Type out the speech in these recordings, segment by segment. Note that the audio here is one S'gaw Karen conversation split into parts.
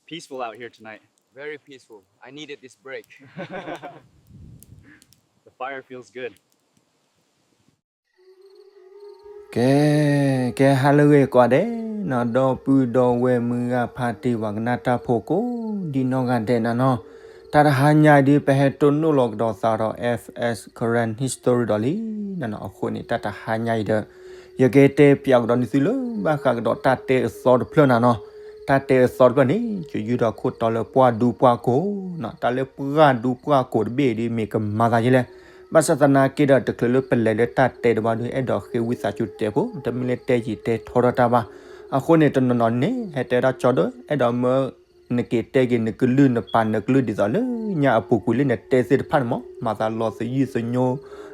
peaceful out here tonight. Very peaceful. I needed this break. The fire feels good. ကဲ, ကဲ ဟါလၢအဂ့ၤကိးဂၤဒဲးနီၤ, ဒီပုၢ်ဒီဝဲၢ်မုၢ်ဂၤဖါတံၢ် ပှၤကနၣ်တၢ်ဖိကိးဒံနီၢ်ဂၤဒဲးနီၤနီၤ, တၢ်တဟါညါအံၤဒုး ပဟဲတိၢ်နီၣ်လီၤကဒီးသးဒီး F S Karen History ဒီးလံနီၤနီၤ. အဃိန့ၣ် တၢ်တဟါညါအံၤဒီး ယကတဲပၠးကဒီးနသုလၢ ဘၣ်ဃးကဒီးတၢ်တဲအသီတဖျၢၣ်နီၤနီၤ. တၢ်တဲအသီတဖျၢၣ်န့ၣ် ကယူၢ်ထီၣ်ခိၣ်တီလၢပှၢ်ဒူပှၢ်ကိာ်နီၤ, တၢ်လၢပှၢ်ဒူပှၢ်ကိာ်တဘ့ၣ်အံၤဒုး မ့ၢ်ကမၤသးဒ်လဲၣ်. ဘၣ်ဆၣ်သနာ်က့ဒီး တချုးလၢပလဲၤလၢတၢ်တဲတဘျီဒုး အဲၣ်ဒိးဃ့ဝံသးစူၤတဲဖိ, တမ့ၢ်လၢတဲယံာ်တဲထီထီၣ်တၢ်ဘၣ်. အဃိန့ၣ် တနီၤနီၤန့ၣ် ဟဲတဲဒၣ်ကၠီဒိၣ် အဲၣ်ဒိးမၢ နက့ၤတဲက့ၤနကလုၢ်နပာ်နကလုၢ်ဒ်သိးလၢညါအပူၤကွံာ်လၢနတဲသ့ၣ်တဖၣ်န့ၣ်မး, မၤသးလီၤသယုၢ်သညိ,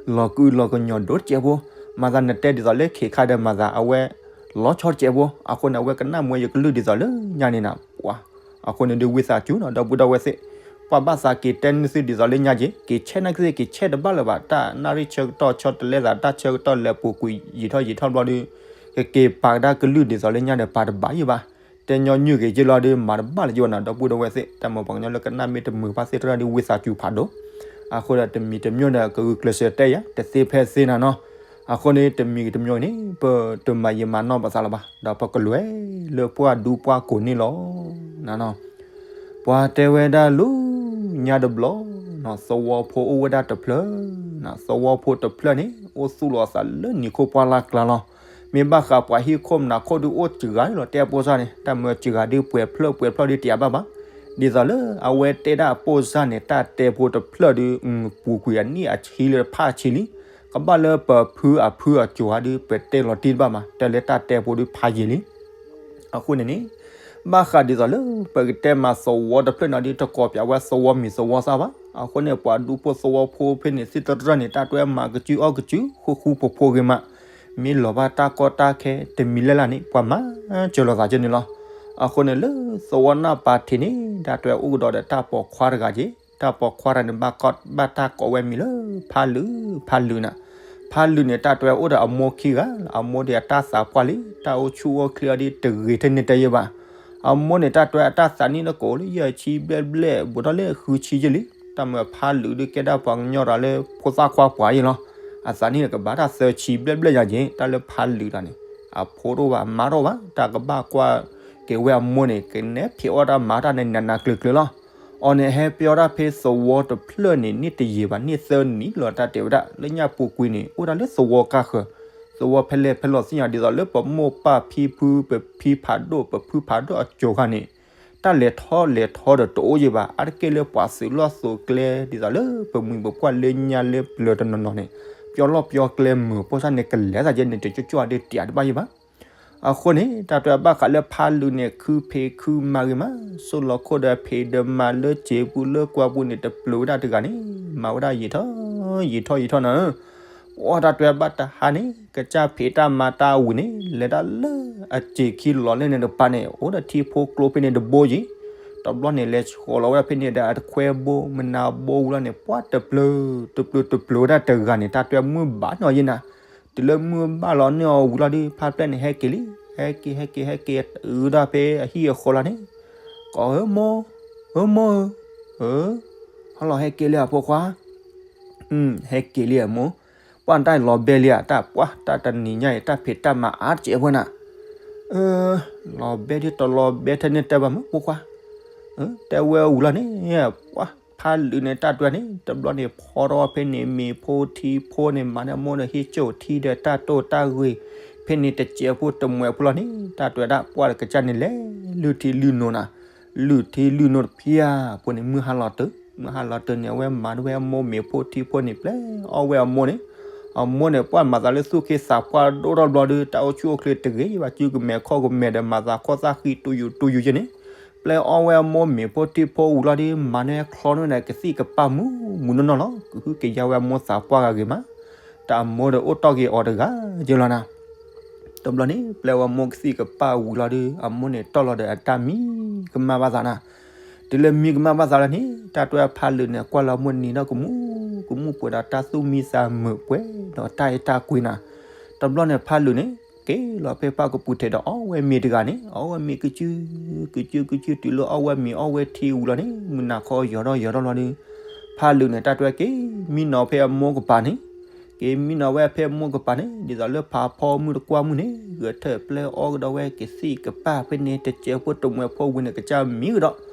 လီၤကုလီၤကညီၤဒိၣ်တစဲးဖိ, မၤသးနတဲဒ်သိးလၢခ့ခါဒီး မၤသးအဝဲ လီၤဆီတစဲးဖိ. အဃိန့ၣ် အဝဲကနၣ်မ့ၢ်ယကလုၢ်ဒ်သိးလၢညါန့ၣ်နီၤ, ပှၤ အဃိန့ၣ်ဒုးဝံသးစူၤနီၤ ဒီပုၢ်ဒီဝဲၢ်သ့ၣ်, ပှၤဘၣ်သးက့ၤတဲနသုဒ်သိးလၢညါက့ၤ, က့ၤဆဲးနာ်က့ၤသ့ၣ် က့ၤဆဲးတဘၣ်လၢၤဘၣ်, တၢ်နၣ်ရံၣ်ဆၢကတီၢ် ဆီတလဲသး တၢ်ဆၢကတီၢ်လဲၤပူၤကွံာ် ယံာ်ထီၣ်ယံာ်ထီၣ်ဘျီဒုး ကက့ၤပာ်ကဒါကလုၢ်ဒ်သိးလၢညါဒီး ပာ်တဘၣ်ယံၤဘၣ်. တဲညီနုၢ်က့ၤက့ၤလီၤဒုး မၤတဘၣ်လၢၤဘၣ်နီၤ ဒီပုၢ်ဒီဝဲၢ်သ့ၣ်, တၢ်မၤပှၤကညီလၢကနၣ်မ့ၢ်တမုာ်ဘၣ်သ့ၣ်တဖၣ်ဒုး ဝံသးစူၤဖးဒိၣ်. အဃိဒီးတမံၤတမံၤဒီး ကဂုာ်ကျဲးစၢးတဲယၤ တသ့ဖဲသ့နီၤနီၤ. အဃိန့ၣ် တမံၤတမံၤန့ၣ် ပတမၤယံာ်မၤနီၢ်ပသးလၢၤဘၣ်, ဒီးပကလဲၤလၢပှၢ်ဒူပှၢ်ကိာ်န့ၣ်လီၤ. ပှၤတဲဝဲဒၣ်လၢညါတဘျီနီၤ သဝီဖိအိၣ်ဝဲဒၣ်တဖျၢၣ်နီၤ, သဝီဖိတဖျၢၣ်န့ၣ် အိၣ်သူၣ်လီၤအသးလၢနံၤခိၣ်ပှၢ်လၢ်ကျါလီၤ. မ့ၢ်ဘၣ်ဃးပှၤဟံၣ်ခိၣ်မနၤခိၣ်ဒုး အိၣ်စှၤလီၤ တဲအပိၢ်စၢ်န့ၣ်, တၢ်မၢစှၤဒုး ပှဲၤဖျၢၣ်ပှဲၤဖျၢၣ်ဒုး တယာ်ဘၣ်ဘၣ်. ဒ်သိးလၢအဝဲတဲဒၣ်အပိၢ်စၢ်န့ၣ် တၢ်တဲဖိတဖျၢၣ်ဒုး ပူၤကွံာ်အနံၣ်အဆံလၢဖးဆံလံ. ကဘၣ်လၢပဖုအဖုအကၠိၤဧါဒုး ပတဲလီၤတံၢ်တဘၣ်မး, တဲလၢတၢ်တဲဖိဒုးဖးယံာ်လံ. အဃိန့ၣ်န့ၣ် ဘၣ်ဃးဒ်သိးလၢ ပကတဲမးသဝီတဖျၢၣ်န့ၣ်ဒုး တကိးပၠးဝဲသဝီမံၤသဝီသၣ်ဘၣ်. အဃိန့ၣ် ပှၤဒူဖိသဝီဖိဖဲန့ၣ် သ့ၣ်တဖၣ်န့ၣ် တၢ်တွဲမၤကစုအီၣ်ကစု ဃူဃူဖိးဖိးဂ့ၤမး, မ့ၢ်လီၤဘၣ်တၢ်ကီတၢ်ခဲ တမံၤလၢ်လၢ်န့ၣ် ပှၤမၤစၢၤလိာ်သးကဲန့ၣ်လီၤ. အဃိန့ၣ် လၢသဝီနၢ်ပၤထံးန့ၣ် တၢ်တွဲအိၣ်ကဒီးဒီးတၢ်ပိာ်ခွါတဂၤက့ၤ, တၢ်ပိာ်ခွါတဂၤန့ၣ် ဘၣ်တၢ်ကိးဝဲမံၤလၢ ဖးလုာ်, ဖးလုာ်နၤ. ဖးလုာ်န့ၣ် တၢ်တွဲအိၣ်ဒီးအမိၢ်ခံဂၤ, အမိၢ်ဒ်အတၢ်သးပှၢ်လံ, တၢ်အိၣ်ဆူၣ်အိၣ်ချ့အီၤဒ်တဂ့ၤထဲန့ၣ်တယဲၢ်ဘၣ်. အမိၢ်န့ၣ် တၢ်တွဲအတၢ်သးနံၣ်န့ၣ် ကိးလၢယဲၢ်ဆံဘျဲၣ်ဘျဲၣ် ဘူးထီၣ်လၢဃုဆံယဲၢ်လံ. တၢ်မၢဖးလုာ်ဒုးကဲဒၣ်ပှၤကညီဒီးလၢဖိသၣ်ခွါပှၤယဲၢ်လီၤ. အသးနံၣ်န့ၣ် ကဘၣ်တၢ်သၢဆံဘျဲၣ်ဘျဲၣ်ယဲၢ်က့ၤ, တၢ်လၢဖးလုာ်တဂၤန့ၣ် အဖိတအိၣ်ဘၣ် အမါတအိၣ်ဘၣ်, တၢ်ကဘၣ်ကွၢ်က့ၤဝဲအမိၢ်န့ၣ် ကနဲၣ်ဖံးအီၣ်တၢ်မၤတၢ်န့ၣ် နးနးကျၢၤကျၢၤလီၤ. အီၤန့ၣ် ဟဲပၠီတၢ်ဖဲသဝီတဖျၢၣ်န့ၣ် န့ၢ်တယံာ်ဘၣ်န့ၢ်သၢနံၣ်လီၤ. တၢ်တဲဝဲဒၣ် လၢညါပူၤကွံာ်န့ၣ် အိၣ်ဒၣ်လၢသဝီကါဃၢၤ, သဝီဖဲလဲၣ်ဖဲလဲၣ်သ့ၣ်ညါ ဒ်သိးလၢပမိၢ်ပၢ်ဖံဖု ပဖံဖးဒိၣ် ပဖုဖးဒိၣ်အကၠိၤခါန့ၣ် တၢ်လဲၤထီၣ်လဲၤထီဒီးတအိၣ်ယံၤဘၣ်. အါတက့ၢ်လၢပှၤသုးလီၢ်သုးကျဲ ဒ်သိးလၢပမှံၤပပှၢ်လၢညါလၢပျၢၤတနီၤနီၤန့ၣ် ပၠီလီၢ်ပၠီကျဲမုာ်ပိၢ်စၢ်န့ၣ် ကလဲၤသးယဲၢ်န့ၣ် တကၠိကၠိဒုးတယာ်တဘၣ်ယံၤဘၣ်. အဃိန့ၣ် တၢ်တွဲဘၣ်ဃးလၢဖးလုာ်န့ၣ် ခုဖံးခုမၤဂ့ၤမး, စိၢ်လီၤခိၣ်ဒီးဖံးဒီးမၤလၢစ့ပူၤလၢကွၢ်ပူၤန့ၣ် တပျုာ်ဝဲဒၣ်တဂၤန့ၣ် မၤဝဲဒၣ်ယံာ်ထီၣ်ယံာ်ထီၣ်ယံာ်ထီၣ်နၤ. ပှၤတၢ်တွဲဘၣ်တဟါန့ၣ် ကစၢ်ဖံးတၢ်မၤတၢ်ဝံၤန့ၣ် လဲၤဒၣ်လၢအစ့ခံလီၤလၢန့ၣ်တပၤန့ၣ် အိၣ်ဒီးထံဖိကျိဖဲန့ၣ်တဘိယံၤ, တဘျီန့ၣ် လဲၤဆှီလီၤဝဲဒၣ်ဖဲန့ၣ်ဒီး အတခွဲဘိ မနၤဘိဝံၤလီၤန့ၣ် ပှၤတပျုာ် တပျုာ်တပျုာ်ဝဲဒၣ်တဂၤန့ၣ် တၢ်တွဲမုၢ်ဘၣ်န့ၢ်အီၤယဲၢ်နၤ. တုၤလၢမုၢ်ဘၣ်လီၤန့ၢ်အီၤဝံၤလီၤဒီး ဖါပျဲၢ်န့ၣ် ဟဲက့ၤလံ, ဟဲက့ၤ ဟဲက့ၤ ဟဲက့ၤ အုးဒၣ်ဖဲအဟံၣ်အဃီလီၤန့ၣ်, ကိးဧၢမိၢ်, ဧၢမိၢ်ဧၢ, ဧၢ, ဟါလီၤဟဲက့ၤလံအဖိခွါ, ဟဲက့ၤလံအမိၢ်, ပှၤတၢ်လီၤဘဲလံဧါ, တၢ်ပှၤတၢ်တနံၤညါအံၤ တၢ်ဖံးတၢ်မၤအါတစဲးဖိနၤ, လီၤဘဲဒ်တလီၤဘဲထဲန့ၣ်တဲဘၣ်မုၢ်ဖိခွါ, တဲဝဲဝံၤလီၤန့ၣ်, ပှၤဖးလုာ်န့ၣ် တၢ်တွဲန့ၣ် တဘျီန့ၣ် ဖီထီၣ်ဖဲန့ၣ် မ့ၤဖိထံဖိန့ၣ် မၤန့ၢ်အမိၢ်ဒီးဟ့ၣ်ကၠိၣ်ထံဒီးတၢ်တိၢ်တၢ်ဂ့ၤ, ဖဲန့ၣ်တစဲးဖိတမှဲးဖိလီၤန့ၣ် တၢ်တွဲဒၣ်ပှၤတကစၢ်န့ၣ်လဲၤ လုၢ်ထံလုၢ်နိနၤ, လုၢ်ထံလုၢ်နိတဖၣ်အပူၤန့ၣ် မုၢ်ဟါလီၤတၢၢ်, မုၢ်ဟါလီၤတၢၢ်န့ၣ် အဝဲမၤန့ၢ်ဝဲအမိၢ်မ့ၤဖိထံဖိန့ၣ် ပျဲအီၣ်ဝဲအမိၢ်န့ၣ်, အမိၢ်န့ၣ် ပှၤမၤသးလၢသူၣ်က့သးပှၢ်ဒိၣ်ထီၣ်ဘျီဒီး တၢ်အိၣ်ဆူၣ်အိၣ်ချ့တဂ့ၤဘၣ် စုကမဲာ်ခီၣ်ကမဲာ်ဒီး မၤသးခီၣ်သၣ်ဃံတူယူတူယူယဲၢ်န့ၣ် ပျဲအီၣ်ဝဲအမိၢ်မ့ၤဖိထံဖိဝံၤလီၤဒီး မၤန့ၢ်ချီန့ၢ်ဒီးကသံၣ်ကပၢ်မုၢ်မုၢ်နီၢ်နီၢ်လီၤ. ကဟုကယာ်ဝဲအမိၢ်သးပှၢ်ဂၤဂ့ၤမး, တၢ်အမိၢ်ဒီးအိၣ်တီၢ်က့ၤအီၤတဂၤယဲၢ်လီၤနၤ. တဘျီန့ၣ် ပျဲဝဲအမိၢ်ကသံၣ်ကပၢ်ဝံၤလီၤဒီး အမိၢ်န့ၣ်တီၢ်လီၤဒီးအတၢ်မံကမၣ်ဘၣ်သးနၤ. တုၤလၢမံကမၣ်ဘၣ်သးလီၤန့ၣ် တၢ်တွဲဖးလုာ်န့ၣ် ကွၢ်လၢအမိၢ်နံၤဒီးကမူၣ်, ကမူၣ်ပှဲၤဒီးတၢ်သူၣ်မံသးမုာ်ပှဲၤဒီးတၢ်အဲၣ်တၢ်ကွံနၤ. တဘျီန့ၣ်ဖးလုာ်န့ၣ် က့ၤလီၤဖဲပၢ်ကပူၤထဲးဒီးအီၣ်ဝဲမ့ၤတဂၤန့ၣ်, အီၣ်ဝဲမ့ၤကစု, ကစုကစုတုၤလၢအီၣ်ဝဲမ့ၤအီၣ်ဝဲထံဝံၤလီၤန့ၣ်, မုၢ်နၤခီယီၤထီၣ်ယီၤထီၣ်လီၤဒီး, ဖးလူၤန့ၣ်တၢ်တွဲက့ၤမံနီၤဖဲအမိၢ်ကပၤန့ၣ်, က့ၤမံနီၤဝဲဖဲမိၢ်ကပၤန့ၣ်, ဒ်သိးလၢဖးဖီမုၢ်တကွၢ်မုၢ်န့ၣ်, ဂဲၤထၢၣ်ပျဲအီၣ်ကဒီးဝဲကသံၣ်ကပၢ်ဖဲန့ၣ် တစဲးဖိတမှဲၤဖိဝံၤန့ၣ် ကစၢ်မံကဒီး,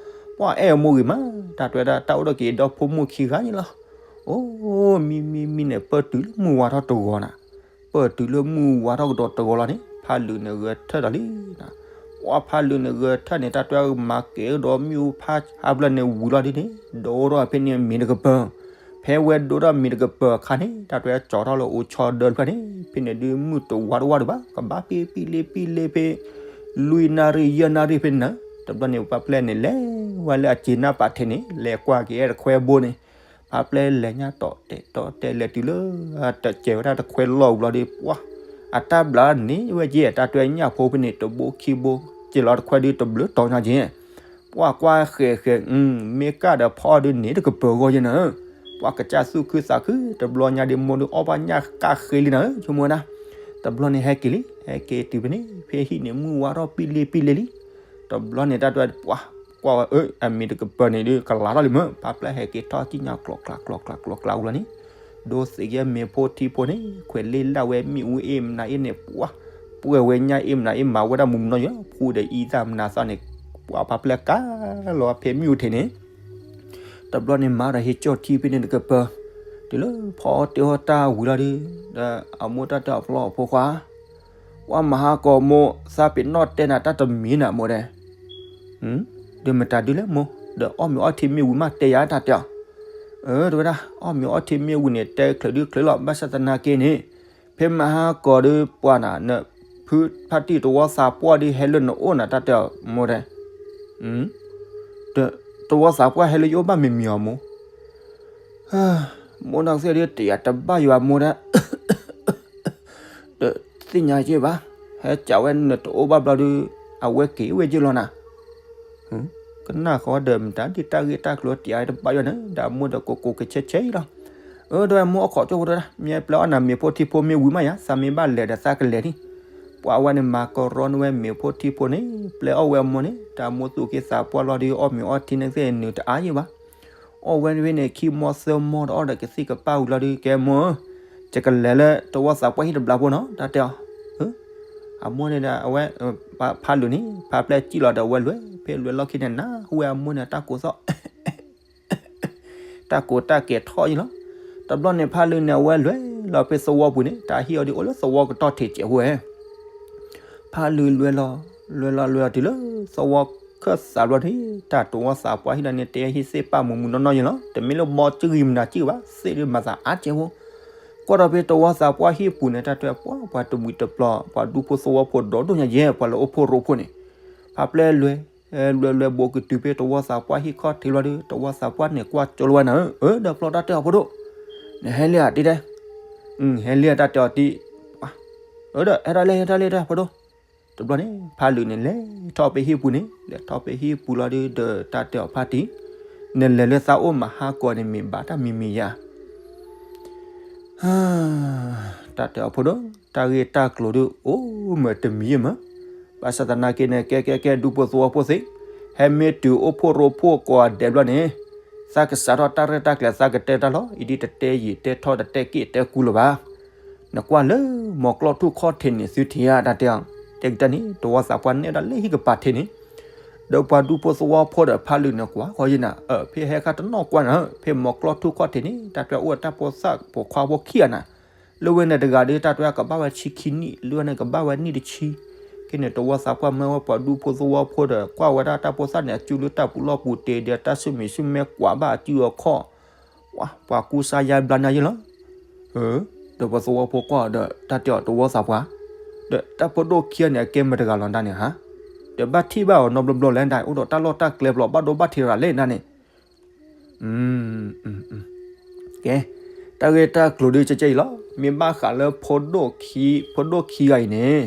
ပှၤအဲၣ်အမိၢ်ဂ့ၤမး, တၢ်တွဲဒၣ်တၢ်အိၣ်ဒီးက့ၤဒီဖိမိၢ်ခံဂၤန့ၣ်လီၤ. အိၣ်မံမံမံန့ၣ် ပၢၢ်တုၤလၢမုၢ်ဝါထီၣ်တဂီၤနၤ, ပၢၢ်တုၤလၢမုၢ်ဝါထီၣ်ကဒီးတဂီၤလီၤန့ၣ်, ဖးလူၤန့ၣ်ဂဲၤထၢၣ်ဒီးလံ ပှၤဖးလူၤန့ၣ်ဂဲၤထၢၣ်န့ၣ် တၢ်တွဲမၤကဲၤကဒီးမ့ၣ်အူဖးဟးဖျၢၣ်န့ၣ်ဝံၤလီၤဒ်န့ၣ်, ဒိၣ်ထီၣ်ဖဲန့ၣ်မ့ၤတကပၤ, ဖဲဝဲဒိၣ်ထီၣ်မ့ၤတကပၤအခါန့ၣ် တၢ်တွဲကၠီထီၣ်လၢအိၣ်ဆီဒၢတဖျၢၣ်န့ၣ်, ဖဲန့ၣ်ဒုးမုၢ်တဝါတဝါဒံးဘၣ်, ကဘၣ်ပ့ပံလ့ပံလ့ဖဲ လွံၢ်နၣ်ရံၣ်ယဲၢ်နၣ်ရံၣ်ဖဲန့ၣ်နၤ, တဘျီန့ၣ်ပှၤဖျဲၣ်န့ၣ်လဲၤဝဲလၢအစ့နၢ်ပာ်ထဲန့ၣ် လဲၤကွၢ်က့ၤအဲၣ်တခွဲဘိန့ၣ်, ဖးဖျဲၣ်လဲၤညါတီၢ်တဲာ်တီၢ်တဲာ်လဲၤတုၤလၢ တစဲးဝဲဒၣ်တခွဲလီၢ်ဝံၤလီၤဒီး ပှၤ အတၢ်ဘျးန့ၣ်ဝဲက့ၤ တၢ်တွဲညၣ်ဖိဖဲန့ၣ် တဘိခံဘိ, က့ၤလီၤတခွဲဒုးတဘျုးတီၤညါက့ၤ, ပှၤကွၢ်ဃဲးဃဲး, မ့ၢ်ကၢ်ဒီးဖီဒုးန့ၣ်တကပၤဂီၢ်ယဲၢ်နၤ, ပှၤကစၢ်သူၣ်ခုသးခု တဘျီညါဒုးမိၢ်ဒုးအီၣ်ဘၣ်ညၣ်ကၢ်ဃ့လံနၤ, ဆိကမိၣ်ဝဲဒၣ်, တဘျီန့ၣ်ဟဲက့ၤလံ, ဟဲက့ၤတုၤဖဲန့ၣ် ဖဲဟံၣ်န့ၣ်မုၢ်ဝါထီၣ်ပံလ့ပံလ့လံ, တဘျီန့ၣ်တၢ်တွဲ ပှၤကွၢ်ဝဲ အမ့ၤတကပၤန့ၣ်ဒုးကလၤထီၣ်လံမး, ဖးဖျဲၣ်ဟဲက့ၤထီၣ်ကံၣ်ညါကျိၤကျါကျိၤကျါကျိၤကျါဝံၤလီၤန့ၣ်, ဒိသ့ၣ်က့ၤမ့ၤဖိထံဖိန့ၣ် ခွဲးလ့လၢ်ဝဲမ့ၣ်အူအ့ၣ်မနုၤအ့ၣ်န့ၣ် ပှၤ ပှဲၤဝဲညၣ်အ့ၣ်မနုၤအ့ၣ်မၤဝဲဒၣ်မုၢ်မနီၤယီၤ ဖှူဒီးအံသၣ်မနုၤသီန့ၣ်, ပှၤဖးဖျဲၣ်ကါလီၤဖဲမ့ၣ်အူထဲန့ၣ်, တဘျီန့ၣ်မၤဒီးဟ့ၣ်ကၠီၣ်ထံဖဲန့ၣ်တကပၤ, တုၤလၢဖီအီၣ်တ့ၢ်အီၣ်တၢ်ဝံၤလီၤဒီး, ဒီးအမိၢ်တၢ်တဲအီၤ ဖိခွါ ပှၤမၤဟါကီးမိၢ် သးပ့ၤနီၣ်တဲနၤတၢ်တမံၤနၤမိၢ်ဒဲး, ဒီးမတၤဒုလဲၣ်မိၢ်, ဒီးအီၣ်မ့ၤအီထံမ့ၢ်ဝံၤမးတဲယၤတၢ်တဲအီၤ, အၢ တဲဝဲဒၣ် အီၣ်မ့ၤအီထံမ့ၢ်ဝံၤန့ၣ် တဲချုးဒုချုးလီၤ ဘၣ်ဆၣ်သနာ်က့န့ၣ်, ဖဲမၤဟါကီးဒီးပှၤနၤ နဖုဖါတံၢ်တဝီသးပှၢ်ဒုးဟဲလၢနအိၣ်နၤတၢ်တဲအီၤမိၢ်ဒဲး, တဝီသးပှၢ်ဟဲလၢယအိၣ်ဘၣ်မံၤမံၤအီၤမိၢ်, မိၢ်နီၢ်ကသ့ၣ်ဒုးတယၤတဘၣ်ယၤမိၢ်ဒဲး တသ့ၣ်ညါက့ဘၣ်, ဟဲကးဝဲနတအိၣ်ဘၣ်ဘျီဒုး, အဝဲက့ၤဝဲက့လီၤနၤ, ကနၣ်ဃီဒီးမတၤဒ်တၢ်ဂ့ၢ်တၢ်ကျိၤတယၤတဘၣ်ယၤန့ၣ် ဒီးအမိၢ်ဒီးကိးကိးကဆဲးဆဲးလီၤ, အၢ ဒီးမိၢ်အခီၣ်ကၠိဖိဒီး မ့ၢ်ပျဲအီၣ်နၤမ့ၤဖိထံဖိမ့ၢ်ဝံၤမးယၤ သးမ့ၢ်ဘၣ်လဲၤဒီးသးကလဲၤဒံး, ပှၤဝဲန့ၣ်မၤကရီန့ၢ်ဝဲမ့ၤဖိထံဖိန့ၣ် ပျဲအီၣ်ဝဲအမိၢ်န့ၣ် တၢ်မိၢ်သူၣ်က့သးပှၢ်လီၤဒုး အီၣ်မ့ၤအီထံန့ၣ်သ့ၣ်နုာ်တအါယံၤဘၣ် အီၣ်ဝဲန့ၣ်ဖဲန့ၣ် ခံမီသၢမီဒီးအီၣ်ဒီးကသံၣ်ကပၢ်ဝံၤလီၤဒုး ကဲမိၢ်ဧၢ, ယကလဲၤလၢတဝီသးပှၢ်ဟံၣ်တဘျီဖိနီၤ တၢ်တဲအီၤ, အမိၢ်န့ၣ်ဒီးအဝဲ ဖးလူၤန့ၣ် ဖးဖျဲၣ်စံၣ်လီၤဒီးအဝဲလွဲၢ် ဖဲလွဲၢ်လီၢ်ခံန့ၣ် နၢ်ဟူဝဲအမိၢ်န့ၣ်တၢ်ကိးသီၣ် တၢ်ကိးတၢ်ကဲၤထီၣ်အံၤလီၤ. တဘျီန့ၣ်ဖးလူၤန့ၣ် အဝဲလွဲၢ်လီၤဖဲသဝီပူၤန့ၣ် တၢ်ဟံၣ်အီၤဒုးအိၣ်လၢသဝီကတီၢ်ထံးစဲးဖိဝဲ ဖးလူၤလွဲၢ်လီၤ လွဲၢ်လီၤလွဲၢ်လီၤတုၤလၢသဝီခၢၣ်သးဘျီန့ၣ် တၢ်တဝီသးပှၢ်ဟံၣ်လီၤန့ၣ် တဲဟံၣ်သ့ၣ်ပာ်မုာ်မုာ်နီၢ်နီၢ်ယံၤလီၤ. တမ့ၢ်လၢဘီစံၣ်ဂံၢ်မနၤစံၣ်ဘၣ် သ့ၣ်ဒုးမၤသးအါစဲးဖိ ကွၢ်ဒီးဖဲတဝီသးပှၢ်ဟံၣ်ပူၤန့ၣ် တၢ်တဲပှၤ ပှၤတမှံၤတပျီၤ ပှၤဒူဖိသဝီဖိဒီဒိၣ်ညါယဲၢ် ပှၤလၢအိၣ်ဖှိၣ်ရိဖှိၣ်န့ၣ် ဖးဖျဲၣ်လွဲၢ် လွဲၢ်လွဲၢ်ဘိးကတုၤဖဲတဝီသးပှၢ်ဟံၣ်ခီၣ်ထံးလီၤဒီး တဝီသးပှၢ်န့ၣ်ကွၢ်ကၠိလီၤဝဲနၤဧၢ, အၢ ဒီးဖျီတၢ်တဲအီၤဖိဒိၣ် နဟဲလံဧါတံၤတဲ, ဟဲလံဧါတၢ်တဲအီၤတံၤ, အၢဒီးဟဲဒၣ်လဲၣ်ဟဲဒၣ်လဲၣ်တၢ်ဖိဒိၣ်, တဘျီန့ၣ် ဖးလူၤန့ၣ်လဲၤထီၣ်ဖဲဟံၣ်ပူၤန့ၣ် လဲၤထီၣ်ဖဲဟံၣ်ပူၤလီၤဒီး ဒီးတၢ်တဲအီၤဖါတံၢ်, နလဲၤလၢသးအိၣ်မၤဟါကီးန့ၣ်မ့ၢ်ဘၣ်တၢ်မံၤမံၤယၤ တၢ်တဲအီၤဖိဒိၣ် တၢ်ဂ့ၢ်တၢ်ကျိၤဒုး အိၣ်မ့ၢ်တမံၤယဲၢ်မး, ဘၣ်ဆၣ်သနာ်က့န့ၣ် ကဲကဲကဲ ဒူဖိသဝီဖိသ့ၣ်, ဟဲမ့ၢ်တုၤအိၣ်ဖှိၣ်ရိဖှိၣ်ကိးဂၤဒဲးဘျီန့ၣ်, သးကစးထီၣ်တၢ်ရဲၣ်တၢ်ကျဲၤ သးကတဲတၢ်လီၤ, အံၤဒ်တတဲယံာ်တဲထီၣ်တတဲက့ၣ်တဲကူလၢၤဘၣ်. နကွၢ်လၢ မီၤကျီၢ်ထူၣ်ခီၣ်ထံးန့ၣ် သုထံၣ်ဧါ တၢ်တဲအီၤ, တဲကတၢၢ်န့ၣ် တဝီသးပှၢ်နဲၣ်ဒၣ်လၢဟံၣ်ကပၤထံးန့ၣ် ဒီးပှၤဒူဖိသဝီဖိဒီးဖးလူၤန့ၣ်ကွၢ်ဃီယဲၢ်နၤ, အၢ ဖဲဟဲခါတနီၤကွၢ်နၤ, ဖဲမီၤကျီၢ်ထူၣ်ခီၣ်ထံးန့ၣ် တၢ်တဲအိၣ်တၢ်ဖိသၣ်ပိာ်ခွါဖိခံဂၤနၤ, လၢဝဲန့ၣ်တဂၤဒီး တၢ်တဲကဘၣ်ဝဲဆံခံနံၣ်, လၢဝဲန့ၣ်ကဘၣ်ဝဲနံၣ်တဆံ, ကဲန့ၣ် တဝီသးပှၢ်မၢဝဲပှၤဒူဖိသဝီဖိဒီး ကွၢ်ဝဲဒၣ်တၢ်ဖိသၣ်န့ၣ် အစုလၢတၢ်ပူၤလီၢ်ပူၤတ့ၢ်ဒီး တၢ်ဆူၣ်မံၤဆူၣ်မဲကွၢ်ဘၣ်အစုအခီၣ် ပှၤကူစါယါဘျါညါယဲၢ်လီၤ. ဒီးပှၤသဝီဖိကွၢ်ဒီး တၢ်တဲအီၤတဝီသးပှၢ်, ဒီးတၢ်ဖိဒိၣ်ခံဂၤန့ၣ် အကဲမတၤတဂၤလီၤဒၣ်န့ၣ်ဧါ, ဒီးဘၣ်ထံၣ်ဘၣ်အီၤနီတဘျီဘျီလဲၣ်ဒၣ် အိၣ်ဒီးတၢ်လီၢ်တၢ်ကျဲဘျီ ဘၣ်ဒိဘၣ်ထံးတဂၤလဲၣ်ဒၣ်န့ၣ် ကဲ, တၢ်ဂ့ၢ်တၢ်ကျိၤဒုးကဲကဲအံၤလီၤ. မ့ၢ်ဘၣ်ဃးလၢ ဖိဒိၣ်ခံဂၤအံၤန့ၣ်,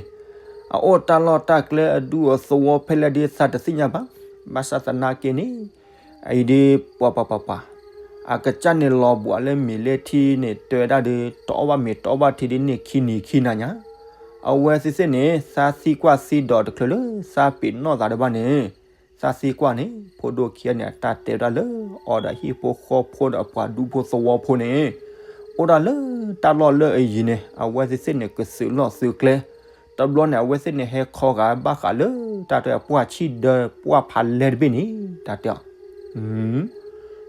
အအိၣ်တၢ်လီၢ်တၢ်ကျဲအဒူအသဝီဖဲလဲၣ်ဒုးသးတသ့ၣ်ညါဘၣ်. ဘၣ်ဆၣ်သနာ်က့န့ၣ်, အအံၤဒုး ပှၤပှၤပှၤပှၤ, အကစၢ်န့ၣ်လီၤဘှးလၢမ့ၤလၢထံန့ၣ် တဲဝဲဒၣ်ဒုး တအီၣ်ဘၣ်မ့ၤတအီၣ်ဘၣ်ထံဒုးန့ၣ်ခံနံၤခံနၤညါ, အဝဲသ့ၣ်သ့ၣ်န့ၣ် သးသံကွၢ်သံဒိးတချုးလၢသးပ့ၤနီၣ်သးတဘၣ်န့ၣ်, သးသံကွၢ်န့ၣ် ဖိဒိၣ်ခံဂၤန့ၣ် အတၢ်တဲဝဲဒၣ်လၢအီၤဒီးဟံၣ်ဖိဃီဖိဒီးအပှၤဒူဖိသဝီဖိန့ၣ် အိၣ်ဒၣ်လၢတၢ်လီၢ်လၢအယံၤန့ၣ် အဝဲသ့ၣ်သ့ၣ်န့ၣ် ကသုးလီၢ်သုးကျဲ, တဘျီန့ၣ် အဝဲသ့ၣ်န့ၣ် ဟဲခီဂာ်ဘၣ်ဃးလၢတၢ်တဲပှၢ်ဆံၣ်ဒၢ ပှၢ်ဖးလဲၢ်တဘ့ၣ်န့ၣ် တၢ်တဲအီၤ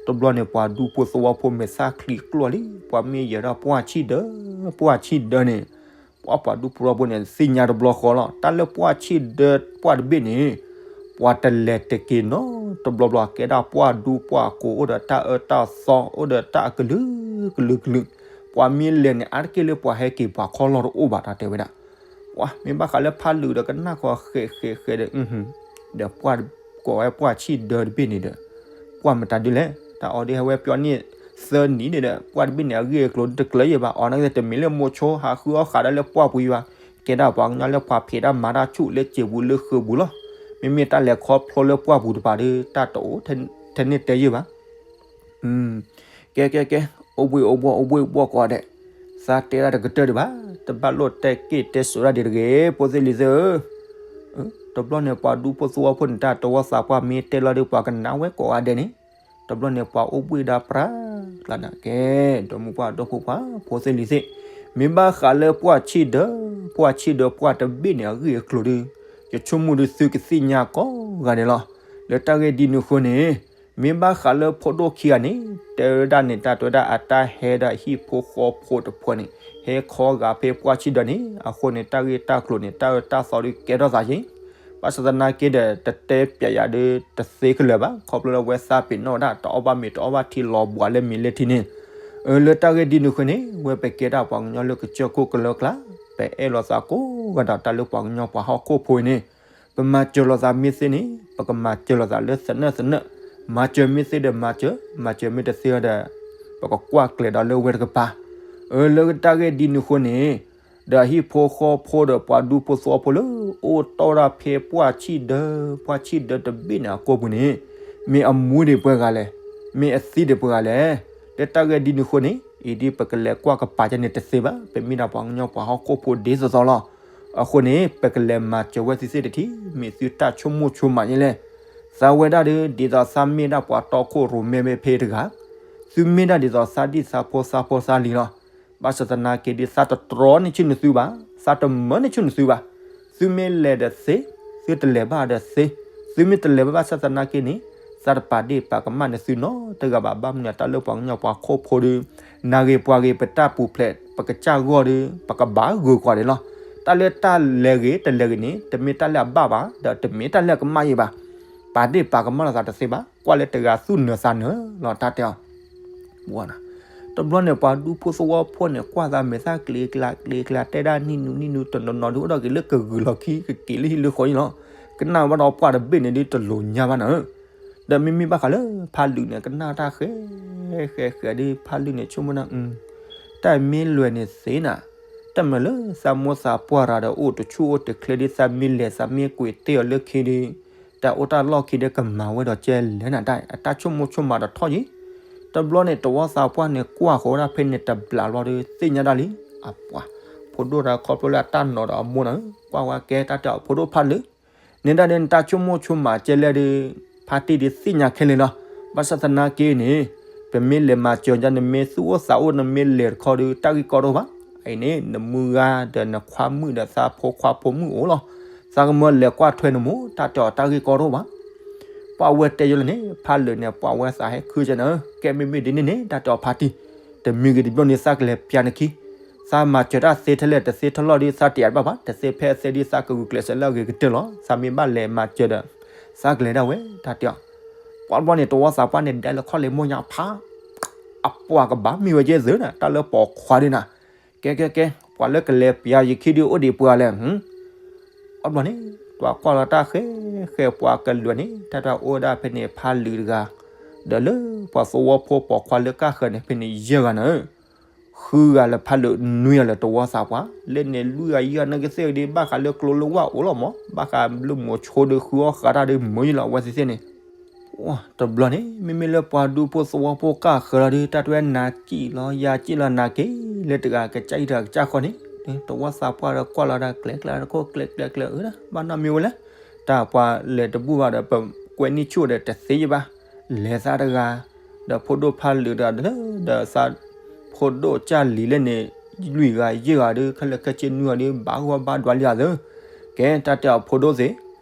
တဘျီန့ၣ် ပှၤဒူဖိသဝီဖိမဲာ်ဆှးချံကျိလံ, ပှၤမ့ၢ်ယဲၤဒၣ်ပှၢ်ဆံၣ်ဒၢ, ပှၢ်ဆံၣ်ဒၢန့ၣ်, ပှၤပှၤဒူဖိသဝီဖိန့ၣ် သ့ၣ်ညါတဘျီဃီလီၤ. တၢ်လၢပှၢ်ဆံၣ်ဒၢပှၢ်တဘ့ၣ်န့ၣ်, ပှၤတလဲၤတက့ၤနီတဘျီဘျီ ကဲဒၣ်ပှၢ်ဒူပှၢ်ကိး အိၣ်ဒီးတၢ်အၢတၢ်သီ အိၣ်ဒီးတၢ်အကလုာ်ကလုာ်ကလုာ်, ပှၤမ့ၢ်လဲၤန့ၣ် အါတက့ၢ်လၢပှၤဟဲက့ၤပှၤခီလီၢ်တအိၣ်ဘၣ် တၢ်တဲဝဲဒၣ် ပှၤမ့ၢ်ဘၣ်ဃးလၢဖးလူာ်ဒီးကနၣ်ဃီဃဲးဃဲးဃဲးဒီး, ဒီးပှၢ်ကိးဝဲပှၢ်ဆံၣ်ဒၢတဘ့ၣ်န့ၣ်ဒီး, ပှၢ်မတၤဒုလဲၣ်, တၢ်အီၤဒ်ဟဲဝဲပျီန့ၢ်သၢနံၣ်န့ၣ်ဒီး ပှၢ်တဘ့ၣ်န့ၣ် အဂ့ၢ်အကျိၤဒ်တကျၢၤယဲၢ်ဘၣ် အီၤနာ်က့ တမ့ၢ်လၢမိၤဆိဟးဃုအီၣ်ဃာ်ဒၣ်လၢပှၢ်ပူၤယဲၢ်ဘၣ်, ကဲဒၣ်ပှၤကညီလၢပှၤဖံးတၢ်မၤတၢ်ဆူၣ်လၢစံာ်ပူၤလၢဃုာ်ပူၤလီၤ. မ့မ့ၢ်တၢ်လဲၤခီဖျိလၢပှၢ်ပူၤတပၤဒီး တၢ်တအိၣ်ထဲန့ၣ်တဲယဲၢ်ဘၣ် ကဲကဲကဲ, အိၣ်ဘှံးအိၣ်ဘှီၣ် အိၣ်ဘှံးအိၣ်ဘှီၣ်ကိးဂၤဒဲး, သးတဲဒၣ်တကတၢၢ်ဒံးဘၣ်, တဘၣ်လိၣ်တဲက့ၢ်တဲစိၤဒၣ်ဒံးတဂ့ၤ ဖိသ့ၣ်လံၤသ့ၣ်ဧၢ. တဘျီန့ၣ် ပှၤဒူဖိသဝီဖိန့ၣ် တၢ်တဝီသးပှၢ်မ့ၢ်တဲလီၤဒီး ပှၤကနၣ်ဝဲကိးဂၤဒဲးန့ၣ်, တဘျီန့ၣ် ပှၤအိၣ်ဘှံးဒၣ်ပြၢ်ကျါန့ၣ်ကဲ, ဒီမုၢ်ပှၢ်ဒီဖိပှၢ် ဖိသ့ၣ်လံၤသ့ၣ်, မ့ၢ်ဘၣ်ဃးလၢပှၢ်ဆံၣ်ဒၢ, ပှၢ်ဆံၣ်ဒၢပှၢ်တဘ့ၣ်န့ၣ် အဂ့ၢ်အကျိၤဒီး, ယဆိကမိၣ်ဒီးသုကသ့ၣ်ညါကိးဂၤဒဲးလီၤ. လၢတၢ်ဂ့ၢ်ဒ်န့ၣ်အဃိန့ၣ်, မ့ၢ်ဘၣ်ဃးလၢဖိဒိၣ်ခံဂၤန့ၣ် တဲဝဲဒၣ်န့ၣ် တၢ်တဲဝဲဒၣ်အတၢ်ဟဲဒီးဟံၣ်ဖိဃီဖိတဖၣ်န့ၣ် ဟဲခီဂာ်ဖဲပှၢ်ဆံၣ်ဒၢန့ၣ် အဃိန့ၣ် တၢ်ဂ့ၢ်တၢ်ကျိၤန့ၣ် တၢ်အၢတၢ်သီဒီးကဲထီၣ်သးယဲၢ်, ဘၣ်ဆၣ်သနာ်က့ဒီး တတဲပျဲယၤဒီးတသ့ကလၢၤဘၣ် ခီဖျိလၢဝဲသးပ့ၤနီၣ်ဝဲဒၣ် တအီၣ်ဘၣ်မ့ၤတအီၣ်ဘၣ်ထံလီၤဘှးလၢမ့ၤလၢထံန့ၣ်, အၢ လၢတၢ်ဂ့ၢ်ဒ်န့ၣ်အဃိန့ၣ် ဝဲပကဲဒၣ်ပှၤကညီလၢကစၢၢ်ခိၣ်ကလၢကျါ, ပအဲၣ်လိာ်သးကိးဂၤဒဲးတၢ်လၢပှၤကညီပှၤဟီၣ်ခိၣ်ဖိအံၤန့ၣ်, ပမၤစၢၤလိာ်သးမ့ၢ်သ့န့ၣ် ပကမၤစၢၤလိာ်သးလၢသနၢၣ်သနၢၣ်, မၤစၢၤမ့ၢ်သ့ဒီးမၤစၢၤ, မၤစၢၤမ့ၢ်တသ့ဒီး ပကကွၢ်ကျဲၤဒီးလၢဝဲတကပၤ, အၢ လၢတၢ်ဂ့ၢ်ဒ်န့ၣ်အဃိန့ၣ်, ဒီးဟံၣ်ဖိဃီဖိဒီးပှၤဒူဖိသဝီဖိလၢ အိၣ်တီၢ်ဒၣ်ဖဲပှၢ်ဆံၣ်ဒၢ, ပှၢ်ဆံၣ်ဒၢတဘ့ၣ်န့ၣ်အကိာ်ပူၤန့ၣ်, မ့ၢ်အမူဒံးပှဲၤဂၤလဲၣ်, မ့ၢ်အသံဒံးပှဲၤဂၤလဲၣ်, လၢတၢ်ဂ့ၢ်ဒ်န့ၣ်အဃိန့ၣ်, အံၤဒ်ပကလဲၤကွၢ်ကပၤကဲန့ၣ်တသ့ဘၣ်, ပမ့ၢ်ဒၣ်ပှၤကညီပှၤဟီၣ်ခိၣ်ဖိဒ်သိးသိးလီၤ. အဃိန့ၣ် ပကလဲၤမၤစၢၤဝဲသ့ၣ်သ့ၣ်တထံၣ်, မ့ၢ်သုတၢ်ဆိကမိၣ်ဆိကမးယဲလဲၣ်. သးဝဲဒၣ်ဒီး ဒ်သိးသးမ့ၢ်ဒၣ်ပှၤတီခိၣ်ရိၣ်မဲမ့ၢ်ဖဲတဂၤ, သုမ့ၢ်ဒၣ်ဒ်သိးသးဒ်သးဖိသးဖိသးလံၤလီၤ. ဘၣ်ဆၣ်သနာ်က့ဒီး သးတတြီန့ၢ်ဆူၣ်နသုဘၣ်, သးတမၢန့ၢ်ဆူၣ်နသုဘၣ်. သုမ့ၢ်လဲၤဒီးသ့, သုတလဲၤဘၣ်ဒီးသ့, သုမ့ၢ်တလဲၤဘၣ်ဘၣ်ဆၣ်သနာ်က့န့ၣ်, သးတပာ်ဒ့ၣ်ပာ်ကမၣ်နသုနီတဂၤဘၣ်. ဘၣ်မနုၤတၢ်လၢပှၤကညီပှၤဟီၣ်ခိၣ်ဖိဒီး, နၤဂ့ၤပှၤဂ့ၤ ပတၢ်ပူၤဖျဲးပကစၢ်ဂီၢ်ဒီး ပကဘၣ်ဂုာ်ကွၢ်ဒံးလီၤ. တၢ်လၢတၢ်လဲၤဂ့ၤတလဲၤဂ့ၤန့ၣ် တမ့ၢ်တၢ်လၢအဘၣ်ဘၣ်, ဒီးတမ့ၢ်တၢ်လၢအကမၣ်ယဲၢ်ဘၣ်. ပာ်ဒ့ၣ်ပာ်ကမၣ်လိာ်သးတသ့ဘၣ်, ကွၢ်လၢတဂၤသူၣ်နၢၤသးနၢၤလီၤ တၢ်တဲအီၤ တဘျီန့ၣ် ပှၤဒူဖိသဝီဖိန့ၣ် ကွၢ်သးမဲာ်သၣ်ကျ့ကျါကျ့ကျါ တဲဒၣ်နံၣ်နူနံၣ်နူ တနီၤနီၤဒုးအိၣ်ဒီးက့ၤလၢကဂုာ်လီၤခံ ကက့ၤလၢဟံၣ်လၢဃီန့ၣ်လီၤ. ကနၣ်ဘၣ်ဒီးပှၢ်တဘ့ၣ်န့ၣ်ဒုး တလိၤညါဘၣ်နၤဧၢ. ဒီးမ့မ့ၢ်ဘၣ်ဃးလၢဖးလူာ်န့ၣ် ကနၣ်တၢ်ဃဲဃဲဃဲဒီး ဖးလူာ်န့ၣ် ဆိကမိၣ်နၤ တၢ်မ့ၢ်လွဲၢ်န့ၣ်သ့နၤ, တၢ်မ့ၢ်လၢသးမိၢ်သးပှၢ်ရၤဒီး အိၣ်တဆူၣ်အိၣ်တချ့ဒီး သးမ့ၢ်လဲၤသးမ့ၢ်ကွံာ်တ့ၢ်အီၤလၢခံဒီး တၢ်အိၣ်တၢ်လီၢ်ခံဒီးကမၤဝဲဒီးကဲလဲၣ်နၤ တၢ်အတၢ်ဆိကမိၣ်ဆိကမးတထီၣ်ယံၤ. တဘျီန့ၣ် တဝီသးပှၢ်န့ၣ် ကွၢ်ဃီဝဲဒၣ်ဖဲန့ၣ်တဘျီဘျီဒီး သ့ၣ်ညါဒၣ်လံ အပှၤ ဖိဒိၣ်တဂၤခီဖျိလၢအတၢ်နီၤဒီးအမိၢ်နၤဧၢ, ကွၢ်ဝဲကဲတၢ်တဲအီၤ ဖိဒိၣ်ဖးလူာ် န့ၣ်ဒၣ်ဒီးနတၢ်ဆိကမိၣ်ဆိကမးကဲလဲၣ်ဒီး ဖါတံၢ်ဒုးသ့ၣ်ညါခဲလၢာ်လီၤ. ဘၣ်ဆၣ်သနာ်က့န့ၣ် ပမ့ၢ်လဲၤမၤစၢၤဒ်နမ့ၢ်သူၣ်အိၣ်သးအိၣ် နမ့ၢ်လဲၤတခီဒီး တၢ်ဂ့ၢ်ကီတအိၣ်ဘၣ်. အံၤန့ၣ် နမုၢ်ဂၤဒီးနခွါမုၣ်ဒီးသးဖိခွါဖိမုၣ်အိၣ်လီၤ. သးကမၢလဲၤကွၢ်ထွဲနမိၢ် တၢ်တဲအီၤတၢ်ဂ့ၢ်ကီတအိၣ်ဘၣ်. ပှၤဝဲတဲယိလၢန့ၣ် ဖးလူာ်န့ၣ် ပှၤဝဲသးဟဲခုကနၤဧၢ, ကဲမ့မ့ၢ်ဒ်န့ၣ်န့ၣ် တၢ်တဲအီၤဖါတံၢ် တမံၤဂ့ၤတဘျီန့ၣ် သးကလဲၤပျါနခံ, သးမၤစၢၤတၢ်သ့ထဲလဲၣ် တသ့ထီၣ်လီၢ်ဒီး သးတယာ်တဘၣ်ဘၣ်, တသ့ဖဲအသ့ဒီး သးကဂုာ်ကျဲးစၢးလၢအဂ့ၤကတၢၢ်လီၤ. သးမ့ၢ်ဘၣ်လဲၤမၤစၢၤဒီး သးကလဲၤဒၣ်ဝဲ တၢ်တဲအီၤ. ပှၤဘျီန့ၣ် တဝီသးပှၢ်န့ၣ် ဒဲလၢခီၣ်လ့ၣ်မိၢ်ညါဖး အပှၤကဘၣ်မံဝဲကဲသ့နၤ တၢ်လၢပိာ်ခွါဒ်နၤ, ကဲကဲကဲ ပှၤလၢကလဲၤပျါယခံဒုးအိၣ်ဒံးပှဲၤဂၤလဲၣ် အဘျီန့ၣ် ပှၤကွၢ်လီၤတၢ်ဃဲဃဲ ပှၤကလုာ်န့ၣ် တၢ်တၢ်အိၣ်ဝဲဒၣ်ဖဲန့ၣ် ဖးလူာ်တဂၤ, ဒီးလၢပှၤသဝီဖိပိာ်ခွါလၢကၢ်ဃၢၤန့ၣ် ဖဲန့ၣ်ယဲၢ်ဂၤနၤဧၢ, ဃုဂၤလၢဖးလူာ် နွံဂၤလၢတဝီသးပှၢ်, လၢန့ၣ်လွံၢ်ဂၤယဲၢ်ဂၤနာ်က့သ့ၣ်ဒီး ဘၣ်ဃးလၢကျိလၢဝၢ်အိၣ်လီၤမး, ဘၣ်ဃးလၢမိၤဆိဒီးဃုအီၣ်ဃာ်တၢ်ဒီးမုာ်ယဲၢ်လီၤ အဝဲသ့ၣ်သ့ၣ်န့ၣ် တဘျီန့ၣ် မ့မ့ၢ်လၢပှၤဒူဖိသဝီဖိကၢ်ဃၢၤလီၤဒီး တၢ်တဝဲနၤစံၣ်လီၤယၤစံၣ်လီၤ နၤက့ၤလၢတဂၤကစၢ်အံၤတဂၤကစၢ်ဃီန့ၣ် တဝီသးပှၢ်ဒီးကွၢ်လီၤဒီး ကျဲကျဲတခိၣ် ကျဲကျဲကျဲဧၢဒၣ် ဘၣ်နီတမံၤဝဲလဲၣ်, တၢ်ပှၤလဲၤတဘူၣ်ဘၣ်ဒီး ပကွဲးန့ၢ်ဆူၣ်ဒီးတသ့ယဘၣ်, လဲၤသးတဂၤ, ဒီးဖိဒိၣ်ဖးလၢာ်တဂၤဒီး ဒီးသးဖိဒိၣ်ကၢ်လံၤလဲၣ်န့ၣ် လွံၢ်ဂၤယဲၢ်ဂၤဒီး ခဲလၢာ်ခဲဆ့နွံဂၤဒီး ဘၣ်ဂီၢ်ဘၣ်ဒွးလံဧါသၢ, ကဲတၢ်တဲအီၤဖိဒိၣ်သ့ၣ်,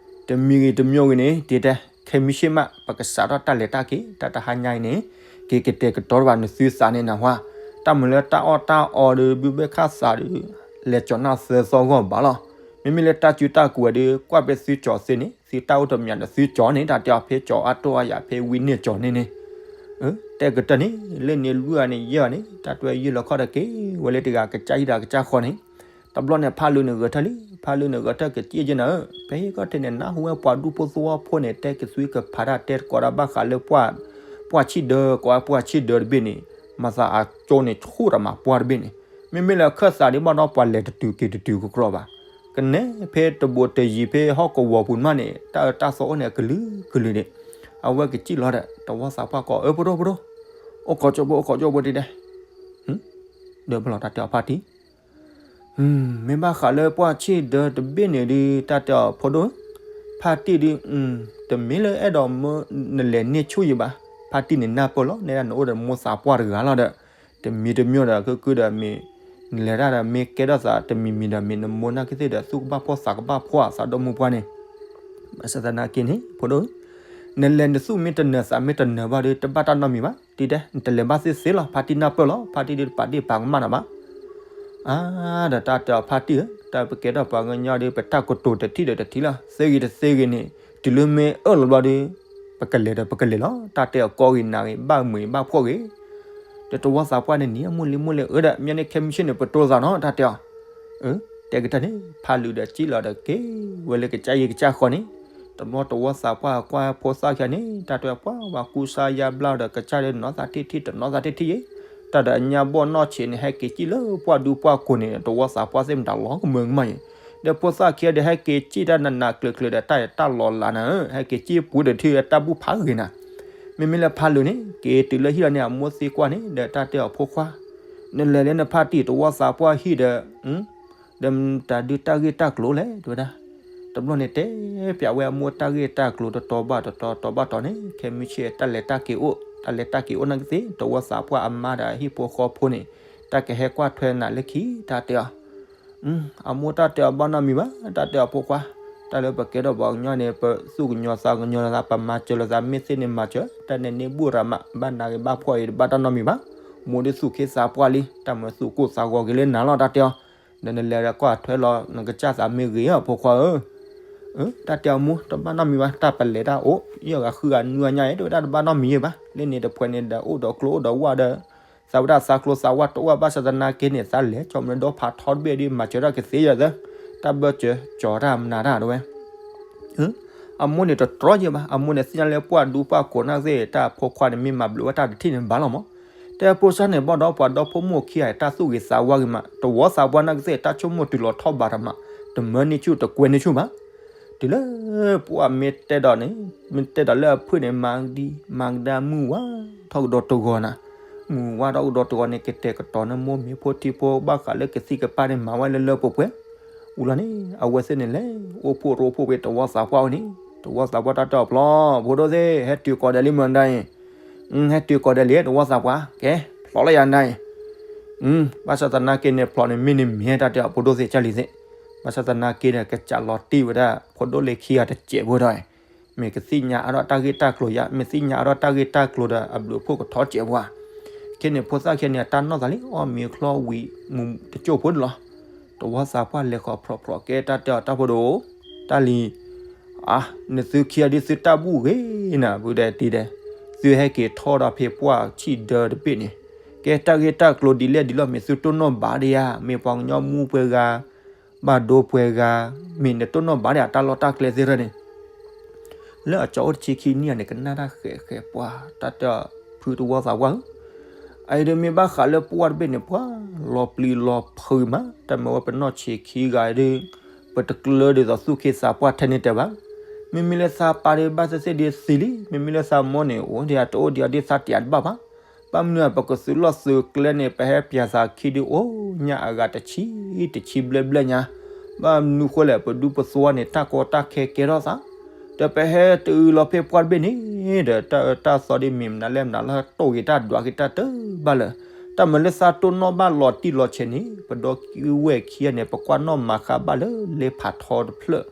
တမံၤဂ့ၤတမံၤဂ့ၤန့ၣ် တတဲ ခဲမုၢ်ဆ့ၣ်မး ပကစးထီၣ်တၢ်လဲၤတၢ်က့ၤ တၢ်တဟါညါအံၤန့ၣ် က့ၤကတဲာ်ကတီၤတဘၣ်နသုသးန့ၣ်နၢ်ဟူဧါ, တၢ်မၤလၢတၢ်အီၣ်တၢ်အီဒီး ဘုဘၣ်ခၣ်သးဒီး လဲၤကၠီၤနၢ်သၢသီဂီၢ်ဘၣ်လီၤ, မ့မ့ၢ်လၢတၢ်စုတၢ်ကဝဲၤဒီး ကွၢ်ဖဲသုကၠီၤသ့န့ၣ် သုတၢ်အိၣ်တမံၤဒီးသုကၠီၤန့ၣ် တၢ်တဲအီၤဖဲကၠီၤအါတိၢ်အါယၤ ဖဲဝံန့ၢ်ကၠီၤန့ၣ်န့ၣ် တဲကတၢၢ်န့ၣ် လၢန့ၣ်လွံၢ်ဂၤန့ၣ်ယဲၢ်ဂၤန့ၣ် တၢ်တဲယုၢ်လီၤခီၣ်ဒီးက့ၤဝဲလၢတဂၤကစၢ်ဟံၣ်ဒီးကစၢ်ဃီန့ၣ်, တဘျီန့ၣ်ဖးလၢာ်န့ၣ်ဂဲၤထၢၣ်လံ, ဖးလၢာ်န့ၣ်ဂဲၤထၢၣ်ကစံၣ်က့ၤနၤဧၢ, ဖဲဟံၣ်ခီၣ်ထံးန့ၣ် နၢ်ဟူဝဲပှၤဒူဖိသဝီဖိန့ၣ် တဲကသွံကဖးတၢ်တဲတကိးတၢ်ဘၣ်ဃးလၢ ပှၢ်ဆံၣ်ဒၢ ကိးဝဲပှၢ်ဆံၣ်ဒၢတဘ့ၣ်န့ၣ်, မၤသးအကၠိန့ၣ်ဆူၣ်တၢ်မၤပှၢ်တဘ့ၣ်န့ၣ်, မ့မ့ၢ်လၢအခၢၣ်သးဒ်ဘၣ်ဒီးပှၤလဲၤတတုၤက့ၤတတုၤကကြၢးဘၣ်, ကနဲဖဲတဘိးတယံၤဖဲဟီၣ်ကဝီၤပူၤမးန့ၣ် တၢ်အၢတၢ်သီအိၣ်န့ၣ် အကလုာ်ကလုာ်န့ၣ်, အဝဲကစံၣ်လီၤဒီး တဝီသးပှၢ်ကိး အၢ ဖိဒိၣ်ဖိဒိၣ်, အိၣ်ခိးကၠိဖိ အိၣ်ခိးကၠိဖိတတဲ, ဒီးပလီၢ်တၢ်တဲအီၤဖါတံၢ် မ့ၢ်ဘၣ်ဃးလၢပှၢ်ဆံၣ်ဒၢတဘ့ၣ်န့ၣ်ဒီး တၢ်တဲအီၤဖိဒိၣ်, ဖါတံၢ်ဒီး, တမ့ၢ်လၢအဲၣ်ဒိးမၢနလဲၤန့ၢ်ဆူၣ်ယံၤဘၣ်, ဖါတံၢ်န့ၣ်နၢ်ပၢၢ်လီၤ, နဲဒၣ်နအိၣ်ဒီးမိၢ်သးပှၢ်တဂၤလီၤဒီး, တမံၤတမံၤဒီး ကုကုဒီးမ့ၢ်, နလဲၤတၢ်ဒီးမ့ၢ်ကဲထီၣ်သးတမံၤမံၤဒီး မ့ၢ်နမိၢ်နာ်က့သ့ၣ်ဒီး သူၣ်ကဘၣ်ဖှီၣ်သးကဘၣ်ဖှီၣ်သးဒီမုၢ်ပှၢ်န့ၣ်, ဘၣ်ဆၣ်သနာ်က့န့ၣ် ဖိဒိၣ် နလဲၤနသူၣ်မ့ၢ်တနၢၤသးမ့ၢ်တနၢၤဘၣ်ဒီး တဘၣ်တၢ်နီတမံၤဘၣ်, တံၤတဲ နတလဲၤဘၣ်သ့သ့လီၤ, ဖါတံၢ်နၢ်ပၢၢ်လီၤ, ဖါတံၢ်ဒီးတပာ်ဒ့ၣ်ပာ်ကမၣ်နၤဘၣ်. အါ ဒီးတၢ်တဲအီၤဖါတံၢ်ဧၢ, တၢ်ပကဲထီၣ်ပှၤကညီဒီး ပတၢ်ကတိၤတထံၣ်ဒီးတထံၣ်လီၤ, သ့ဂ့ၤတသ့ဂ့ၤန့ၣ် တုၤလၢမ့ၢ်အၢၣ်လီၤဘျီဒီး ပကလဲၤဒီးပကလဲၤလီၤ, တၢ်တဲအီၤကီဂ့ၤနၤဂ့ၤ ဘၣ်မုာ်ဂ့ၤဘၣ်ဖှီၣ်ဂ့ၤ ဒီးတဝီသးပှၢ်န့ၣ် နံၤအမိၢ်လံမိၢ်လံအၢဒီး မ့ၢ်န့ၣ်ခဲမုၢ်ဆ့ၣ်န့ၣ် ပတိၢ်သးနီၤ တၢ်တဲအီၤ. တဲကတၢၢ်န့ၣ် ဖးလူၤဒီးစံၣ်လီၤဒီးက့ၤဝဲလၢကစၢ်ယံၤကစၢ်ဃီန့ၣ်, တဘျီတဝီသးပှၢ်ကွၢ်ဖိသၣ်ခံဂၤန့ၣ် တၢ်တဲပှၤဝၤကူစါယါဘျါဒီး ကစၢ်ဒီးနီၢ်သးထံၣ်ထံၣ်တနီၢ်သးထံၣ်ထံၣ်ယဲ, တၢ်ဒီးအညါဘီၣ်နီၢ်ဆံးန့ၣ် ဟဲက့ၤစံၣ်လၢပှၢ်ဒူပှၢ်ကိာ်န့ၣ် တဝီသးပှၢ်သ့ၣ်မတၤလီၤကမၢကမၣ်ယဲ, ဒီးဖိသၣ်ခံဂၤဒီးဟဲက့ၤစံၣ်တၢ်နးနးကျၢၤကျၢၤဒီး တၢ်တၢ်လီၤလးနၤဧၢ, ဟဲက့ၤစံၣ်ပူၤဒီးထံၣ်တၢ်ဘူၣ်ဖးဂ့ၤနၤ မ့မ့ၢ်လၢဖးလူၤန့ၣ် က့ၤတုၤလၢဟံၣ်လီၤန့ၣ် အမိၢ်သံကွၢ်န့ၣ် ဒီးတၢ်တဲအီၤဖိခွါ, နလဲၤလၢနဖါတံၢ်တဝီသးပှၢ်ဟံၣ်ဒီး, ဒီးတၢ်ဒုးတၢ်ဂ့ၢ်တၢ်ကျိၤလဲၣ် တဲဝဲဒၣ်. တဘျီန့ၣ်တဲပျးဝဲအမိၢ်တၢ်ဂ့ၢ်တၢ်ကျိၤတတီၤဘၣ်တတီၤ တီၤဘၣ်တီၤန့ၣ် ခဲမုၢ်ဆ့ၣ်တၢ်လဲၤတၢ်က့ၤအိၣ် တၢ်လဲၤတၢ်က့ၤအိၣ်နာ်က့သ့ၣ် တဝီသးပှၢ်အမါဒီးအဟံၣ်ဖိဃီဖိန့ၣ် တၢ်ကဟဲကွၢ်ထွဲနၤလၢခံ တၢ်တဲအီၤ အမိၢ်တၢ်တဲအီၤဘၣ်နီတမံၤဘၣ် တၢ်တဲအီၤဖိခွါ, တၢ်လၢပကဲထီၣ်ပှၤကညီန့ၣ် ပသူၣ်ကညီၤသးကညီၤလိာ်သး ပမၤစၢၤလိာ်သး မ့ၢ်သ့န့ၣ်မၤစၢၤ တၢ်န့ၣ်န့ၢ်ဘူၣ်ရၤမး ဘၣ်နးဂ့ၤဘၣ်ဖှီၣ်အံၤ တဘၣ်တၢ်နီတမံၤဘၣ်. မိၢ်ဒုးသူၣ်က့သးပှၢ်လံ တၢ်မၤသူၣ်ကိၢ်သးဂီၤက့ၤလၢနၤလီၤ တၢ်တဲအီၤ. ဒီးနလဲၤဒီးကွၢ်ထွဲလီၤ နကစၢ်သးမ့ၢ်ဂ့ၤဧါ ဖိခွါဧၢ တၢ်တဲအီၤမိၢ် တဘၣ်နီတမံၤဘၣ် တၢ်ပလဲၤတၢ်အိၣ် ယဲၢ်ဂၤဃုဂၤနွံဂၤညါအံၤ တဝဲဒၣ်တဘၣ်နီတမံၤယဲဘၣ် လၢန့ၣ်တဖှဲးန့ၣ်ဒီး အိၣ်ဒီးကျိအိၣ်ဒီးဝၣ်ဒီး သးဝဲဒၣ်သးကျိသးဝၣ်တအိၣ်ဘၣ်ဆၣ်သနာ်က့န့ၣ် သးလဲၤကၠီၤမနုၤဒီဖးထီတဘ့ၣ်ဒီး မၤစၢၤတၢ်ကသ့ယဲသၢ တၢ်ဘၢၣ်စၢၤကၠီၤတၢ်မနုၤတၢ်တဝဲ အမိၢ်န့ၣ်တတြီယဲဘၣ် အမိၢ်န့ၣ်သ့ၣ်ညါလၢပှၢ်ဒူပှၢ်ကိာ်နာ်က့သ့ၣ် တၢ်ဖိခွါန့ၣ်မ့ၢ်မၤဘျုးဝဲတၢ်တထံၣ်န့ၣ်ဘၣ်လီၤမး တဲဖိစၢ်န့ၣ် ဘၣ်ဒီးပှၤဒီဖိမိၢ်ခံဂၤ တၢ်သူၣ်ဂ့ၤသးဝါဂ့ၤမး တဝီသးပှၢ်နာ်က့သ့ၣ် တၢ်ဆိကမိၣ်တုၤလီၤထီၣ်ဘးတမး တမၢန့ၢ်ဆူၣ်တကွဲန့ၢ်ဆူၣ်ဘၣ် တုၤလၢပှၢ်မ့ၢ်တဲဒီးန့ၣ် မ့ၢ်တဲဒီးလၢအဖုၣ်န့ၣ် မၤဒံမၤကဒါမုၢ်ဝါ ထီၣ်ကဒီးတဂီၤနၤ မုၢ်ဝါထီၣ်ကဒီးတဂီၤန့ၣ် ကတဲာ်ကတီၤန့ၢ်မိၢ်မ့ၢ်ဖိထံဖိ ဘၣ်ဃးလၢကသံၣ်ကပၢ်န့ၣ် မၤဝဲလၢလၢပှဲၤပှဲၤ ဝံၤလီၤန့ၣ် အဝဲသ့ၣ်န့ၣ်လဲၤ အိၣ်ဖှိၣ်ရိဖှိၣ်ဖဲတဝီသးပှၢ်ဝဲန့ၣ် တဝီသးပှၢ်တၢ်တဲအီၤဖျီ ဖိဒိၣ်သ့ၣ် ဟဲတုၤကိးဒဲးလံမနုၤဒၣ်အံၤ ဟဲတုၤကိးဒဲးလံ တဝီသးပှၢ် ကဲ ဖျီလၢယၤနၤအံၤ ဘၣ်ဆၣ်သနာ်က့န့ၣ် ဖျီန့ၣ်မ့ၢ်န့ၣ်မ့ၢ်တၢ်တဲအီၤ ဖိဒိၣ်သ့ၣ်ကၢ်လံၤသ့ၣ် ဘၣ်ဆၣ်သနာ်က့န့ၣ် ကစးလီၤတံၢ်ဝဲဒၣ် ဖိဒိၣ်လၢခံဂၤတစဲးဖိဒီး မ့ၢ်ကသ့ၣ်ညါအါထီၣ်တၢ်ဂ့ၢ်တၢ်ကျိၤယါ မ့ၢ်သ့ၣ်ညါအါထီၣ်တၢ်ဂ့ၢ်တၢ်ကျိၤဒီး အဘျုးအဖှိၣ်ကထီၣ်စဲးပှၤ ခဲန့ၣ် ဖိသၣ်ခံဂၤန့ၣ် အတၢ်နီၢ်သးလံ အီၣ်မ့ၤချီဝံၤ မူၤတစိၢ်ဖိန့ၣ်လီၤ. တဝီသးပှၢ်လဲၤဃီၤဖျိးဖျိး ကဲတၢ်တဲအီၤ တၢ်ဖိဒိၣ် တၢ်လံၤ အါ နသုခံဂၤဒ်သုတၢ်ဘူၣ်ဂ့ၤနၤ ပုၢ်ဒဲးတံၤဒဲး သုဟဲက့ၤထီၣ်ဒီးဖဲပှၢ်ဆံၣ်ဒၢတဘ့ၣ်န့ၣ် ကဲတၢ်ဂ့ၢ်တၢ်ကျိၤဒ်လဲၣ်ဒ်လဲၣ် မ့ၢ်သုတိၢ်နီၣ်ဘၣ်ဒံးဧါ မ့ၢ်ပှၤကညီမူပှဲၤဂၤ ဘၣ်ဒိပှဲၤဂၤ မ့ၢ်နတိၢ်နီၣ်ဘၣ်ဒံးဧါ တၢ်လီၢ်တၢ်ကျဲသ့ၣ်ရၢန့ၣ် လၢအကၠီအိၣ်တဆံခံနံၣ်ဧါန့ၣ် ကနၣ်တၢ်ဃဲးဃဲးပှၤ တၢ်တဲအီၤ ဖုတဝီသးပှၢ်ဧၢ, အအံၤဒ်မ့ၢ်ဘၣ်ဃးလၢပှၢ်တဘ့ၣ်န့ၣ် ပှၤလီၤပျံၤလီၤဖုးမး တၢ်မ့ၢ်ဝဲပနီၢ်ဆံးခံဂၤဒီး ပတကျၢၤဒ်သိးသူၣ်က့သးပှၢ်ထဲန့ၣ်တဲဘၣ်. မ့မ့ၢ်လၢသးပၢ်ဒီးဘၣ်သ့ၣ်သ့ၣ်ဒီးသံလံ, မ့မ့ၢ်လၢသးမိၢ်န့ၣ် အိၣ်ဒံးတအိၣ်ဒံးအီၤဒ်သးတယၤတဘၣ်ဘၣ်. ဘၣ်မနုၤပကသုးလီၢ်သုးကျဲန့ၣ် ပဟဲပၠးသးခံဒုးအိၣ်ညါအဂၤတဆံ, တဆံဘျဲၣ်ဘျဲၣ်ညါ, ဘၣ်မနုၤဃိလဲၣ် ပဒူပသဝီန့ၣ် တၢ်ကီတၢ်ခဲကဲထီၣ်သး, ဒီးပဟဲတအုလီၤဖဲပှၢ်တဘ့ၣ်န့ၣ်, ဒီးတၢ်အၢတၢ်သီဒ်မ့ၢ်မနုၤလဲၣ်မနုၤလၢတိၢ်ဂ့ၤတၢ်ဒွးက့ၤတၢ်တဘၣ်လၢၤ, တၢ်မၤလၢသးတိၢ်နီၣ်ဘၣ်လီၤတံၢ်လီၤဆဲးန့ၣ် ပဒီကဝဲၢ်ခံဂၤန့ၣ် ပကွၢ်နီၣ်မၤဃာ်ဘၣ်လၢလ့ဖးထီတဖျၢၣ်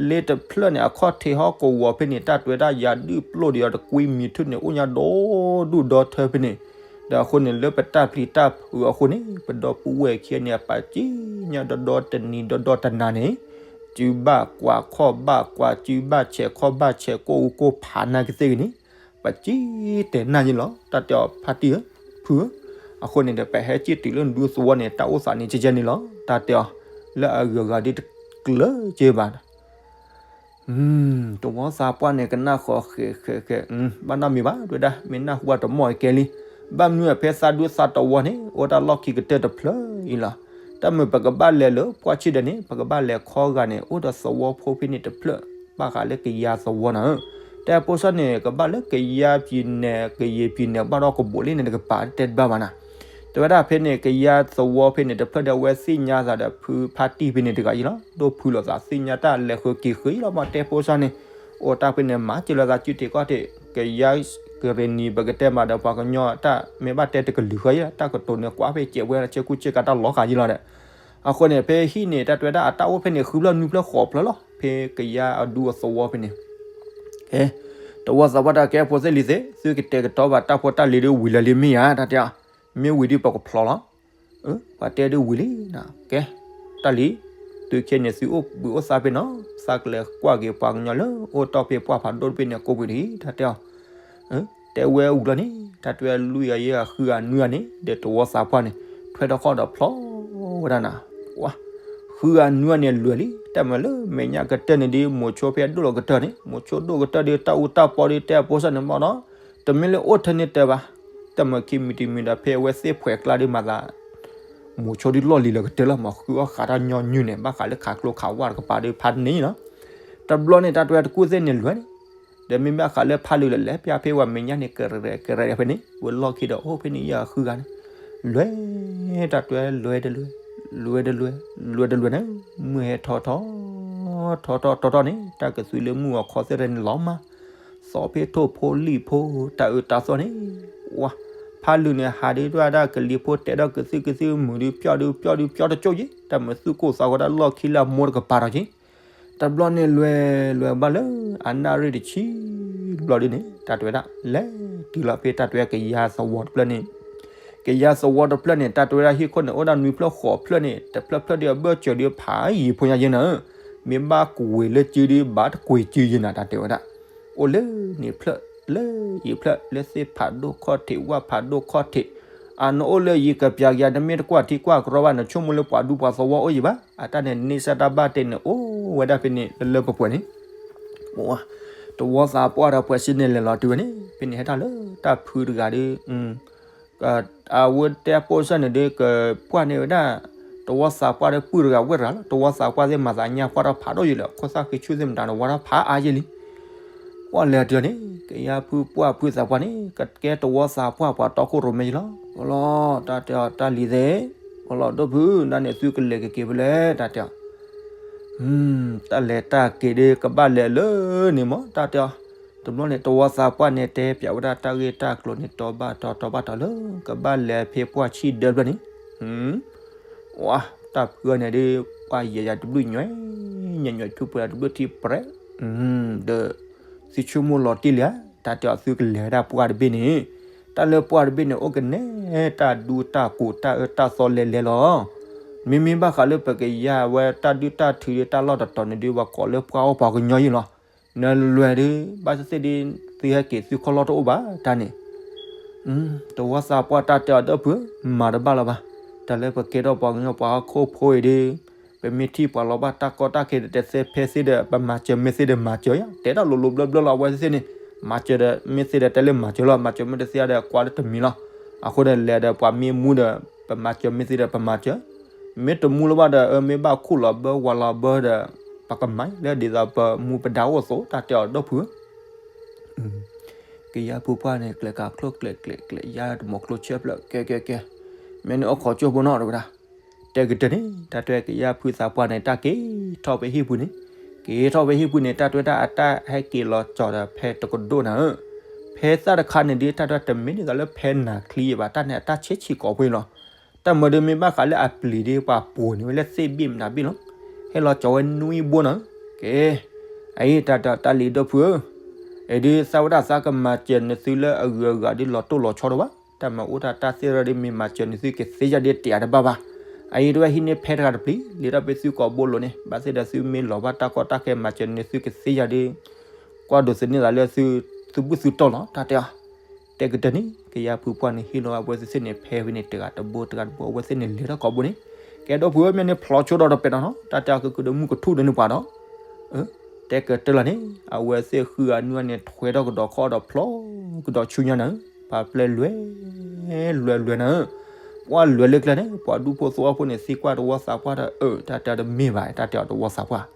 လ့တဖျၢၣ်န့ၣ် အခီၣ်ထံးဟီၣ်ကဝီၤဖဲန့ၣ် တၢ်တွဲဒၣ်ယၤဒုၣ်ပျိၢ်ဒီးတကွံမံၤထူၣ်န့ၣ် အိၣ်ညါဒီဒူၣ်ဒီထၢဖဲန့ၣ်, ဒီးအဃိန့ၣ် လၢပတၢ်ပျံၤတၢ်ဖုးအဃိန့ၣ် ပဒီပုၢ်ဝဲၢ်ခံဂၤန့ၣ် အပာ်ကံညါဒီဒီတနံၤဒီဒီတနၤန့ၣ်, စုဘၣ်ကွၢ်ခီၣ်ဘၣ်ကွၢ် စုဘၣ်ဆဲးခီၣ်ဘၣ်ဆဲး ကိၣ်အူကိၣ်ဖးနၤကသ့ၣ်ဂ့ၤန့ၣ်, ပစံၣ်တဲာ်နၢ်ယ့လီၤ တၢ်တဲအီၤ ဖါတံၢ်ဧၢ, ဖုဧၢ, အဃိန့ၣ်ဒီး ပဟဲစံၣ်တုၤလၢနဒူသဝီန့ၣ် တၢ်အိၣ်သးန့ၣ်ကဲကဲန့ၣ်လီၤ တၢ်တဲအီၤ, လၢအဂုၤအဂၤဒ်တကျၢၤက့ဘၣ် တဝီသးပှၢ်န့ၣ် ကနၣ်ဃီၤဃဲးဃဲးဃဲး, ဘၣ်နီတမံၤဘၣ် တဲဝဲဒၣ် မ့ၢ်နၢ်ဟူဘၣ်တမီၢ်ကဲလံ, ဘၣ်မနုၤအဖဲသးဒူသးတဝီန့ၣ် အိၣ်တၢ်လီၢ်ခံကတၢၢ်တဖျၢၣ်အံၤလီၤ, တၢ်မုာ်ပကဘၣ်လဲၤလၢပှၢ်ဆံၣ်ဒီးန့ၣ် ပကဘၣ်လဲၤခီဂာ်န့ၣ် အိၣ်ဒီးသဝီဖိဖဲန့ၣ်တဖျၢၣ် ဘၣ်ဃးလၢကယၤသဝီနီၤ, တဲဖိဆၢန့ၣ် ကဘၣ်လၢကယၤပံၤနဲၣ် ကယဲၢ်ပံၤနဲၣ် ဘၣ်ဒီးကဘိးလံန့ၣ် တကပၤတဲတဘၣ်ဘၣ်နီၤ တဲဝဲဒၣ်ဖဲန့ၣ် ကယၤသဝီဖဲန့ၣ် တဖျၢၣ်ဒီးအဝဲသ့ၣ်ညါသးဒီးဖုဖါတံၢ်ဖဲန့ၣ်တဂၤအံၤလီၤ, ဒိၣ်ဖုလိာ်သးသ့ၣ်ညါတၢ်လဲၤဃုာ်က့ၤဃုာ်အံၤလီၤ, မ့ၢ်တဲဖိဆၢန့ၣ် အိၣ်တၢ်ဖဲန့ၣ် မၤစၢၤလိာ်သးစုတ့ၢ်ကီၢ်တ့ၢ်, ကယၤကရ့ၣ်နံၤ ပကတဲမးဒီးပှၤကညီတၢ်မ့ၢ်ဘၣ်တဲတကလုာ်ဃီအံၤ တၢ်ကတိၤန့ၣ်ကွၢ်ဖဲစဲးဝဲဆဲကူစဲကၤတၢ်လီၤဃာ်ယံလီၤဒီး, အဃိန့ၣ် ဖဲဟံၣ်န့ၣ် တၢ်တဲဝဲဒၣ်အတၢ်အိၣ်ဖဲန့ၣ် ဃုဖျၢၣ်နွံဖျၢၣ်ဃိးဖျၢၣ်လီၤ, ဖဲကယၤအဒူအသဝီဖဲန့ၣ် ကဲ, တဝီသးပှၢ်တၢ်ကဲဖိသ့ၣ်လံၤသ့ၣ် သုကတဲာ်ကတီၤဘၣ်တၢ်ဖိတၢ်လံၤဒ်ဝံၤလၢာ်လံမ့ၢ်ဧါ တၢ်တဲအီၤ, မ့ၢ်ဝံၤဒ်ပကဖျိးလီၤ, ပှၤတဲဒ်ဝံၤလံနီၤ, ကဲ, တၢ်လံၤ, သုခဲန့ၣ်သုအိၣ်ဘှံးအိၣ်သါဖဲနီၤ, သးကလဲၤကွၢ်က့ၤပှၤကညီလၢအိၣ်တီၢ်ဖဲပှၢ်ဖးဒိၣ်တဘ့ၣ်န့ၣ် ကိးပှ့ၤတဂ့ၤ တၢ်တဲအီၤ တဲဝဲဝံၤလီၤန့ၣ် တၢ်တဲလွံၢ်ဂၤယဲၢ်ဂၤဃုဂၤနွံဂၤန့ၣ် ဒီးတဝီသးပှၢ်န့ၣ် ထွဲထီၣ်ဃီဒီးဖျိးဝဲဒၣ်နၤ, ဝါ, ဃုဂၤနွံဂၤန့ၣ်လွဲၢ်လံ, တၢ်မၤလၢမဲာ်ညါကတၢၢ်န့ၣ်ဒ် မိၤဆိဖဲအဒိၣ်လီၤကတၢၢ်န့ၣ် မိၤဆိဒိၣ်ကတၢၢ်ဒ်တၢ်အူတၢ်ပီဒ်တဲအဖိဆၢန့ၣ်မးနီၤ, တမ့ၢ်လၢအိၣ်ထဲန့ၣ်တၢၤဘၣ်, တၢ်မၤခံမံၤတမံၤဒီးဖဲအဝဲသ့ၣ်ဖှဲးကျါဒ်မၤသး မိၤဆိဒ်လီၢ်လံၤလၢကတၢၢ်လီၤ မ့ၢ်ဃုအီၣ်ဃးတၢ်ညီနုၢ်န့ၣ် ဘၣ်ဃးလၢခးကျိခးဝၣ်တကပၤဒီးဖးန့ၣ်လီၤ, တဘျီန့ၣ် တၢ်တဲတကူၣ်သ့ၣ်န့ၣ်လွဲၢ်န့ၣ်, ဒီးမ့ၢ်ဘၣ်ဃးလၢဖးလုၢ်လၢလဲၤပျၢ်ဖဲဝဲမဲာ်ညါန့ၣ် ကရဲၣ်ကရဲၣ်ဖဲန့ၣ် ဝဲလီၢ်ခံဒီးအိၣ်ဖဲန့ၣ်ယဲၢ်ဂၤဃုဂၤန့ၣ်, လွဲၢ် တၢ်တဲလွဲၢ်တလွဲၢ်, လွဲၢ်တလွဲၢ်, လွဲၢ်တလွဲၢ်န့ၣ်, မုၢ်ဟဲထီထီ, ထီထီထီထီန့ၣ် တၢ်ကသုးလၢမုၢ်ဂီၤခီသ့ၣ်န့ၣ်လီၤမး သီဖ့ထိၣ်ဖိလံၣ်ဖိ တၢ်အၢတၢ်သီန့ၣ်, ဝါ, ဖးလုၢ်န့ၣ် ဟးဒုးဒွဲၣ်ဒၣ်ကလံၤဖိတဲဒီးကသုၣ်ကသုၣ်မုာ်ဒုးပျီၢ်ဒုးပျီၢ်ဒုးပျီၢ်တကၠိၣ်ယံၤ တၢ်မၤသူၣ်ကိၢ်သးဂီၤဒၣ်လီၢ်ခံလၢအမိၢ်တကပၤဒီးက့ၤ, တဘျီန့ၣ်လွဲၢ်လွဲၢ်ဘၣ်လၢအနၣ်ရံၣ်တဆံဘျီဒုန့ၣ် တၢ်တဲဝဲဒၣ် လဲၤတုၤလီၤဖဲတၢ်တဲကယၤသဝီတဖျၢၣ်န့ၣ်, ကယၤသဝီတဖျၢၣ်န့ၣ် တၢ်တဲဝဲဒၣ်ဟံၣ်ခိၣ်န့ၣ် အိၣ်ဒၣ်နွံဖျၢၣ်ဃိးဖျၢၣ်န့ၣ် တဖျၢၣ်ဖျၢၣ်ဒုးအဘၢၣ်စၢၤဒုးဖးယံၤဖိညါယဲနၤ, မ့ၢ်ဘၣ်ကွံာ်လၢစုဒုး ဘၣ်တကွံာ်စုယဲနၤ တၢ်တဲဝဲဒၣ်, အိၣ်လၢန့ၣ်ဖျၢၣ် လၢအံၤဖျၢၣ် လၢသ့ၣ်ဖးဒိၣ်ခီၣ်ထံး ဝၣ်ဖးဒိၣ်ခီၣ်ထံး, အနအိၣ်လၢယံၤကပျးကယၤ နမ့ၢ်တကွၢ်ထံကွၢ်ကရီဘၣ် နဆိကမိၣ်လၢပှၤဒူပှၤသဝီအိၣ်ယံၤဘၣ်, အတၢ်န့ၣ်န့ၢ်စၢ်တၢ်ဘၣ်တဲန့ၣ် အိၣ်ဝဲဒၣ်ဖဲန့ၣ်လၢလၢပှဲၤပှဲၤန့ၣ် တဝီသးပှၢ်ဒီးပှဲၤစ့န့ၣ်လဲၤလီၤတုၤဝဲန့ၣ် ဖဲန့ၣ်ဟဲထီၣ်လၢတၢ်ဖုတဂၤဒီး အဝဲတဲပိာ်စၢ်န့ၣ်ဒီး ကပှၢ်န့ၢ်ဝဲဒၣ် တဝီသးပှၢ်ဒီးပုၢ်တဂၤဝဲၢ်တဂၤလီၤ. တဝီသးပှၢ်သ့ၣ်မၤသးညါပှၢ်ထီၣ်ဖးဒိၣ်ယံၤလၢ ခိၣ်သၣ်ဃံဆူၣ်သ့ၣ်မတၤန့ၣ် ဝါထီၣ်ဖးအါယံၤလံ ပှၢ်လဲၤတုၤန့ၣ် ကယၤဖုပှၢ်ဖုသးပှၢ်န့ၣ် ကကဲတဝီသးပှၢ်ပှၤတီခိၣ်ရိၣ်မဲယံၤလီၤ. အလီၤ တၢ်တဲအီၤတၢ်လံၤသ့ၣ် အလီၤဒိၣ်ဖု နၤန့ၣ်သုကလဲၤကက့ၤဖဲလဲၣ် တၢ်တဲအီၤ တၢ်လဲၤတၢ်က့ၤဒီး ကဘၣ်လဲၤလၢန့ၣ်မး တၢ်တဲအီၤ. တဘျီန့ၣ် တဝီသးပှၢ်န့ၣ် တဲပျးဝဲဒၣ်တၢ်ဂ့ၢ်တၢ်ကျိၤန့ၣ် တီဘၣ်တီတီဘၣ်တီလၢ ကဘၣ်လဲၤဖဲပှၢ်ဆံဒၢတဖျၢၣ်န့ၣ် ဝါ တၢ်ဖုအီၤန့ၣ်ဒီး ပှၢ်ယဲယၤတဘျုးညွဲ ညွဲညွဲထူပှဲၤတဘျုးထံပြဲ ဒီး သုဆိကမိၣ်လီၤတံၢ်လံဧါ တၢ်တဲအီၤသုကလဲၤဝဲဒၣ်ပှၢ်တဘ့ၣ်န့ၣ် တၢ်လၢပှၢ်တဘ့ၣ်န့ၣ် အိၣ်ကနဲ တၢ်ဒူတၢ်ကိးတၢ်အၢတၢ်သီလဲၤလဲၤလီၤ. မ့မ့ၢ်ဘၣ်ဃးလၢပကယၤဝဲတၢ်ဒုၣ်တၢ်ထုးဒီးတၢ်လီၢ်တတီၤန့ၣ်ဒီး ပှၤကိးလၢပှၢ်အိၣ်ပှၤကညီယံၤလီၤ. နလွဲၢ်ဒီး ဘၣ်သ့ၣ်သ့ၣ်ဒီး သုဟဲက့ၤသုခီၣ်လီၢ်တအိၣ်ဘၣ်တၢ်န့ၣ် တဝီသးပှၢ်တၢ်တဲအီၤဒီးဖု မၤတဘၣ်လၢၤဘၣ်. တၢ်လၢပကဲထီၣ်ပှၤကညီပှၤဟီၣ်ခိၣ်ဖိအံၤဒီး ပမ့ၢ်ထံၣ်ပှၤလီၤဘၣ်တၢ်ကီတၢ်ခဲဒီး တသဲဖဲသ့ဒီး ပမၤစၢၤမ့ၢ်သ့ဒီးမၤစၢၤယၤ တဲတၢ်လိၤလိၤဘျၢဘျၢလီၤ အဝဲသ့ၣ်သ့ၣ်န့ၣ် မၤစၢၤဒီးမ့ၢ်သ့ဒီးတဲလၢမၤစၢၤလီၤ မၤစၢၤမ့ၢ်တသ့ဒီးကွၢ်လၢတမံၤလီၤ. အဃိန့ၣ် လဲၤဒီးပှၤမ့ၢ်မူဒီး ပမၤစၢၤမ့ၢ်သ့ဒီးပမၤစၢၤ မ့ၢ်တမူလၢၤဘၣ်ဒီး အမ့ၢ်ဘၣ်ခူၣ်လီၤဘၢဝါလီၤဘၢဒီး ပကမၤလၢဒ်သိးပမူပဒါအိၣ်အသိး တၢ်တဲအီၤဒီးဖု က ကယၤဖုပှၢ်န့ၣ် ကျဲၤကးချိၣ်ကျဲးကျဲးကျဲး ယါတမိၤချိဆၢဖျၢၣ် ကဲကဲကဲ, မ့ၢ်န့ၣ်အိၣ်ခိးကၠိဖိနီၤ တဲဝဲဒၣ်. တဲကတၢၢ်န့ၣ် တၢ်တဲကယၤဖုသးပှၢ်န့ၣ် တၢ်က့ၤထီၣ်ဖဲဟံၣ်ပူၤန့ၣ်, က့ၤထီၣ်ဖဲဟံၣ်ပူၤန့ၣ် တၢ်တဲဝဲဒၣ်အတၢ်ဟဲက့ၤလီၤကၠီၤဒီးဖဲတကဒိၣ်နၤဧၢ, ဖဲသၣ်တခါန့ၣ်ဒုး တၢ်တဲဝဲတမ့ၢ်ဒ်သိးလၢဖဲနၤချံယဲဘၣ်, တၢ်န့ၣ်အတၢ်ဆဲးဆံးကိးဖိအံၤလီၤ. တၢ်မၤဒုးမ့ၢ်ဘၣ်ဃးလၢအပျံၤဒုး ပှၤပိာ်န့ၢ်ဝဲလၢသ့ၣ်ဘ့ၣ်မနုၤဘ့ၣ်လီၤ. ဟဲလီၤကၠီၤဝဲနွံဘိနၤဧၢ, ကဲ, အအံၤတၢ်တဲတၢ်လံၤဒိၣ်ဖုဧၢ, အံၤဒုးသးဝဲဒၣ်သးကမၤစၢၤနသုလၢအဂုၤအဂၤဒုးလီၤတိၢ်လီၤဆီဒိၣ်ဘၣ်, တၢ်မၤအိၣ်တၢ်တၢ်သ့ၣ်ရၢဒုး မ့ၢ်မၤစၢၤနသုကသ့ယၤဒုးတယာ်တဘၣ်ဘၣ်. အအံၤတဝဲဟံးန့ၢ်ဖဲတဂၤတပျံၤ လံာ်ထီၣ်ဖဲသုကိာ်ဘိလိၤန့ၣ် ဘၣ်သ့ၣ်ဒီးသုမ့ၢ်လီၤဘၣ်တၢ်ကီတၢ်ခဲမၤစၢၤနသုကသ့ယၤဒုး ကွၢ်ဒိးသန့ၤသးလၢသု သုဘူၣ်သုတီၢ်လီၤ တၢ်တဲအီၤ. တဲကတၢၢ်န့ၣ် ကယၤဖုပှၢ်န့ၣ် ဟ့ၣ်လီၤအဝဲသ့ၣ်န့ၣ် ဖဲဝဲန့ၣ်တဂၤတဘိတဂၤတဘိ အဝဲသ့ၣ်န့ၣ်လဲၤထီၣ်ကိာ်ဘိန့ၣ်, ကဲဒိၣ်ဖုဧၢ မ့ၢ်န့ၣ်ဖျီဆိဒီးတပဲာ်နီၤနီၤ တၢ်တဲအီၤကကုာ်ဒီးမုၢ်ကထူၣ်ဒီးန့ၣ်ပှၤဒီး တဲကတၢၢ်လီၤန့ၣ် အဝဲသ့ၣ်ဃုဂၤနွံဂၤန့ၣ် ထွဲထီၣ်ကဒီးခီၣ်ဒီးဖျီကဒီးဆူညါနၤဧၢ, ပှၤပျဲလွဲ လွဲလွဲနၤဧၢ, ပှၤလွဲလၢကျဲန့ၣ် ပှၤဒူဖိသဝီဖိန့ၣ် သံကွၢ်တဝီသးပှၢ်ဒီး အၢ တၢ်တဲအီၤတမ့ၢ်ဘၣ် တၢ်တဲအီၤတဝီသးပှၢ်,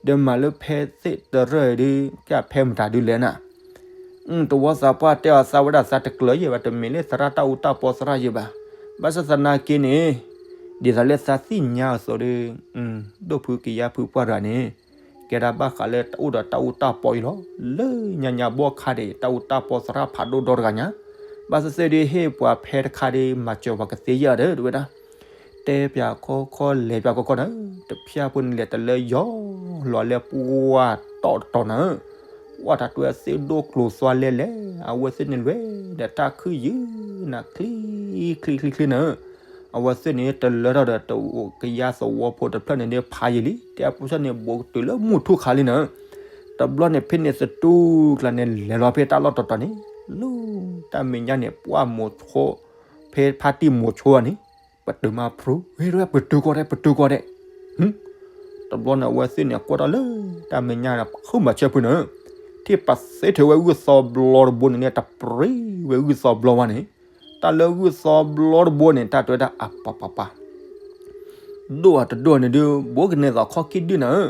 ဒီးမၤလၢဖဲသ့ၣ်တရၢၢ်ဒုး ကဖဲမတၤဒုးလဲၣ်နၤ တဝီသးပှၢ်တဲအီၤသးဝဲဒၣ်သးတကျၢၤယဲၢ်ဘၣ် တမ့ၢ်လၢသရၣ်တၢ်အူတၢ်ပီသရၣ်ယဲၢ်ဘၣ်, ဘၣ်ဆၣ်သနာ်က့န့ၣ် ဒ်သိးလၢသးသ့ၣ်ညါအသိးဒီး ဒိၣ်ဖုကယၤဖုပှၢ်တဂၤန့ၣ် ကဲဒၣ်ဘၣ်ဃးလၢတၢ်အိၣ်ဒီးတၢ်အူတၢ်ပီအံၤလီၤ. လၢညါညါဘီခါန့ၣ် တၢ်အူတၢ်ပီသရၣ်ဖးဒိၣ်ဒီတဂၤညါ, ဘၣ်သ့ၣ်သ့ၣ်ဒုးဟ့ၣ်ပှၤဖဲတခါဒုး မၤစၢၤပှၤကသ့ယဲၢ်ဒီး တဝဲဒၣ် တဲပၠးခီခီလဲၤပၠးခီခီနၤ, တဖၠၣ်ဖိန့ၣ်လဲၤတလၢယီၤ လီၤလဲၤပှၢ်တီၣ်တတီၤနၤ, ပှၢ်တၢ်တွဲသ့ၣ်ဒိၣ်ကျိၤသွါလဲလဲၣ်, အဝဲသ့ၣ်န့ၣ်လွဲၢ်ဒီးတၢ်ခုၣ်ယုၢ်နၤ ချံချံချံချံနၤ, အဝဲသ့ၣ်န့ၣ်တလၢထီၣ်ဒီးတအိၣ်ကယၤသဝီဖိတဖျၢၣ်န့ၣ်ဒုးဖးယံာ်လံ, တဲအဖိဆၣ်န့ၣ် ဘူးကတုၤလၢမုၢ်ထူၣ်ခါလံနၤ, တဘျီန့ၣ်ဖဲန့ၣ်သတူၢ်ကျါန့ၣ် လဲၤလီၤဖဲတၢ်လီၢ်တတီၤန့ၣ်, လၢတၢ်မဲာ်ညါန့ၣ် ပှၢ်မိၤဆိ ဖဲဖါတံၢ်မိၤဆိန့ၣ် ပတုာ်မၤဖျိ ဟဲဝဲပတုာ်ကီၢ်ဒဲး ပတုာ်ကီၢ်ဒဲး, တဘျီန့ၣ်အဝဲသ့ၣ်န့ၣ် ကွၢ်ထီၣ်လၢတၢ်မဲာ်ညါန့ၣ် ဖုမၤဆၢဖုနၤ, ထံၣ်ပသ့ထုးဝဲဂုၢ်သီဘျီတဘိန့ၣ်န့ၣ် တပြံဝဲဂုၢ်သီဘျီဝဲန့ၣ်, တၢ်လၢဂုၢ်သီဘျီတဘိန့ၣ် တၢ်တဲဝဲဒၣ်အပပပ ဒိၣ်အတဒိၣ်န့ၣ်ဒုး ဘူးကနဲသိးခီၣ်က့ၣ်ဒုၣ်နၤဧ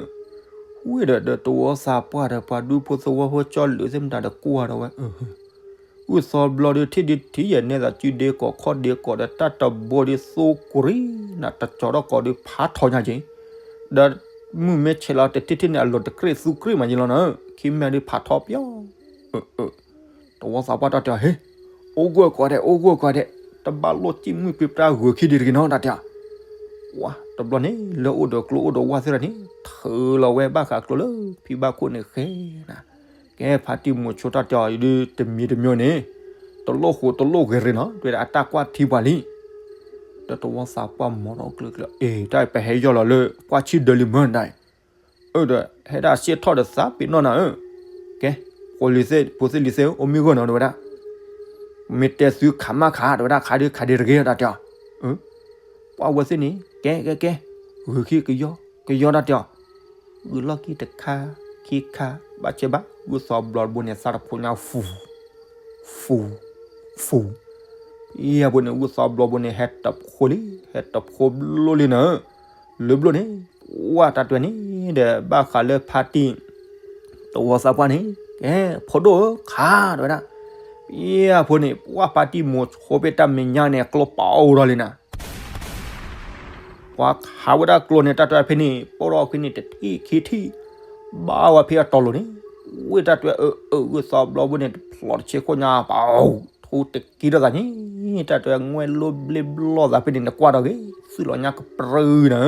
ၢ, ဝံၤဒီးတဝီသးပှၢ်ဒီးပှၤဒူဖိသဝီဖိကၠီလၢာ်သ့ၣ်မတၤဒီးကွၢ်ဒီးဝဲ ဂုၢ်သီဘျီဒုး ထံၣ်ဒုးထံၣ်ယဲၢ်နဲသိးစုဒ့ကီးခီၣ်ဒ့ကီးဒီးတၢ်တဘိဒုးသိကွံာ်နၤ တကၠီၤထီၣ်ကီးဒုးဖးထီညါက့ၤ, ဒီးမုၢ်မ့ၢ်ဆဲးလီၤတထံၣ်ထံၣ်န့ၣ် အလိၤတကြ့ၢ်သူကြ့ၢ်မးယလီၤနၤဧၢ, ခံမံၤဒုးဖးထီပျီ တဝီသးပှၢ်တၢ်တဲအီၤ ဟ့ၣ်, အိၣ်ဂၢၢ်ကီးဒဲး အိၣ်ဂၢၢ်ကီးဒဲး, တဘၣ်လိၣ်စံၣ်မှံၤပျံၤပတၢ်ဂၢၢ်ခံဒံးတဂ့ၤနီၤ တၢ်တဲအီၤ, ဝါ တဘျီန့ၣ် လၢအိၣ်ဒီးကျိအိၣ်ဒီးဝၢ်သ့ၣ်တဖၣ်န့ၣ် ထုးလီၤဝဲဘၣ်ဃးကျိလၢဖံဘၣ်ခိၣ်န့ၣ်ဃဲနၤ, ကဲဖါတံၢ်မိၤဆိတၢ်တဲအီၤအံၤဒုး တမံၤတမံၤန့ၣ် တလိၣ်ဃိးတလိၣ်ဂ့ၤရ့ၤနီၤ တဲဝဲဒၣ်အတၢ်ကွၢ်ထံပှၤလံ ဒီးတဝီသးပှၢ်မၤထီၣ်ကျၢၢ်ကျၢၢ် အ့ တၢ်ပဟဲယီၢ်လီၤလၢ ကွၢ်ဆံၣ်ဒၢလံမၢနၤ, အၢ ဒီးဟဲဒၣ်စ့ၢ်ထီၣ်ဒီးသးပ့ၤနီၣ်နၤဧၢ, ကဲ ဖိလံၤသ့ၣ် ဖိသ့ၣ်လံၤသ့ၣ် အိၣ်မ့ၢ်ဂီၢ်နီၤ တဲဝဲဒၣ်, မ့ၢ်တဲသုခးမးခး တဲဝဲဒၣ် ခးဒုးခးဒံးတဂ့ၤ တၢ်တဲအီၤ, ပှၤဝဲသ့ၣ်န့ၣ် ကဲကဲကဲ ဂုာ်ခံကယီကယီ တၢ်တဲအီၤ, ဂုာ်လီၢ်ခံတခါ ခံခါ ဘၣ်ဆဲးဘၣ် ဂုၢ်သီဘျီတဘိန့ၣ် သးတဖိညါ ဖူ ဖူ ဖူ, ယဲၢ်ဘိန့ၣ် ဂုၢ်သီဘျီဘိန့ၣ် ဟဲတဖိလံ ဟဲတဖိဘျီလံနၤဧၢ, လၢဘျီန့ၣ် ဝၢ်တၢ်တဲန့ၣ်ဒီး ဘၣ်ဃးလၢဖါတံၢ် တဝီသးပှၢ်န့ၣ် ကဲ ဖိဒိၣ်ဧၢ ခး တဲဝဲဒၣ်, ယဲၢ်ဘိန့ၣ် ပှၢ်ဖါတံၢ်မိၤဆိဖဲတၢ်မဲာ်ညါန့ၣ် အကျိပာ်အိၣ်ထီၣ်လံနၤ ပှၤခးဝဲဒၣ်ကျိန့ၣ် တၢ်တဲဖဲန့ၣ် ပိၢ်ထီၣ်အခံန့ၣ် တထံၣ်ခံထံၣ်, ဘၣ်ဝဲဖဲအတီၤလိၤန့ၣ်, ဝ့ၢ်တၢ်တဲအၢ အၢ ဂုၢ်သီဘျီဘိန့ၣ် တဖျိးတဆ့ခိၣ်ညါ ပှၤ ထူတကံထီၣ်သးန့ၣ်, တၢ်တဲငွဲၣ်လိၣ်ဘျ့ဘျီၣ်သးဖဲန့ၣ် နကွၢ်ဒီးဂ့ၤ သုးလီၤညါကပြၢနၤဧၢ,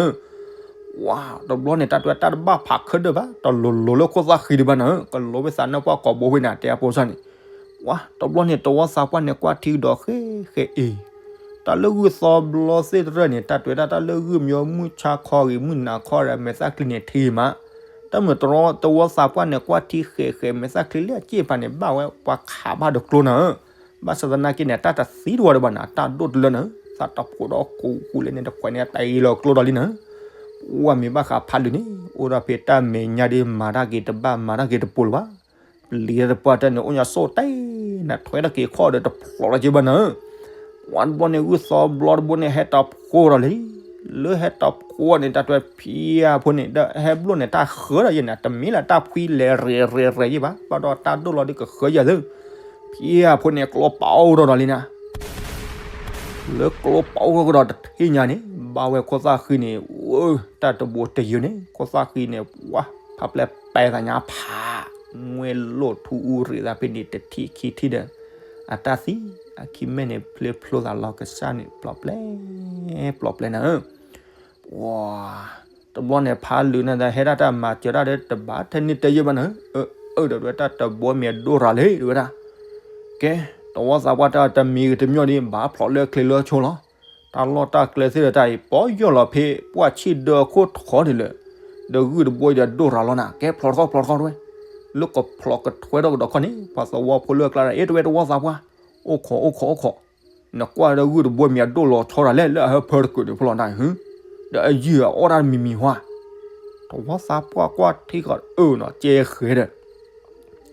ဝါ တဘျီန့ၣ် တၢ်တဲတၢ်တဘၣ် ဖးခဲဒၢၣ်ဘၣ် တလိၤလိၤလၢခိၣ်သၣ်ဃံဒံးဘၣ်နၤဧၢ, ကလိၤဝဲသးနၢ်ပှၢ်ကိာ်ဘိဖဲန့ၣ် တဲအဖိစၢ်န့ၣ် ဝါ တဘျီန့ၣ် တဝီသးပှၢ်န့ၣ် ကွၢ်ထံကဒီးဃဲဃဲအံၤ, တၢ်လၢဂုၢ်သီဘျီသ့ၣ်တဖၣ်န့ၣ် တၢ်တဲဝဲဒၣ်တၢ်လၢဂုၢ်မံမုၢ်ဆါခီဂ့ၤ မုၢ်နၤခီဒီး မဲာ်သၣ်ချံန့ၣ်ထံမး, တၢ်မ့ၢ်တဝီသးပှၢ်န့ၣ် ကွၢ်ထံဃဲဃဲ မဲာ်သၣ်ချံလၢအစ့ၢ်ပၤန့ၣ် ဘၣ်ဝဲပှၤခးဘၣ်ဒီးကျိနၤဧၢ, ဘၣ်ဆၣ်သနာ်က့န့ၣ် တၢ်တသံတဝီဒံးဘၣ်နၤ တၢ်ဒိၣ်တလၢနၤဧၢ, သးတဖိဒီးကူကူလဲန့ၣ် တခွဲးန့ၣ် တအံၤလီၤကျိဒီးလံနၤဧၢ, ဝါမ့ၢ်ဘၣ်ဃးဖးလံၤန့ၣ် အိၣ်ဒီးဖဲတၢ်မဲာ်ညါဒ်မၤတၢ်က့ၤတဘၣ် မၤတၢ်က့ၤတပိၤလၢၤဘၣ် ပျံၤတပှၢ်တၢ်န့ၣ် အိၣ်ညါစိၣ်တဲနၤ ထွဲတၢ်က့ၤခီၣ်ဒီးတဖျိးလၢၤက့ဘၣ်နၤဧၢ, ဝါတဘျီန့ၣ် ဂုၢ်သီဘျီတဘိန့ၣ် ဟဲတၢ်ဖိဒီးလံ, လၢဟဲတၢ်ဖိန့ၣ် တၢ်တဲဖံအဖိန့ၣ် ဒီးဟဲဘျိၣ်န့ၣ် တၢ်ဃၢဒီးယဲၢ်န့ၣ် တမ့ၢ်လၢတၢ်ဖှံလဲၤရဲၤရဲၤရဲၤယဲၢ်ဘၣ်, ဘၣ်ဒီးတၢ်ဒိၣ်လီၤဒုးကဃၢယဲၢ်သု, ဖဲအဖိန့ၣ်ကျီပာ်အီၣ်ကဒီးဒီးလံနၤ, လၢကျီပာ်အီၣ်ကဒီးတထံၣ်ညါန့ၣ် ဘၣ်ဝဲခိၣ်သၣ်ဃံန့ၣ် ဝဲတၢ်တဘိတယုာ်န့ၣ် ခိၣ်သၣ်ဃံန့ၣ် ဝါ ဖးပျဲပဲသးညါဖး မွဲလိာ်ထူအူရ့းသးဖဲန့ၣ်တထံၣ်ခံထံၣ်ဒီး အတၢ်သံ အခံမဲာ်န့ၣ် ဖျ့ဖျိသးလီၤကစၢ်န့ၣ် ပျီပျဲ ပျီပျဲနၤဧၢ ပှၤ တဘျီန့ၣ် ဖးလုာ်န့ၣ်ဒီး ဟဲဒၣ်တၢ်မၤစၢၤတၢ်ဒီး တဘၣ်ထဲန့ၣ်တယုာ်ဘၣ်နၤဧၢ, အၢ ဒီးဝဲတၢ်တဘိမ့ၢ်အဒိၣ်ရၤလံ တဲဝဲဒၣ်, ကဲ တဝီသးပှၢ်တၢ်တမံၤဂ့ၤတမံၤဒံး ဘၣ်ဖျိးလၢချ့လၢဆိလီၤ, တၢ်လီၢ်တၢ်ကျဲသ့ၣ်ဒီးတၢ်အံၤ ပီၢ်ယီၢ်လီၤဖဲ ပှၢ်ဆံၣ်ဒၢခိၣ်ထီန့ၣ်လၢ ဒီးဂုၢ်တဘိဒီးဒိၣ်ရၤလီၤနၤ, ကဲဖျိးတခီဖျိးတခီတဝဲ, လၢကဖျိးကထွဲထီၣ်ကဒီးခီန့ၣ် ပှၤသဝီဖိလၢအကျါဒီး အ့ တဝဲတဝီသးပှၢ်, အိၣ်ခိးအိၣ်ခိးအိၣ်ခိး နကွၢ်ဒီးဂုၢ်တဘိမ့ၢ်အဒိၣ်လီၤဆီတၢ်လဲၣ် လၢအဟၢဖၢတကုာ်န့ၣ်ဖိလီၤနၤဧၢ, ဒီးအယုၢ်အအီၣ်တၢ်မံၤမံၤဟါ, တဝီသးပှၢ်ကွၢ်ထံဃီအၢနီၤ ကဲဃဲဒီး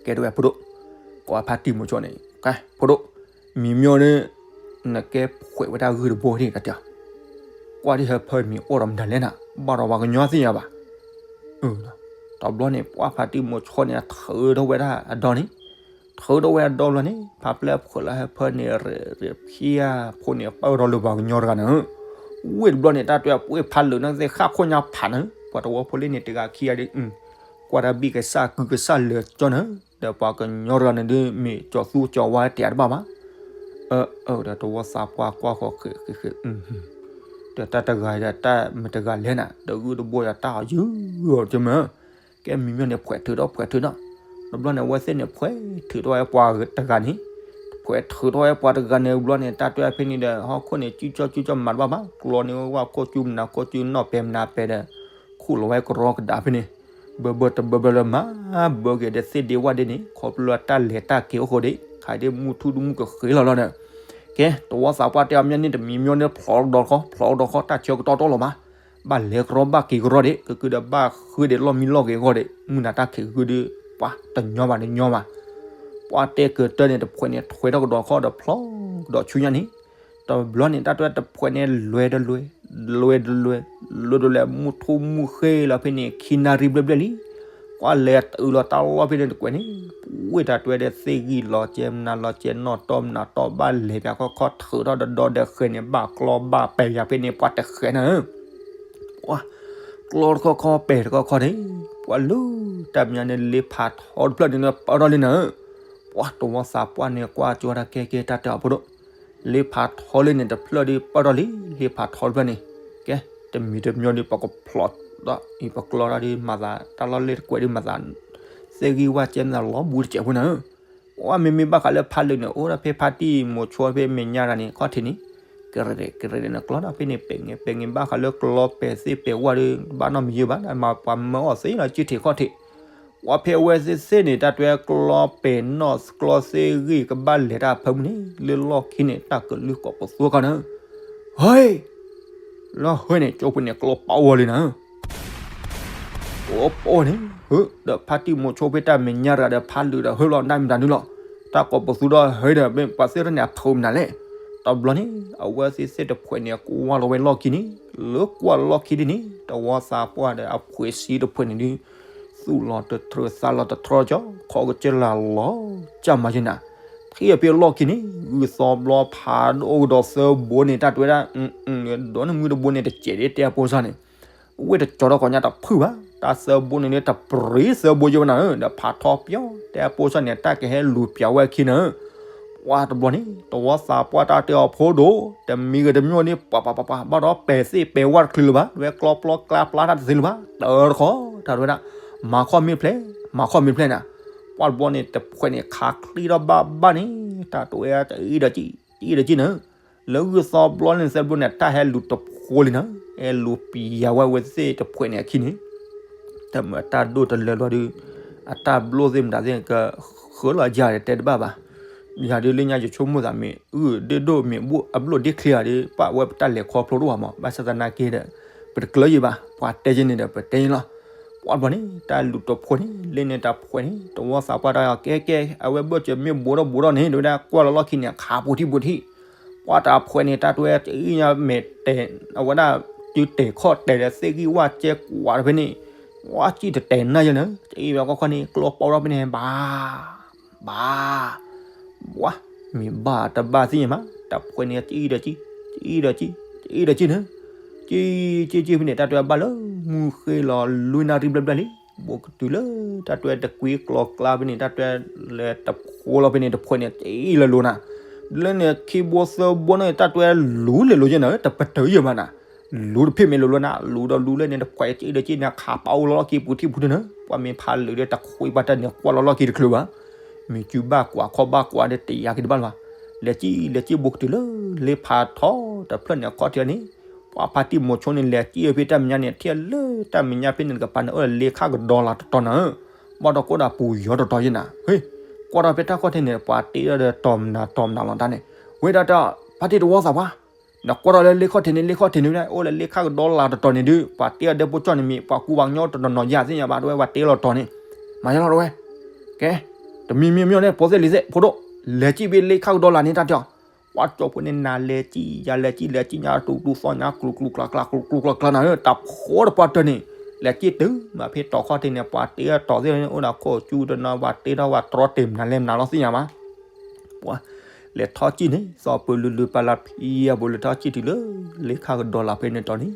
ကဲတဝဲဖိဒိၣ်, ကွၢ်ဖါတံၢ်မိၤဆိန့ၣ် ကဲဖိဒိၣ်, မံၤမ့ၢ်န့ၣ် နကဲဖှဲးဝဲဒၣ်ဂုၢ်တဘိန့ၣ်တၢ်တဲ, ကွၢ်ဒ်ဟၢဖၢမ့ၢ်အိၣ်ဒီးမတၤလဲၣ်နၤ, ဘၣ်ဒီးပှၤကညီသ့ၣ်ညါဘၣ် တဘျီန့ၣ် ပှၢ်ဖါတံၢ်မိၤဆိန့ၣ် ထုးထီၣ်ဝဲဒၣ်အဒီန့ၣ်, ထုးထီၣ်ဝဲအဒီဘျီန့ၣ် ဖးပျဲဖှဲးလၢဟၢဖၢန့ၣ် ရ့ရ့ဖျါဖိန့ၣ် ပၢၢ်ထီၣ်လၢပှၤကညီတဂၤန့ၣ်, ဝ့ၢ်တဘျီန့ၣ် တၢ်တဲအပှ့ၢ်ဖးလုာ်န့ၣ်သ့ၣ်ဃၣ်ခိၣ်ညါဖးန့ၣ် ပှၤတဝီဖိလ့န့ၣ် တဂၤခံဂၤဒီး ကွၢ်တၢ်ဘံၣ်ကစၢ်ကုကစၢ်လၢာ်ကၠီန့ၣ်, ဒီးပှၤကညီတဂၤန့ၣ်ဒ်မ့ၢ်ကၠီၤသူကၠီၤဝါတဲတဘၣ်ဘၣ် အၢ ဒီးတဝီသးပှၢ်ကွၢ်ဃီဃ့ဃ့ဃ့, ဒီးတၢ်တဂၤဒီးတၢ်မတၤတဂၤလဲၣ်နၤ, ဒီးဂုၢ်တဘိဒီးတၢ်အီၣ်ယုၢ်အီၤတမၢ, ကဲမံၤမ့ၢ်န့ၣ် ဖှဲးထုးထီၣ်ဖှဲးထုးထီၣ်, တဘျီန့ၣ် အဝဲသ့ၣ်န့ၣ် ဖှဲးထုးထီၣ်ဝဲပှၤတဂၤန့ၣ်, ဖှဲးထုးထီၣ်ဝဲပှၤတဂၤန့ၣ် တဘျီန့ၣ် တၢ်တဲဖဲန့ၣ်ဒီး ဟီၣ်ခိၣ်န့ၣ် ကၠူကၠီကၠူကၠီမၤတဘၣ်ဘၣ်, ကျီန့ၢ်ဝဲဝဲခိၣ်ကၠူမနၤခိၣ်ကၠူနီၣ်ပဲာ်မနၤပဲာ်ဒီး ခူၣ်လီၤဝဲကရီကဒါဖဲန့ၣ်, ဘၢဘၢတဘၢဘၢလၢမၤ ဘၢက့ၤဒီးသ့ၣ်ဒ့ဝၣ်ဒ့န့ၣ် ခီဖျိတၢ်လဲၤတၢ်က့ၤအိၣ်ဃိဒ့ၣ် ခးဒ့ၣ်မူထူဒမူကဃ့လီၤလီၤဒီး, ကဲ တဝီသးပှၢ်တဲအီၤမ့ၢ်န့ၣ် တမံၤမ့ၢ်န့ၣ် ဖျိးကဒီးတခီ ဖျိးကဒီးတခီ တၢ်ဆၢကတီၢ်တီလီၤမး, ဘၣ်လဲၤကရီဘၣ်က့ၤကရီဒ့ၣ် ကကုဒီးဘၣ်ဃုဒ့ၣ်လီၢ်မံလီၢ်ဂ့ၤအဂီၢ်ဒ့ၣ် မုၢ်နၤတၢ်ခံးဃုဒ့ၣ် ပှၤတညီဘၣ်တညီဘၣ်, ပှၤတဲကတၢၢ်န့ၣ် တဖှဲးန့ၣ် ထွဲထီၣ်ကဒီးခီဒီးဖျိးကဒီးဆူညါန့ၣ်, တဘျီန့ၣ်တၢ်တဲတဖှဲးန့ၣ် လွဲတလွဲ, လွဲတလွဲ, လွဲတလွဲ မူထူမူဃ့လီၤဖဲန့ၣ် ခံနၣ်ရံၣ်ဘျဲၣ်ဘျဲၣ်လံ, ကွၢ်လဲၤတုၤလီၤတၢ်လီၢ်ဖဲန့ၣ်တကွဲးန့ၣ်, ဝ့ၢ်တၢ်တဲဒီးသ့ၣ်ဂံၢ်လီၤကဲမနၤလီၤကဲနီၣ်တီမနၤတီဘၣ်လဲၤပၠးခီခီထုးထီၣ်ဒီးဒီဒီးဃဲၤန့ၣ် ဘၣ်ကျီဘၣ်ပဲာ်ယၤဖဲန့ၣ် ပှၤတဃဲးနၤဧၢ ပှၤကျီတခီခီပဲာ်တခီခီန့ၣ်, ပှၤလူၤတၢ်မညါန့ၣ် လ့ဖးထီတဖျၢၣ်န့ၣ် ပၢၢ်ထီၣ်လံနၤဧၢ, ပှၤတဝီသးပှၢ်န့ၣ် ကွၢ်ကၠီတၢ်ကဲကဲတၢ်တဲအီၤဖိဒိၣ်, လ့ဖးထီလံန့ၣ်တဖျၢၣ်ဒီး ပၢၢ်ထီၣ်လံ, လ့ဖးထီတဖျၢၣ်န့ၣ်, ကဲ တမံၤတမံၤဒီး ပကဖျိးဒီး အံၤပကျီတၢ်ဒီးမၤသး တၢ်လီၢ်လ့ၢ်တကွဲးဒီးမၤသး သ့ၣ်ဂံၢ်ဝၣ်ကဲမနၤလီၤဘူးတစဲးဖိနၤဧၢ, ပှၤမ့မ့ၢ်ဘၣ်ဃးလၢဖးလုာ်န့ၣ် အိၣ်ဒၣ်ဖဲဖါတံၢ်မိၤဆိဖဲမဲာ်ညါတဂၤန့ၣ် ခီၣ်ထံးန့ၣ်, ကရဲးကရဲးန့ၣ် ကျီဒၣ်ဖဲန့ၣ် ပဲာ်ငဲပဲာ်ငဲဘၣ်ဃးလၢကျီပဲာ်သ့ၣ်ပဲာ်ဝၣ်ဒီး ဘၣ်နီတမံၤယုာ်ဘၣ် မၤပှၤမၢအီၤသ့လီၤ စုထံးခီၣ်ထံး, ပှၤဖဲအဝဲသ့ၣ်သ့ၣ်န့ၣ် တၢ်တွဲကျီပဲာ်နီၣ်ကျီသ့ၣ်ဂံၢ်ကဘၣ်လဲၤတၢ်ဖၢမုၢ်န့ၣ် လၢလီၢ်ခံန့ၣ် တၢ်ကလုၢ်ကိးပသူခီနၤဧၢ, ဟဲ လၢဟဲန့ၣ် ကၠိဖိန့ၣ် ကျီပာ်ဝဲလံနၤဧၢ ကျီပာ်ဝဲန့ၣ် ဟၢ ဒီးဖါတံၢ်မိၤဆိဖဲတၢ်မဲာ်ညါတဂၤဒီးဖးလုာ်ဒီးဟၢလီၤ နမ့ၢ်တၢ်နုာ်လီၤ, တၢ်ကိးပသူဒီးဟဲဒီး ပှၤသ့ၣ်တဖၣ်န့ၣ် အထုးမနုၤလဲၣ်, တဘျီန့ၣ် အဝဲသ့ၣ်သ့ၣ်တဖှဲးန့ၣ် ကွၢ်လီၤဝဲလီၢ်ခံန့ၣ်, လၢကွၢ်လီၢ်ခံဒ်န့ၣ် တဝီသးပှၢ်ဒီးအဖှဲးဆံတဖှဲးန့ၣ်ဒုး သူၣ်လီၤတထြၢသးလီၤတထြၢကၠီ ခီကစၢၢ်လၢ်လီၤ ကၢ်မၤယဲနၤ, ထံၣ်အဖဲလီၢ်ခံန့ၣ် ဂုၢ်သီဘျီဖးဒိၣ်ကဒီးသၢဘိန့ၣ် တၢ်တွဲဒၣ် ဒီးနမုၢ်တဘိန့ၣ် တစဲးဒ်တဲအပိစၢ်န့ၣ် ဝ့ၢ်တကၠီၤထီၣ်ကီးညါတဖုၣ်ဘၣ်, တၢ်သၢဘိန့ၣ်လၢတပြံသၢဘိယိဝဲနၤဧၢ, ဒီးဖးထီပျီ တဲအပိစၢ်န့ၣ် တၢ်ကဟဲလူၤပျးဝဲအခံနၤဧၢ, ပှၤတဘျီန့ၣ် တဝီသးပှၢ်တၢ်တဲအီၤဖိဒိၣ်, တမံၤဂ့ၤတမံၤန့ၣ် ပှၤပှၤပှၤပှၤ ဘၣ်ဒီးပဲာ်သ့ၣ်ပဲာ်ဝၣ်တချုးလၢၤဘၣ်, ဝဲကျီပျီကျါပျါတၢ်တသ့လၢၤဘၣ်, တၢတခီ တၢ်တဲဝဲဒၣ် မၤခီၣ်မ့ၢ်ဖျဲး မၤခီၣ်မ့ၢ်ဖျဲးနၤ, ပှၤတဘျီန့ၣ် တဖှဲးန့ၣ် ခးချံထီၣ်ဘၣ်ဘၣ်န့ၣ် တၢ်တဲဝဲတအံၤဒီးကံၣ် တအံၤဒီးကံၣ်နၤ လၢဂုၢ်သီဘျီန့ၣ်သၢဘိန့ၣ် တၢ်ဟဲလူၤတဖိလံနၤ, ဟဲလူၤပျးဝဲဝဲသ့ၣ်တဖှဲးန့ၣ်အခံန့ၣ်, တမ့ၢ်တၢ်ဒိၣ်တလၢဘျီဒီး အတၢ်ဘျိၣ်သ့ၣ်မတၤသ့ၣ်ကဃၢလီၤယၤဒီးတဲတဘၣ်ဘၣ်, ယၤဒုးလၢညါယဆိကမိၣ်သးမ့ၢ် အုၣ်ဒ့ၣ်ဒိၣ်မ့ၢ်ဘိၣ်အဘျိၣ်ဒ့ၣ်ချ့ဧါဒီး ပာ်ဝဲပတၢ်လဲၤခီဖျိတအိၣ်ဘၣ်မး, ဘၣ်ဆၣ်သနာ်က့ဒီး ပတကျၢၤယံၤဘၣ်, ပှၤတဲယဲန့ၣ်ဒီး ပတဲယဲလီၤ, ပှၤတဘျီန့ၣ် တၢ်လူၤတဖိန့ၣ် လၢန့ၣ်တၢ်ဖှဲးန့ၣ် တဝီသးပှၢ်တၢ်ကဲကဲ အဝဲဘၢၣ်စၢၤမ့ၢ်ဘူးထီၣ်ဘူးထီၣ်န့ၣ် တဲဝဲဒၣ်ကွၢ်လီၤလီၢ်ခံန့ၣ် ခးပူၤထံၣ်ပူၤထံၣ် ပှၤတၢ်ဖှဲးန့ၣ် တၢ်တွဲအံၤညါမ့ၢ်တဲာ် အဝဲဒၣ် တုၤတဲာ်ခီၣ်တဲာ်ဒီးသ့ၣ်ဂံၢ်ဝၣ်ကဲကွၢ်တဖဲန့ၣ် ဝါစံၣ်တတဲာ်နၢ်ယဲလၢ တအံၤဘၣ်ခီခီန့ၣ် ကျီပီထီၣ်ဖဲန့ၣ် ဘၣ် ဘၣ် ဝါ, မ့ၢ်ဘၣ်တဘၣ်သ့ၣ်ညါမး, တၢ်ဖှဲးန့ၣ် ကံဒီးကံ, ကံဒီးကံ, ကံဒီးကံန့ၣ်, ကံ, ကံ, ကံဖဲန့ၣ် တၢ်တဲဘၣ်လၢ မုၢ်ဃ့လီၤလွံၢ်နၣ်ရံၣ်ဘျဲၣ်ဘျဲၣ်လံ, ဘိးကတုၤလၢ တၢ်တဲတကွံကျီၤကျါဖဲန့ၣ် တၢ်တဲလဲၤတဖိလီၤဖဲန့ၣ် တဖှဲးန့ၣ် ကံလၢလိၤနၤ, လၢန့ၣ်ခံဘိသၢဘိန့ၣ် တၢ်တဲလူၤလဲၤလိၤက့နၤ တပတုာ်ယဲၢ်ဘၣ်နၤ, လူၤတဖ့ၣ်မ့ၢ်လိၤလိၤနၤ လူၤဒီးလူၤလၢန့ၣ် တဖှဲးကံဒီးကံန့ၣ် ခးပာ်အိၣ်လီၤလီၢ်ခံပူၤထံၣ်ပူၤထံၣ်န့ၣ် ပှၤမ့ၢ်ဖးလၢာ်ဒီးတခွံဘၣ်တၢ်န့ၣ် ကွၢ်လီၤလီၢ်ခံတချုးဘၣ် မ့ၢ်စုဘၣ်ကွၢ်ခီဘၣ်ကွၢ်ဒီးတယာ်က့ၤတဘၣ်လၢၤဘၣ်, လဲၤကံ လဲၤကံဘိးကတုၤလၢ လ့ဖးထီတဖျၢၣ်န့ၣ်အခီၣ်ထံးန့ၣ်, ပှၤဖါတံၢ်မိၤဆိန့ၣ် လဲၤကံဖဲတၢ်မဲာ်ညါန့ၣ် ထံၣ်လၢတၢ်မဲာ်ညါဖဲန့ၣ်တကပၤန့ၣ် အိၣ်ဒီးလ့ခၣ်ကဒီလၢ်တတီၤနၤဧၢ, ဘၣ်ဒီးကအိၣ်ဒီးပူၤယီၤတတီၤယဲနၤ, ဟ့, ကွၢ်ထီၣ်ဖဲတၢ်ခီၣ်ထံးန့ၣ် ပှၤတ့ဒီးတီၤမနုၤတီၤမနုၤလီၤတၢ်န့ၣ်, ဝဲဒၣ်တၢ် ဖါတံၢ်တဝီသးပှၢ် နကွၢ်ထီၣ်လၢလ့ခီၣ်ထံးန့ၣ် လ့ခီၣ်ထံးန့ၣ်ဝဲဒၣ် အိၣ်လၢလ့ခၣ်ကဒီလၢ်တတီၤန့ၣ်ဒုး ပှၤတ့အီၤဒီးဖိကၠီန့ၣ်မ့ၢ် ပှၤကူပှၤကညီတနီၤနီၤယၤသ့ၣ်ညါဘၣ် တဝဲပှၤတ့လီၤတီၤန့ၣ်, မၤယါလီၤတဝဲ, ကဲ, တမံၤမံၤမံၤန့ၣ် ဖိသ့ၣ်လံၤသ့ၣ် ဖိဒိၣ်, လဲၤကံဖဲလ့ခၣ်ကဒီလၢ်န့ၣ်တၢ်တဲအီၤ, ပှၤကၠီဖိန့ၣ် နၤလဲၤကံ ယၤလဲၤကံ လဲၤကံညါတူတူသီညါ ကျူကျူကျါကျါ ကျူကျူကျါကျါနၤဧၢ တၢ်ဖိတပှၢ်တၢၢ်န့ၣ်, လဲၤကံတုၤမးဖဲတီၤခီၣ်ထံးန့ၣ် ပှၤတ့အီၤတီၤသ့ၣ်န့ၣ် အိၣ်ဒီးခိၣ်ကၠူတနီၤ ပှၤတ့ထီၣ်ပှၤတြီတ့ၢ်မနုၤလဲၣ်မနုၤလီၤသ့ၣ်ညါဘၣ် ပှၤလဲၤထီၣ်ကံၣ်န့ၣ် သီပၢၤလုၢ်လုၢ်ပာ်လၢဖံအပူၤ လဲၤထီၣ်ကံၣ်တုၤလၢ လ့ခၣ်ကဒီလၢ်ဖဲန့ၣ်တီၤန့ၣ်,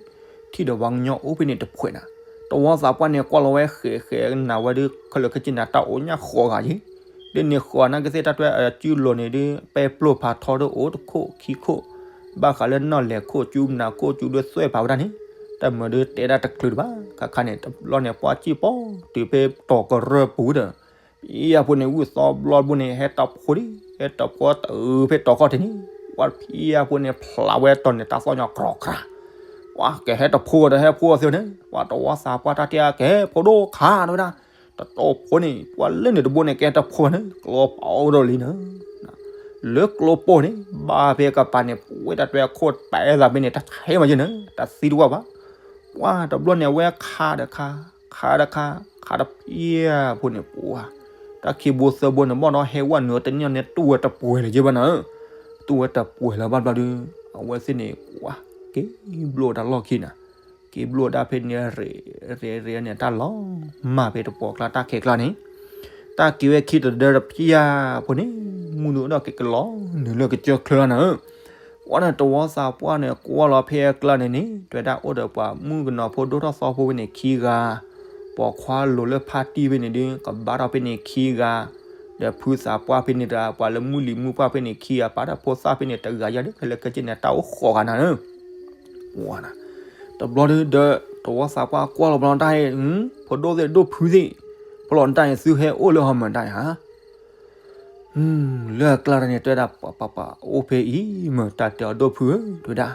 ထံၣ်ဒီးပှၤကညီအိၣ်ဖဲန့ၣ်တဖှဲးနၤ, တဝီသးပှၢ်န့ၣ် ကွၢ်လီၤဝဲဃဲးဃဲးနၤဝဲဒီး ခဲလၢာ်ခဲဆ့နၤ တၢ်အိၣ်ညါဃိးဂၤယ့ၤ, ဒ်န့ၣ်ဃိးနၤကသ့ၣ် တၢ်တဲအစုလိၤန့ၣ်ဒီး ပဲပျိၢ်ဖးထီဒီးအိၣ်တခိၣ်ခံခိၣ်, ဘၣ်ဃးလၢနီၢ်လဲၤခိၣ်ကၠူမနၤခိၣ်ကၠူဒီးသွဲၣ်ဖးဝဲဒၣ်န့ၣ်, တၢ်မၤဒီးတဲဒၣ်တချုးတဘၣ် ခါခါန့ၣ် တဘျီန့ၣ် ပှၤကံၣ်ပီတုၤဖဲတီၤကရၢၢ်ပူၤဒီး ဖံအဖိန့ၣ် ဝံၣ်သီဘျီဘိန့ၣ် ဟဲတီၢ်ဖိဒံး ဟဲတီၢ်ဖိတုၤဖဲတီၤခီၣ်ထံးန့ၣ်, ပှၤဖံအဖိန့ၣ် ဖျးဝဲတီၤန့ၣ် တၢ်သီၣ်ညီကြီၤကြီၤ, ပှၤကဟဲတဖိဒီးဟဲဖိသ့န့ၣ်, ပှၤတဝီသးပှၢ်တၢ်တဲကဟဲဖိဒိၣ်ခးဝဲဒၣ်, တတီၢ်ဖိန့ၣ် ပှၤလၢန့ၣ်တဘိန့ၣ် ကဟဲတဖိန့ၣ် ကျိပိာ်ဒီးလံန့ၣ် လၢကျိပိာ်န့ၣ် ဘၣ်ဖဲကပၤန့ၣ် ပဝဲတၢ်တဲခိၣ်တဲသးဖဲန့ၣ် တၢ်ဆဲးမးယဲန့ၣ် တၢ်သံတဝၣ်ဘၣ်, ပှၤတဘျီန့ၣ် အဝဲခးဒီးခး, ခးဒီးခး, ခးဒီးဖံအဖိန့ၣ် ပှၤ, တၢ်ခံဘိသၢဘိန့ၣ် ဘၣ်ဒီးဟဲဝဲနုာ်တန့ၢ်န့ၣ် တူၢ်ဝဲတပှဲၤလၢၤယဲဘၣ်နၤ, တူၢ်ဝဲတပှဲၤလၢၤဘၣ်ဘျီဒီး အဝဲသ့ၣ်န့ၣ် ပှၤ, က့ၤဘျိၣ်တၢ်လီၢ်ခံနၤ, က့ၤဘျိၣ်ဒၣ်ဖဲန့ၣ် ရ့ရ့ရ့န့ၣ် တၢ်လီၤမၢ်ဖဲတပှီၤကျါတၢ်ခဲကျါန့ၣ်, တၢ်က့ၤဝဲခံတဒၢတဖံအဖိန့ၣ်, မုၢ်ဒိၣ်ဒီးက့ၤကလီၤနုာ်လၢကစၢၢ်ချၢလီၤနၤ, ပှၤန့ၣ်တဝီသးပှၢ်န့ၣ် ကွၢ်လီၤဖဲအကျါန့ၣ်န့ၣ် တဲဝဲဒၣ်အိၣ်ဒီးပှၤမုၣ်ကနီၤဖိဒိၣ်ထီၣ်သီဖိဖဲန့ၣ်ခံဂၤ, ပိာ်ခွါလိၤလၢဖါတံၢ်ဖဲန့ၣ်ဒီး ကဘါထီၣ်ဖဲန့ၣ်ခံဂၤ, ဒီးဖုသးပှၢ်ဖဲန့ၣ်တဂၤ ပှၤလၢမုၢ်လံၤမုၢ်ပှၢ်ဖဲန့ၣ်ခံဂၤ ပာ်ဒီးဖိသၣ်ဖဲန့ၣ်တဂၤယါဒီး ခဲလၢာ်ခဲဆ့န့ၣ် တၢ်အိၣ်ဃိးဂၤနၤဧၢ ပှၤနၤ, တဘျီဒီး တဝီသးပှၢ်ကွၢ်လီၤဘျီတၢ်အံၤ, ဖိဒိၣ်သ့ၣ်ဒိၣ်ဖုသ့ၣ်, ဖီလီၤနတၢ်အံၤ သုဟဲအိၣ်လၢဟီမၢ်တၢ်အံၤဧါ လၢအကျါတၢ်န့ၣ် တဲဝဲဒၣ် ပှၤပှၤပှၤအိၣ်ဖဲအံၤမၢ် တၢ်တဲအီၤဒိၣ်ဖုဧၢ တဲဝဲဒၣ်,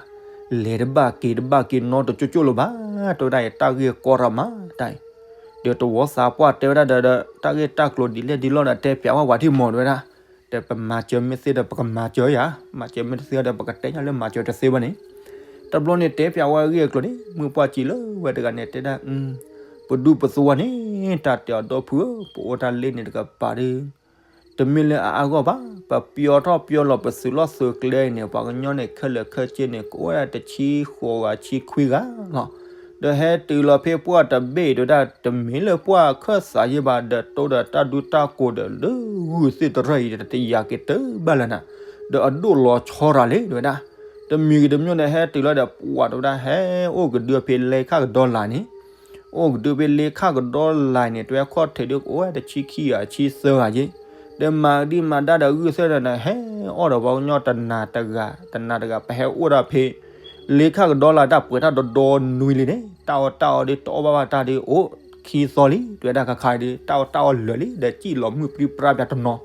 လဲၤတဘၣ်က့ၤတဘၣ်က့ၤနီတကၠိကၠိလၢၤဘၣ် တဲဝဲဒၣ်အံၤ တၢ်ဂ့ၢ်ကီတၢ်မးတၢ်အံၤ, ဒီးတဝီသးပှၢ်တဲဝဲဒၣ်ဒီး တၢ်ဂ့ၢ်တၢ်ကျိၤဒ်လဲၣ်ဒ်လဲၣ်ဒီး တဲပျးဝဲဝဲထံၣ်မီၢ် တဲဝဲဒၣ်, ဒီးပမၤစၢၤမ့ၢ်သ့ဒီး ပကမၤစၢၤယၤ, မၤစၢၤမ့ၢ်တသ့ဒီး ပကတဲညါလၢမၤစၢၤတသ့ဘၣ်န့ၣ်, တဘျီန့ၣ်တဲပျးဝဲအဂ့ၢ်အကျိၤန့ၣ် မုၢ်ပှၢ်စံးလၢဝဲတဂၤန့ၣ် တဲဒၣ်, ပဒူပသဝီန့ၣ် တၢ်တဲအီၤဒိၣ်ဖုဧၢ ပအိၣ်တၢ်လ့န့ၣ်တကပၤဒီး တမ့ၢ်လၢအအါဂီၢ်ဘၣ် ပပျီထီၣ်ပျီလီၤပသုးလီၢ်သုးကျဲအံၤန့ၣ် ပှၤကညီန့ၣ် ခဲလၢာ်ခဲဆ့န့ၣ် ကအိၣ်ဝဲဒၣ်တဆံဃိးဂၤဆံခွံဂၤလီၤ. ဒီးဟဲတုၤလီၤဖဲပှၢ်တဘ့ၣ် တဲဝဲဒၣ် တမ့ၢ်လၢပှၢ်အခၢၣ်သးယဲၢ်ဘၣ် ဒီးတိၢ်ဒီးတၢ်ဒူတၢ်ကိးဒီးလၢဂုၢ်သ့ၣ်တရၢၢ်အံၤ တယာ်က့ၤတဘၣ်လၢၤနၤ, ဒီးအဒိၣ်လီၤဆီရၤလံ တဲဝဲဒၣ်, တမံၤဂ့ၤတမံၤန့ၣ် ဟဲတုၤလီၤဒီးပှၢ် တဲဝဲဒၣ် ဟဲအိၣ်ကဒုဖဲလ့ခၣ်ကဒီလၢ်န့ၣ် အိၣ်ကဒုဖဲလ့ခၣ်ကဒီလၢ်န့ၣ် တဲဝဲခီၣ်ထံးဒုးကအိၣ်ဝဲတဆံခံဂၤဆံသၢဂၤယဲၢ်, ဒီးမၤဒံးမၤဒါဒီးဂုၢ်သ့ၣ်ဒီး ဟဲအီၣ်ဒီးပှၤကညီတနၤတဂၤ တနၤတဂၤ ပဟဲအိၣ်ဒၣ်ဖဲ လ့ခၣ်ကဒီလၢ်တၢ်ပှဲၤတၢ်ဒီဒီနွံလံန့ၣ် တၢ်အီၣ်တၢ်အီဒုးတအီၣ်ဘၣ်ဘၣ်တၢ်ဒုးအိၣ် ခံသီလံ တဲဝဲဒၣ်ခါခါဒုး တၢ်အီၣ်တၢ်အီလၢာ်လံ ဒီးစံၣ်လီၤမုၢ်ပြံပြါပျးတနီၤ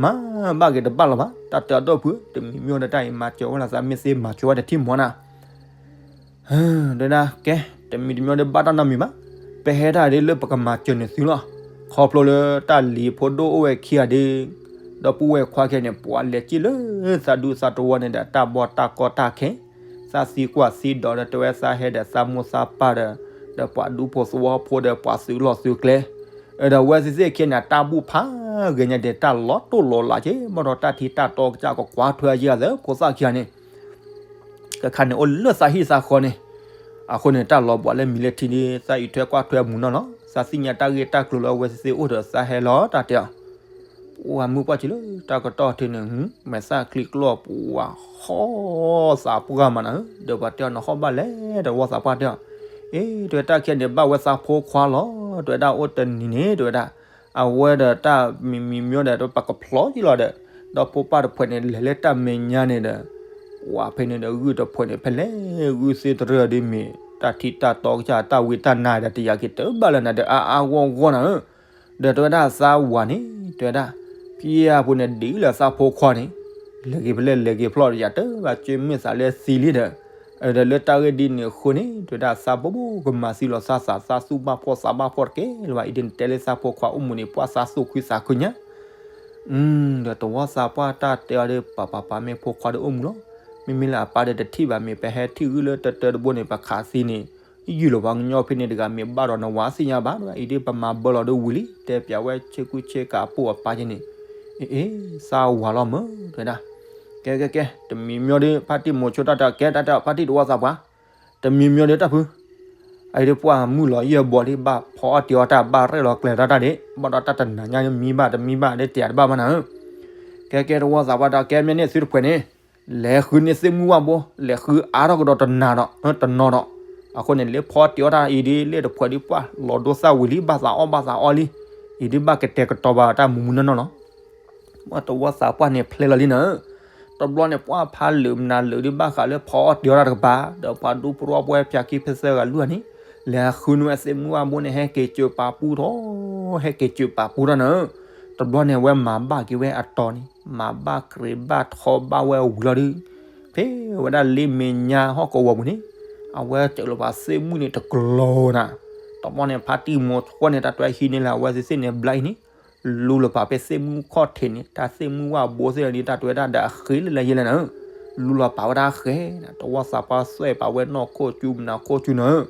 မၤဘၣ်က့ၤတဘၣ်လီၤဘၣ် တၢ်တဲအီၤဒိၣ်ဖုဧၢ တမံၤမံၤဒီးတၢ်အံၤမၤစၢၤဝဲလီၤသး မ့ၢ်သ့မၤစၢၤဝဲတထံၣ်မီၤနၤ တဲဒၣ်ကဲ တမံၤတမံၤဒီးဘၣ်တၢ်နီတမံၤဘၣ်, ပဟဲတၢ်ဒ်လၢပကမၤစၢၤန့ၢ်သုလီၤ. ခီဖျိလၢတၢ်လံၤဖိဒိၣ်အိၣ်ဝဲခံဂၤဒီး ဒီပုၢ်ဝဲၢ်ခွါခံဂၤန့ၣ် ပှၤလဲၤစံၣ်လၢသးဒူသးတဝီန့ၣ်ဒီး တၢ်ဘီၣ်တၢ်ကီတၢ်ခဲ သးသံကွၢ်သံဒိးဒီး တဲဝဲသးဟဲဒီးသးမိၢ်သးပၢ်ဒီး ဒီးပှၤဒူဖိသဝီဖိဒီး ပှၤသုးလီၢ်သုးကျဲ ဒီးဝဲသ့ၣ်သ့ၣ်ခံဂၤန့ၣ် တၢ်ဘူၣ်ဖးဂ့ၤညါဒီး တၢ်လီၤတိၢ်လီၤလးက့ၤ ဘၣ်ဒီးတၢ်ထံတၢ်တီကစၢ်ကကွၢ်ထွဲအယဲၢ်သး ဖိသၣ်ခံဂၤန့ၣ် ကခါန့ၣ်အိၣ်လၢသးဟံၣ်သးဃီန့ၣ်, အဃိန့ၣ် တၢ်လီၤဘှးလၢမံၤလၢထံဒ် သးအံးထွဲကွၢ်ထွဲမုာ်နီၢ်နီၢ်, သးသ့ၣ်ညါတၢ်ဂ့ၢ်တၢ်ကျိၤလၢအဝဲသ့ၣ်သ့ၣ်အိၣ်ဒီးသးဟဲလီၤတၢ်တဲအီၤ, ပှၤမုၢ်ပှၢ်ဆံးလၢတၢ်ကတီၢ်ထံန့ၣ် မဲာ်သၣ်ချံကျိၣ်ပှၤဟီၣ်သးပှၢ်မးနၤဧၢ, ဒီးပှၤတဲအီၤ နဟီၣ်ဘၣ်လဲၣ် တဝီသးပှၢ်တဲအီၤ, အ့ တဝဲတၢ်ခဲန့ၣ် ဘၣ်ဝဲသးဖိခွါလီၤ, တဝဲဒၣ်အိၣ်တနံၤန့ၣ် တဝဲဒၣ် အဝဲဒီးတၢ်မံၤမံၤမီဒီး ပကဖျီယံလီၤဒီး ဒီဖိပၢ်တဖုန့ၣ် လဲၤလၢတၢ်မဲာ်ညါန့ၣ်ဒီး ပှၤဖဲန့ၣ်ဒီးဂုၢ်တဖုန့ၣ် ဖဲလဲၣ်ဂုၢ်သ့ၣ်တရၢၢ်ဒ်မ့ၢ် တၢ်ထံတၢ်တီကစၢ်တၢ်ဝံတၢ်နါဒီး တယာ်က့ၤတဘၣ်လၢနၤဒီး အါအါဂီၢ်ဂီၢ်နၤဧၢ, ဒီးတဝဲဒၣ်သးဝၤန့ၣ် တဝဲဒၣ် ဖံအဖိန့ၣ်ဒ်လၢသးဖိခွါန့ၣ် လဲၤက့ၤဖဲလဲၣ်လဲၤက့ၤဖျီၣ်တယာ်တဘၣ် ကၠ့မ့ၢ်သးလၢသံလံဒီး ဒီးလၢတၢ်ဂ့ၢ်ဒ်န့ၣ်အဃိန့ၣ် တဝဲဒၣ်သးဘိဘိကမၤသံလီၤသးသး သးသူၣ်ဘၣ်ဖှီၣ်သးဘၣ်ဖှီၣ်တက့ၢ်လၢၤဘၣ်, အံၤဒ်န့ၣ်တဲလၢသးဖိခွါအိၣ်မူန့ၣ် ပှၤသးသူၣ်ခုသးခုညါ ဒီးတဝီသးပှၢ်တၢ်တဲအီၤဒီး ပၤပၤပၤမ့ၢ်ဖိခွါဒီးအိၣ်မူလီၤ, မ့မ့ၢ်လၢအပၢ်ဒီးတထံၣ်ဘၣ် မ့ၢ်ပဟဲထံၣ်ဂုၢ်လၢတၢတၢတဘိန့ၣ် ပခးသံန့ၣ် ယုၢ်လီၤပှၤကညီဖဲန့ၣ်တဂၤ မ့ၢ်ဘၣ်ဒီးနဝၤသ့ၣ်ညါဘၣ်ဒီး အံၤဒ်ပမၤဘၢလီၤဒီးဝံၤလံ တဲပၠးဝဲဆ့ကူဆ့ကၤအပိၢ်အပၢ်က့န့ၣ်, အ့ အ့ သးဝၤလီၤမၢ် တဲဒၣ်, ကဲကဲကဲ တမံၤမံၤဒီး ဖါတံၢ်မိၤဆိတၢ်တဲအီၤ ကဲတၢ်တဲအီၤ ဖါတံၢ်တဝီသးပှၢ် တမံၤမံၤဒီးတၢ်ဖု အံၤဒ်ပှၢ်မုၢ်လီၤယဲၢ်ဘီဒ် ဘၣ်ဖီအီၣ်တ့ၤအီၣ်တၢ် ဘၣ်ရဲၣ်လီၤကျဲၤတၢ်တၢ်ဒ် ဘၣ်ဒီးတၢ်တနၤညါမံဘၣ်တမံဘၣ်ဒ်တယာ်တဘၣ်မးနၤဧၢ, ကဲကဲတဝီသးပှၢ်တဲအီၤ ကဲမ့ၢ်န့ၣ်သုတဖုန့ၣ် လဲၤဃုန့ၢ်သ့ၣ်မုၢ်ဝၣ်ဘိ လဲၤဃုအါထီၣ်ကဒီးတနၤဒီး တနီၤဒီး အဃိန့ၣ် လၢဖီအီၣ်တ့ၤအီၣ်တၢ်အံၤဒ် လၢတဖုဒ်ပှၢ်လီၤဒိသၣ်ဝံၤလံ ဘၣ်သးအီၣ်ဘၣ်သးအီလံ, အံၤဒ်ဘၣ်ကတဲာ်ကတီၤဘၣ်တၢ်မူမူနီၢ်နီၢ်လီၤ ပှၢ်တဝီသးပှၢ်န့ၣ်ဖျဲလီၤလံနၤဧၢ, တဘျီန့ၣ် ပှၢ်ဖးလၢာ်မနုၤလၢာ်ဒ်ဘၣ်ဃးလၢဖီအီၣ်တ့ၤအီၣ်တၢ်တကပၤ ဒီးပှၤဒူပရီပဝဲဖၠးခံဖဲသၢဂၤလွံၢ်ဂၤန့ၣ် လဲၤဃုနွဲၣ်သ့ၣ်မုၢ်ဝၣ်ဘိန့ၣ် ဟဲက့ၤစၢၤပာ်ပူထီၣ် ဟဲက့ၤစၢၤပာ်ပူထီၣ်နၤဧၢ, တဘျီန့ၣ် အဝဲမၤဘၣ်က့ၤဝဲအတီၤန့ၣ် မၤဘၣ်ကြ့းဘၣ်ထီဘၣ်ဝဲဝံၤလီၤဒုး ဖဲဝဲဒၣ်လ့မဲာ်ညါဟီၣ်ကဝီၤပူၤန့ၣ် အဝဲစၢၤလီၤပှၤသ့ၣ်မုၢ်န့ၣ်တကျိၤနၤ, တဘျီန့ၣ် ဖါတံၢ်မိၤဆိန့ၣ် တၢ်တွဲဟံးန့ၢ်လၢအဝဲသ့ၣ်သ့ၣ်န့ၣ် ဘျါအံၤန့ၣ် လူလီၤပာ်ဖဲသ့ၣ်မုၢ်ခီၣ်ထံးန့ၣ် တၢ်သ့ၣ်မုၢ်ဝၣ်ဘိသ့ၣ်န့ၣ် တၢ်တွဲဒၣ်ဒီးအဃ့လၢလၢယဲလၢနၤဧၢ, လူလီၤပာ်ဝဲဒၣ်ဃဲနၤ တဝီသးပှၢ်သွဲၣ်ပာ်ဝဲနီၢ်ခိၣ်ကၠူမနၤခိၣ်ကၠူနၤဧၢ,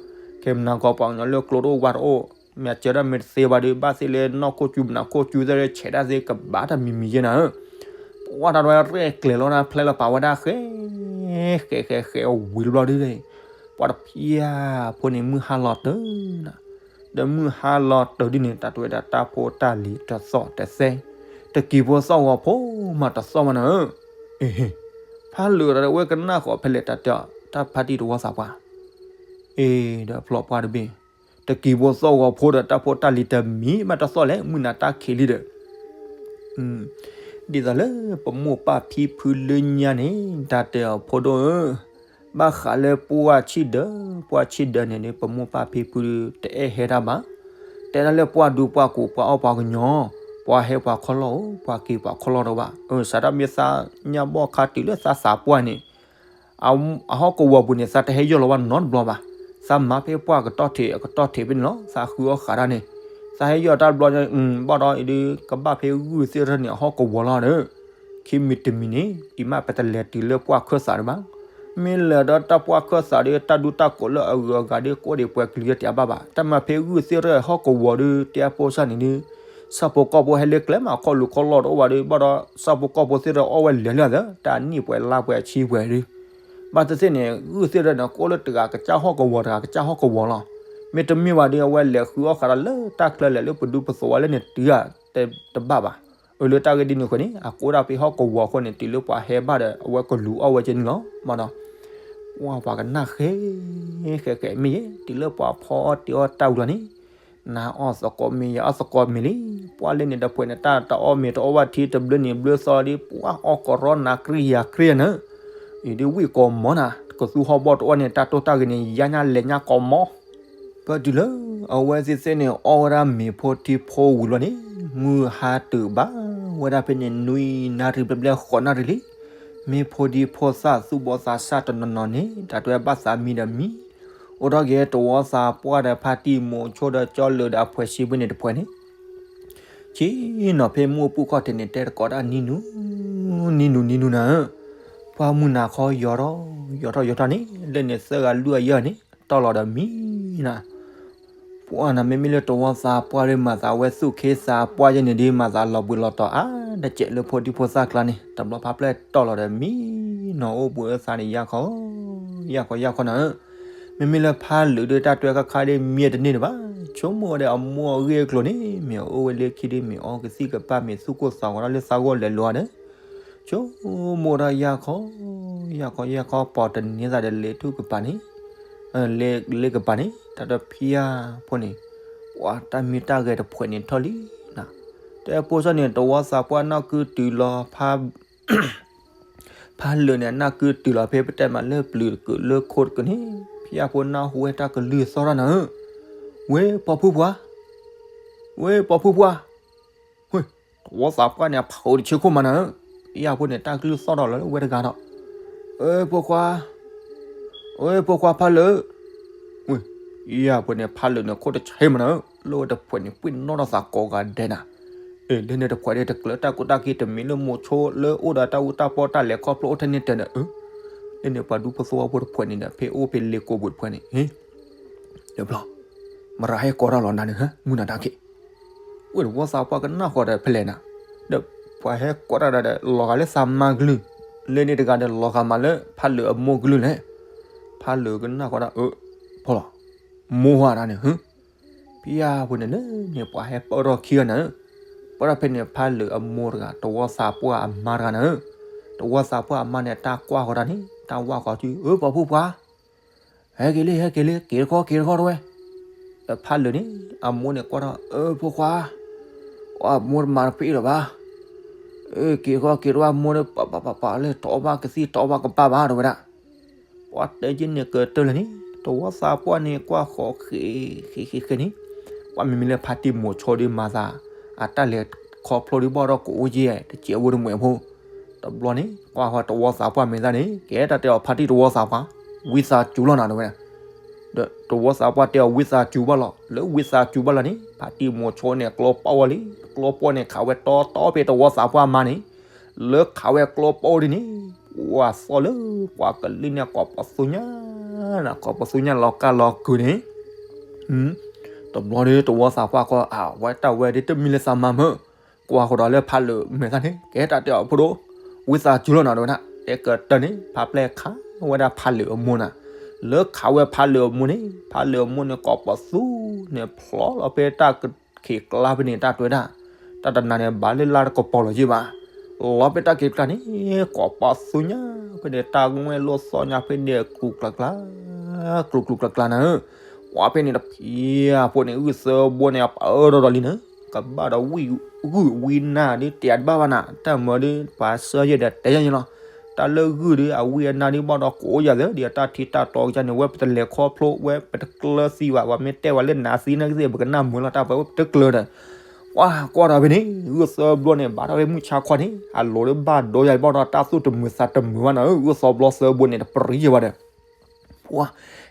ခဲမနၤကီးပှၤကညီလၢကျိတအိၣ်ဝါတအိၣ် မ့ၢ်စၢၤဒၣ်မ့ၢ်တသ့ဘၣ်ဒီး ဘၣ်သ့ၣ်လၢနီၢ်ခိၣ်ကၠူမနၤခိၣ်ကၠူသ့ၣ် ဆဲးဒၣ်သ့ၣ်ကဘၣ်တၢ်မံၤမံၤယဲနၤဧၢ, ပှၢ်တၢ်တွဲရဲၣ်ကျဲၤလီၤနၤ ဖျဲလီၤပာ်ဝဲဒၣ်ဃဲ ဃဲဃဲဃဲဝံၤတဘျီဒ်လဲၣ်, ပှၢ်တဖၠၣ်ဖိန့ၣ်မုၢ်ဟါလီၤတၢၤနၤ, ဒီးမုၢ်ဟါလီၤတၢၤဒ်န့ၣ် တၢ်တွဲဒၣ်တၢ်ဖိတၢ်လံၤတသီၣ်တသဲ, တကံၤဖိသီၣ်ဂီၤဖိမးတသီၣ်မးနၤဧၢ, အ့ ဖးလၢာ်ဒီးဝဲကနၣ်ဃီၤဖဲလဲၣ်တၢ်တဲအီၤ တၢ်ဖါတံၢ်တဝီသးပှၢ် အ့ ဒီးဖျီပှၢ်တဘ့ၣ် တကံၤဖိသီၣ်ဂီၤဖိဒီးတၢ်ဖိတၢ်လံၤတမံၤဘၣ်တသီၣ်လဲၣ် မုၢ်နၤတၢ်ခံးလံဒီး ဒ်သိးလၢပမိၢ်ပၢ်ဖံဖုလၢညါန့ၣ် တၢ်တဲအီၤဖိဒိၣ်ဧၢ, ဘၣ်ဃးလၢပှၢ်ဆံၣ်ဒၢ ပှၢ်ဆံၣ်ဒၢန့ၣ်ဒီး ပမိၢ်ပၢ်ဖံဖုတအဲၣ်ဟဲတၢ်ဘၣ်, တဲဒၣ်လၢပှၢ်ဒူပှၢ်ကိး ပှၤအီၣ်ပှၤကညီ, ပှၤဟဲပှၤခီလီၢ်ဧိၤ ပှၤက့ၤပှၤခီလီၢ်တအိၣ်ဘၣ်, အၢ စးထီၣ်မ့ၢ်သးညါဘီၣ်ခါတုၤလၢသးသးပှၢ်န့ၣ် အဟီၣ်ကဝီၤပူၤန့ၣ် သးတဟဲယီၢ်လီၤဘၣ်နီတဘျီဘၣ်, သးမၤဖဲပှၢ်ကတီၢ်ထံးအကတီၢ်ထံးဖဲန့ၣ်လီၤ, သးဃုအီၣ်ဃးတၢ်န့ၣ်, သးဟဲယီၢ်တၢ်တဘျီညါ ဘၣ်ဒီးအံၤဒီး ကဘၣ်ဖဲဂုၢ်သ့ၣ်ရၢၢ်န့ၣ် အဟီၣ်ကဝီၤလီၤဒီး, ခံမံၤတမံၤန့ၣ် ဒ်မးပတလဲၤတုၤလၢပှၢ်ခၢၣ်သးဒံးဘၣ်, မ့ၢ်လဲၤဒီးတၢ်ပှၢ်ခၢၣ်သးဒီး တၢ်ဒူတၢ်ကိးလၢအဂုၤအဂၤဒီး ကိးဒံးပှဲၤကလံၤတၢ်ဘၣ်ဘၣ်, တၢ်မၤဖဲဂုၢ်သ့ၣ်ရၢၢ်ဟီၣ်ကဝီၤဒီး တဲအဖိစၢ်န့ၣ်ဒီး ဆၣ်ဖိကီၢ်ဖိဟဲလၢကျဲမး ခီၣ်လူၤခီၣ်လီၢ်တအိၣ်ဘၣ်ဒီး ဘၣ်ဒီးဆၣ်ဖိကီၢ်ဖိသ့ၣ်ရၢၢ်အီၣ်ဝဲလဲၤလၢအသး တၢ်နံၣ်ပှဲၤလါပှဲၤဆံပှဲၤဒီး, ဘၣ်သ့ၣ်သ့ၣ်န့ၣ် ဂုၢ်သ့ၣ်ရၢၢ်န့ၣ် ကိးလၢတဂၤကစၢ်ဟီၣ်ကဝီၤ တဂၤကစၢ်ဟီၣ်ကဝီၤလီၤ, မ့တမ့ၢ်ဘၣ်ဒီး အဝဲလဲၤဃုအီၣ်ဃးဒီးလၢတၢ်ချၢလဲၣ်လၢပဒူပသိးဝဲလၢန့ၣ်တုၤဧါ တဘၣ်ဘၣ်, အၢ လၢတၢ်ဂ့ၢ်ဒ်န့ၣ်အဃိန့ၣ် အကိးဒၣ်ဖဲဟီၣ်ကဝီၤအဃိန့ၣ် တုၤလၢပှၤဟဲဘၣ်ဒီး အဝဲကလူၤအီၣ်ဝဲကဲန့ၣ်လီၤ, ဘၣ်ဒီး ပှၤပှၤကနၣ်ဃဲ ဃဲဃဲမ့ၢ်ယဲ တုၤလၢပှၤဖီအီၣ်တ့ၤအီၣ်တၢ်ဝံၤလီၤန့ၣ်, နၤအီၣ်သကိးမ့ၢ် ယအီၣ်သကိးမ့ၢ်လံ, ပှၢ်လၢန့ၣ်တဖုန့ၣ် တၢ်တအီၣ်မ့ၤတအီၣ်ဘၣ်ထံ တဘျုးနံၤဘျုးသီဒီး ပှၢ်အီၣ်ကရီနၤ ကြံယၤကြံနၤ, အံၤဒ်ဝံၣ်ကိးမီၤနၤ, ကသူဟီၣ်ဘီၣ်တအိၣ်န့ၣ် တၢ်တိၢ်တၢ်ဂ့ၤန့ၣ် ယါညါလဲၤညါကိးမီၤ ပတုၤလၢအဝဲသ့ၣ်သ့ၣ်န့ၣ် အီၣ်ဝဲဒၣ်မ့ၤဖိထံဖိဝံၤလီၤန့ၣ်, မုၢ်ဟါတုၤဘၣ်ဝဲဒၣ်ဖဲန့ၣ် နွံနၣ်ရံၣ်ဘျဲၣ်ဘျဲၣ်ဃိးနၣ်ရံၣ်လံ, မ့ၢ်ဖိဒံဖိသၣ်သူၣ်ဘီသးစၢ်တနီၤနီၤန့ၣ် တၢ်တွဲဘၣ်သးမံဒီးမံ, အိၣ်ထီၣ်က့ၤတဝီသးပှၢ်ဒီးဖါတံၢ်မိၤဆိဒီးကၠီလၢာ်ဒီးအဖှဲးဆံဘ့ၣ်န့ၣ်တဖှဲးန့ၣ် ဆ့ၣ်နီၤဖဲမုၢ်အပူၤခီၣ်ထံးန့ၣ် တဲတကိးတၢ်နံၤနူ နံၤနူ နံၤနူနၤဧၢ, ပှၢ်မုၢ်နၤခီယီၤထီၣ် ယီၤထီၣ်ယီၤထီၣ်န့ၣ် လၢန့ၣ်သၢဂၤလွံၢ်ဂၤယဲၢ်ဂၤန့ၣ် တီၢ်လီၤဒီးမံနၤ, ပှၢ်နၤမ့မ့ၢ်လၢတဝီသးပှၢ်ဒီး မၤသးဝဲသူၣ်ခ့သးပှၢ်ယဲၢ်န့ၣ်ဒီး မၤသးလီၤဘှံးလီၤတီၤအါတကဲးလၢဖိဒံဖိသၣ်ကျါန့ၣ် တဘျီဖးဖျၢၣ်တီၢ်လီၤဒီးမံနီၤ အိၣ်ဘှံးအသးန့ၣ် ယၢ်ခီ ယၢ်ခီယၢ်ခီနၤဧၢ, မ့မ့ၢ်လၢဖးလၢာ်ဒီးတၢ်တွဲခါခါဒီးမံတန့ၢ်တဘၣ်, ဆိကမိၣ်ဝဲဒီးအမိၢ်အဂ့ၢ်အကျိၤန့ၣ် မ့ၢ်အိၣ်ဝဲလၢခံဒ်မ့ၢ်အီကသံၣ်ကပၤ မ့ၢ်သူၣ်ကိၢ်သးဂီၤဒီးလၢသးဂီၢ်လဲၤလိၤဧါဒီး ဆိကမိၣ်ဒီးယၤခီ, ယၤခီယၤခီ ပိာ်တန့ၢ်သးဒီးလဲၤထူၣ်ကပၤန့ၣ်, လဲၤကပၤန့ၣ် တၢ်တဖၣ်ဖိန့ၣ်, ပှၤတၢ်မံတၢ်ဂဲၤတဖှဲးန့ၣ်ထီၣ်လံနၤ, တဲဖိစီန့ၣ် တဝီသးပှၢ်နၢ်ကုတုၤလီၤ ဖးလၢာ်န့ၣ် နၢ်ကုတုၤလီၤဖဲပတဲမးလၢပျုၤတကုာ်လၢခိတကုာ်န့ၣ်, ဖံယၢ်ဖိနၢ်ဟူဝဲတၢ်ကလုၢ်သီၣ်ထီၣ်နၤဧၢ, ဝဲပှၤဖုပှၤ, ဝဲပှၤဖုပှၤ, တဝီသးပှၢ်န့ၣ် အဖးအိၣ်တဆၢခိၣ်မးနၤဧၢ, ဖံယၢ်ဖိန့ၣ် တၢ်ကလုၢ်သီၣ်ထီၣ်လီၤလၢဝဲတဂၤဒီး, အဖိခွါ, ဝဲဖိခွါဖးလၢာ် ဝဲ, ဖံယၢ်ဖိန့ၣ် ဖးလၢာ်န့ၣ် ခိၣ်တဆၢမးနၤဧၢ, လၢဝဲတဖှဲးန့ၣ် ပှ့ၤနီၣ်ထီၣ်သးကိးဂၤဒဲးနၤ, အ့ လၢန့ၣ်တဖှဲးဒၣ်တကျၢၤတၢ်ကူတၢ်က့ၤ တမံၤလၢမိၤဆိလၢအိၣ်ဒီးတၢ်အူတၢ်ပီတၢ်လဲၤခီဖျိအိၣ်ထဲန့ၣ်တၢ်ဒီး, အ့ လၢန့ၣ်ပှၤဒူဖိသဝီဖိတဖှဲးန့ၣ်ဒီး ဖဲအိၣ်ဖဲလ့ကိပူၤတဖှဲးန့ၣ်, ဟ့ တဘျီ, မရၤဟဲကိးတၢ်လီၤနၤန့ၣ် မုၢ်နၤတၢ်က့ၤ, ဝဲတဝီသးပှၢ်ကနၣ်ဃီဒီးဖဲလဲၣ်နၤ, ဒီးပှၤဟဲကိးတၢ်ဒီး လီၤဂာ်လၢသးမါကလုၢ်, လၢန့ၣ်တဂၤဒီးလီၤဂာ်မးလၢဖးလၢာ်အမိၢ်ကလုၢ်လဲၣ်, ဖးလၢာ်ကနၣ်ဃီဒီး အၢ, ဖီလီၤ, မိၢ်ဝၤတၢ်န့ၣ် ဖံယၢ်ဖိန့ၣ်လၢန့ၣ် ပှၤဟဲပၢၢ်ထီၣ်ခံဂၤနၤဧၢ, ပၢၢ်ထီၣ်ဖဲန့ၣ် ဖးလၢာ်အမိၢ်တဂၤ တဝီသးပှၢ်အမါတဂၤနၤဧၢ, တဝီသးပှၢ်အမါန့ၣ် တၢ်ကွၢ်ဃီတၢ်န့ၣ် တၢ်ဝၢ်ဃီစု အၢ ပှၤဖုပှၤ ဟဲက့ၤလံ ဟဲက့ၤလံ က့ၤတခီ က့ၤတခီတဝဲ, ဒီးဖးလၢာ်န့ၣ် အမိၢ်န့ၣ်ကွၢ်ထီၣ် အၢ ဖိခွါ, အမိၢ်တမၤတဖျၢၣ်လၢၤဘၣ်, အၢ က့ၤတခီ က့ၤတဝဲ အမိၢ်န့ၣ် ပပပပလၢ တအီၣ်ဘၣ်ကသံၣ် တအီၣ်ဘၣ်ကပၤဘၣ် တဝဲဒၣ်, ပှၤတဲက့ၤန့ၣ်ကတၢၢ်လၢာ်န့ၣ် တဝီသးပှၢ်န့ၣ် ကွၢ်ဃီဃ့ ဃ့ဃ့ဃ့န့ၣ်, ပှၤမ့မ့ၢ်လၢဖါတံၢ်မိၤဆိဒ်မၤသး အတၢ်လဲၤခီဖျိဒ်ဘၣ်ဒီးကအိၣ်ယဲၢ် တစဲးဝဲတမှဲးဖိ, တဘျီန့ၣ် ကွၢ်ဃီတဝီသးပှၢ်မဲာ်သၣ်န့ၣ် ကဲတၢ်တဲအီၤဖါတံၢ်တဝီသးပှၢ် ဝံသးစူၤလီၤနၤ တဝဲဒၣ်, ဒီးတဝီသးပှၢ်တဲအီၤဝံသးစူၤဘၣ်လီၤ လၢဝံသးစူၤဘၣ်လီၤန့ၣ် ဖါတံၢ်မိၤဆိန့ၣ် ကျီပီၢ်ဝဲလံ, ကျီပီၢ်န့ၣ် ခးဝဲတီတီဖဲတဝီသးပှၢ်မါန့ၣ်, လၢခးဝဲကျီပီၢ်ဒ်န့ၣ် ပှၤသီၣ်လၢ ပှၤကလုၢ်န့ၣ် ကိးပသူညါ ကိးပသူညါလီၤကၢ်လီၤကုာ်န့ၣ် တဘျီဒီး တဝီသးပှၢ်ကီ အဝဲတၢ်ဝဲဒ်တမံၤလၢသးမါမၢ်, ကွၢ်ဃီဒီးလၢဖးလၢာ်မဲာ်သၣ်န့ၣ် ကဲတၢ်တဲအီၤဖိဒိၣ်, ဝံသးစူၤလီၤနၤ တဝဲဒၣ်, တဲကတၢၢ်န့ၣ် ဖါပျဲၢ်ခးဝဲဒၣ်ဖးလၢာ်အမိၢ်နၤ, လၢခးဝဲဖးလၢာ်အမိၢ်န့ၣ် ဖးလၢာ်အမိၢ်န့ၣ် ကိးပသူန့ၣ် ဖျီလီၤဖဲတၢ်က့ၤကျါဖဲန့ၣ် တၢ်တဲဝဲဒၣ်, တၢ်တနၤန့ၣ် ဘၣ်လၢလါတကပီၤလီၤယ့ၢ်ဘၣ်, လီၤဖဲတၢ်က့ၤကျါန့ၣ် ကိးပသူညါဖဲန့ၣ် တၢ်ငွဲၣ်လိာ်သီညါဖဲန့ၣ် ကျူၤကျါကျါ ကျူၤကျူၤကျါကျါနၤဧၢ, ပှၤဖဲန့ၣ်တဖံးဖိန့ၣ် ဂုၢ်သၢဘိန့ၣ် အပၢၢ်ထီၣ်ဒီးလံနၤ, ကဘၣ်ဒီးဝံၢ်ဂုၢ်ဝံၢ်နၢ်ဒ်တဲတဘၣ်ဘၣ်နၤ, တၢ်မၢဒ် ပှၤဆၢယဲၢ်ဒီးတဲယဲၢ်လီၤ, တၢ်လၢဂုၢ်ဒီး အဝံၢ်အနၢ်ဒ်ဘၣ်ဒီးကိးယၤသ့ၣ် ဒ်အတၢ်ထံတၢ်တီကစၢ်န့ၣ် ဝဲပတလဲၤခီဖျိ ဝဲပတကျၢၤသံဘၣ်, ပှၤမ့ၢ်တဲဝဲလၢနၤသံနကသ့ၣ် ပကနၣ်မုာ်လီၤ တၢ်ပှၤဝဲပတကျၢၤဒီး ကွၢ်ကွၢ်ဒီးဖဲန့ၣ် ဂုၢ်သၢဘိန့ၣ် ဘၣ်ထီၣ်ဖဲမုၢ်ဆါခီန့ၣ် အလိၤဒ်ဘၣ်ဒိယၤဘၣ်ဒီး တၢ်သူၣ်တမုာ်သးတမုာ်ဘၣ်နၤဧၢ, ဂုၢ်သီဘိသၢဘိန့ၣ် တပရံယဲၢ်ဘၣ်ဒီး ပှၤ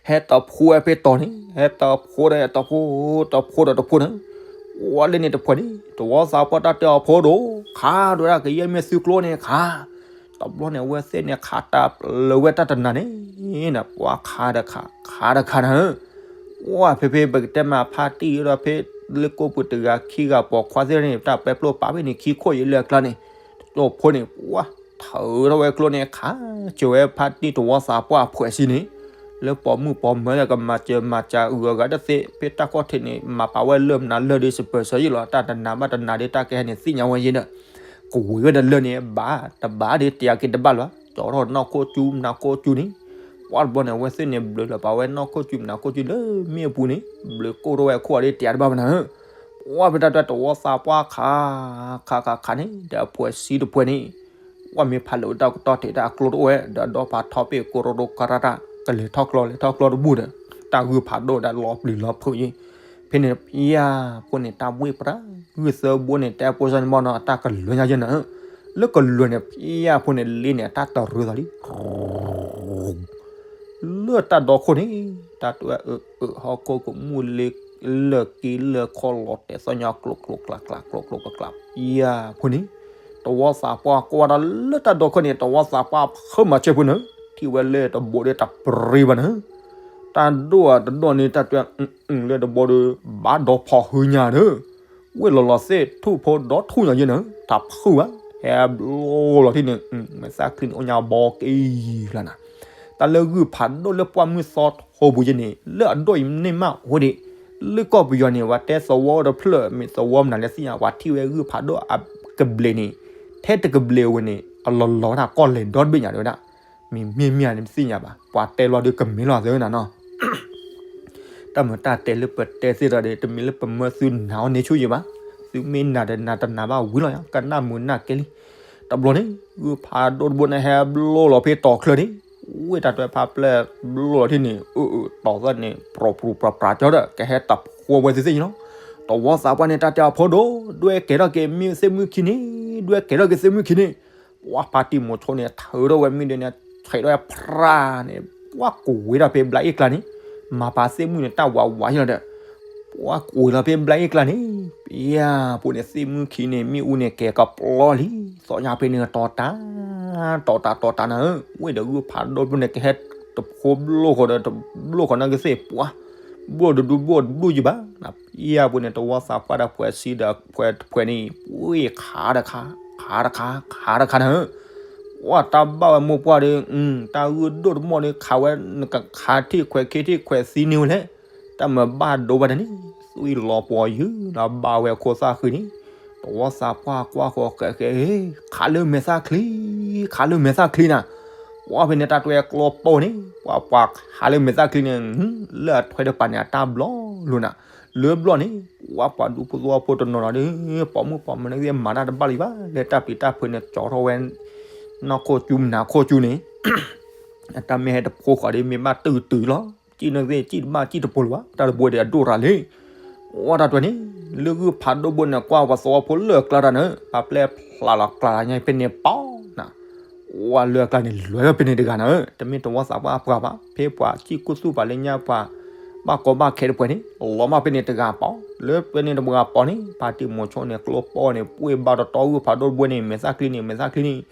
ဟဲတဖိဝဲဖဲတီၤန့ၣ် ဟဲတဖိဒီးတဖိ တဖိဒီးတဖိန့ၣ်, ပှၤလၢန့ၣ်တဖှဲးန့ၣ် တဝီသးပှၢ်တၢ်တဲအီၤဖိဒိၣ် ခးဒိၣ်ဒၣ်ကယဲၢ်မ့ၢ်သုကျိန့ၣ်ခး, တဘျီန့ၣ် အဝဲသ့ၣ်န့ၣ် ခးတၢ်လၢဝဲတၢ်တနၤန့ၣ် ပှၤခးတခး ခးတခးနၤဧၢ, ပှၤဖဲဖဲပကတဲမးဖါတံၢ်ဒီးဖဲ လၢကိၣ်ပူၤတဂၤခံဂၤပိာ်ခွါသ့ၣ်န့ၣ် တၢ်ပဲာ်ပျိၢ်ပာ်ဖဲန့ၣ် ခံခိၣ်ယံၤလၢအကျါန့ၣ်, တဖိန့ၣ် ပှၤ ထၢထီၣ်ဝဲကျိန့ၣ် ခးစၢၤဝဲဖါတံၢ်တဝီသးပှၢ်အဖှဲးစံန့ၣ်, လၢပိာ်မုၣ်ပိာ်မၢၤကမၤစၢၤမၤစၢၤအဂုၤအဂၤတသ့ ဖဲတၢ်ခီၣ်ထံးန့ၣ် မၤပာ်ဝဲလၢမနုၤလၢာ်ဒီးစပၢၤစၢၤယံၤလီၤ, တၢ်တနၤဘၣ်တနၤဒီးတၢ်ကဟဲန့ၣ်သ့ၣ်ညါဝဲယံၤဒီး ကဝံၤဝဲဒီးလၢန့ၣ် ဘၣ်တဘၣ်ဒီးတယၤက့ၤတဘၣ်လီၤ, ကၠီထီၣ်နီၢ်ခိၣ်ကၠူမနၤခိၣ်ကၠူန့ၣ်, ပှၤတဘျီန့ၣ် အဝဲသ့ၣ်န့ၣ် ဘျုးလီၤပာ်ဝဲနီၢ်ခိၣ်ကၠူမနၤခိၣ်ကၠူလၢမ့ၣ်အပူၤန့ၣ် ဘျုးကိၢ်ထီၣ်ဝဲအခိၣ်အီၤဒီးတယၤတဘၣ်မနၤဧၢ, ပှၤဖဲတၢ်တဝီသးပှၢ်ခး ခးခးခးန့ၣ် ဒီးအဖှဲးစံတဖှဲးန့ၣ် ပှၤမ့ၢ်ဖးလၢာ်တၢ်ကတီၢ်ထဲးတၢ်အကျိတအိၣ်ဝဲ ဒီးဒီဖးထီပ့ၢ်ကိရိရိကရၢတၢ် ကလဲၤထီၣ်ကျီလဲၤထီၣ်ကျီတဘူၣ်ဒီး တၢ်ဂုၢ်ဖးဒိၣ်ဒီးလီၤပျံၤလီၤဖုးယံၤ, ဖဲန့ၣ်ဖံယၢ်ဖိန့ၣ် တၢ်ဘှ့ၣ်ပြး ဂုၢ်သၢဘိန့ၣ် တဲဖိစၢ်န့ၣ်ဘၣ်နီၤ တၢ်ကလၢညါယဲၢ်နၤဧၢ, လၢကလၢန့ၣ် ဖံယၢ်ဖိန့ၣ် လ့န့ၣ် တၢ်တရၢသးလံ လၢတၢ်ဒီခိၣ်န့ၣ် တၢ်တဲဝဲအၢ အၢ ဟီၣ်ခိၣ်ကမူၣ်လ့ လၢၢ်က့လၢၢ်ခီၣ်လီၤတဲာ်သီၣ်ညါကျိၤကျိၤကျးကျး ကျိၤကျိၤကျးကျး ယဲၢ်ဖိန့ၣ် တဝီသးပှၢ်ကွၢ်ဒီးလၢတၢ်ဒီခိၣ်န့ၣ် တဝီသးပှၢ်ဖုးမၤစၢၤဖိန့ၣ် ထံၣ်ဝဲလၢတဘိဒီးတပရံဘၣ်န့ၣ် တၢ်ဒိၣ်အတဒိၣ်န့ၣ် တၢ်တဲ လၢတဘိဒီး ဘၣ်ဒီဖီၣ်ဟုညါဒီး ဝ့ၢ်လီၤလီၤသ့ၣ်ထူၣ်ဖိဒီထူၣ်ညါယဲၢ်န့ၣ် တၢ်ဖုးဘၣ် ဟဲဘျီလီၤထံၣ်န့ၣ် မဲာ်သၣ်ချံန့ၣ် အိၣ်ညါဘီက့ၤလၢနၤ တၢ်လၢဂုၢ်ဖးဒိၣ်လၢပှၢ်မုၢ်သီထိပူၤယဲၢ်န့ၣ် လၢအဒိၣ်အံၤန့ၣ်မးအိၣ်ဒံး လၢကီၢ်ပယီၤန့ၣ် ပှၤတဲသဝီတဖျၢၣ် မ့ၢ်သဝီမနုၤလဲၣ်သ့ၣ်ညါ ပှၤထံၣ်ဝဲဂုၢ်ဖးဒိၣ်အကဘျံးန့ၣ် ထဲတကဘျံးဝဲန့ၣ် အလီၤလီၤဝဲဒၣ်ကီၢ်လဲၤဒီတဘ့ၣ်ညါတဝဲဒၣ် မ့ၢ်မ့ၢ်မ့ၢ်န့ၣ်တသ့ၣ်ညါဘၣ် ပှၤတဲလီၤဒုးကမ့ၢ်လီၤသ့နၤနီၤ တၢ်မုာ်တၢ်တဲလၢပတဲသ့ၣ်ဒီး တမ့ၢ်လၢပမၢသုနၤအီၤန့ၢ်ဆူၣ်ယံၤဘၣ်, သုမ့ၢ်နာ်ဒီးနာ်တနာ်ဘၣ်ဝံၤလီၤယါ ကနၣ်မုာ်နၢ်ကဲလံ. တဘျီန့ၣ် ဂုၢ်ဖးဒိၣ်တဘိန့ၣ် ဟဲဘျိလီၤဖဲတီၤချၢန့ၣ်, ဝ့ၢ်တၢ်တွဲဖးပျဲၢ်ဘျိလီၤထံၣ်န့ၣ် အၢအၢ တီၤသၢန့ၣ် ပြူပြူပြပြကီဒီး ကဟဲတဖိဝဲသ့ၣ်သ့ၣ်ညါလီၤ. တဝီသးပှၢ်န့ၣ် တၢ်တဲအဖိဒိၣ် ဒွဲၣ်ကဲထီၣ်က့ၤမ့ၢ်သ့ၣ်မုၢ်ခံန့ၣ်, ဒွဲၣ်ကဲထီၣ်က့ၤသ့ၣ်မုၢ်ခံန့ၣ် ပှၤဖါတံၢ်မိၤဆိန့ၣ် ထုးထီၣ်ဝဲမ့ၢ်ဒ်န့ၣ် ဆဲးထီၣ်ဝဲဖြးန့ၣ် ပှၤကွံာ်ဝဲဒၣ်ဖဲဘျါအ့ၣ်ကျါန့ၣ်, မၤပာ်သ့ၣ်မုၢ်န့ၣ် တၢ်ဝးဝးယီၤဒီး ပှၤကွံာ်လီၤဖဲဘျါအ့ၣ်ကျါန့ၣ်, ပယၢ်ပူၤန့ၣ် သ့ၣ်မုၢ်ခံန့ၣ် မ့ၣ်အူန့ၣ်ကဲၤကပျီလံ, သီၣ်ညါဖဲန့ၣ်တီၤတၢ်, တီၤတၢ်တီၤတၢ်နၤဧၢ, ဝ့ၢ်ဒီးဂုၢ်ဖးဒိၣ်တဘိန့ၣ် ကဟဲတဖိဘျိဃီဒီး တဘျိဃီနီၢ်ကစ့ၢ်ပှၤ, ဘျိၣ်တဒူဘျိၣ်တဒူယံၤဘၣ်, ပယၢ်ပူၤန့ၣ် တဝီသးပှၢ်ဒီးဖှဲးဆံဒီးဖှဲးတဖှဲးန့ၣ် ပှ့ၤခးတခါ, ခးတခါ, ခးတခါနၤဧၢ, ပှၤတၢ်ဘၣ်ဝဲမိၢ်ပှၢ်ဒီး တၢ်ဂုၢ်ဒိၣ်တမီၢ်ဒီး ခးဝဲ နကခးထံၣ်ခွဲးခ့ထံၣ်ခွဲးသံန့ၢ်ဝဲလဲၣ်, တၢ်မၤဘၣ်ဒိဘၣ်တန့ၣ် သွံၣ်လီၤပှီၤယုာ်ဒီးဘၣ်ဝဲခိၣ်သၣ်ဃံန့ၣ်, တဝီသးပှၢ်ကွၢ်ဃီၤဃဲးဃဲး ခးလၢမဲာ်သၣ်ချံ, ခးလၢမဲာ်သၣ်ချံနၤ, ပှၤဖဲန့ၣ်တၢ်တွဲကျီပိၢ်န့ၣ် ပှၤပှၤခးလၢမဲာ်သၣ်ချံန့ၣ်, လၢအထွဲဒီးပာ်န့ၣ်အတၢ်ဘျီလိၤနၤ, လၢဘျီန့ၣ် ပှၤပှၤဒူဖိသဝီဖိတနီၤနီၤဒီး ပိာ်မုၣ်ပိာ်မၢၤန့ၣ်မၤတၢ်တဘၣ်လံဘၣ် လၢတၢ်ပျံၤတၢ်ဖုးန့ၣ် ကၠီထီၣ်ဝဲ နီၢ်ခိၣ်ကၠူမနၤခိၣ်ကၠူန့ၣ် အတၢ်မ့ၢ်ဟဲတဖိဃီၤဒီး မ့ၢ်ဘၣ်တုၤတုၤလီၤ, ကံၣ်နီၢ်သ့ၣ် ကံၣ်တဘၣ်ကံၣ်တပိၤလၢၤဘၣ်, တၢ်တဘိဒီးအဒိၣ်ရၤလံ, ဝဲတၢ်တွဲန့ၣ် လၢဂုၢ်ဖးဒိၣ်ဘိန့ၣ် ကွၢ်ပှၤသဝီဖိလၢအကျါတၢ်န့ၣ် ပှၤပျဲၢ်ဖျးလီၤကျါလီၤညါဖဲန့ၣ်ပီၤနၤ, ဝဲလၢအကျါန့ၣ် လွဲၢ်ဖဲန့ၣ်တဂၤနၤဧၢ, တမ့ၢ်တဝီသးပှၢ်အပှၤဘၣ်, ဖဲပှၤကံၣ်ကူၣ်သူၣ်ပာ်လၢညါပှၤ ဘၣ်ကီဘၣ်ခဲတဖှဲးန့ၣ် လီၤမၢ်ဖဲန့ၣ်တဂၤပီၤ, လၢဖဲန့ၣ်တဂၤပီၤန့ၣ် ဖါတံၢ်မိၤဆိန့ၣ် ကျိပိၢ်န့ၣ် ပှ့ၤဘၣ်တတီဂုၢ်ဖးဒိၣ်တဘိန့ၣ် မဲာ်သၣ်ချံန့ၣ် မဲာ်သၣ်ချံန့ၣ်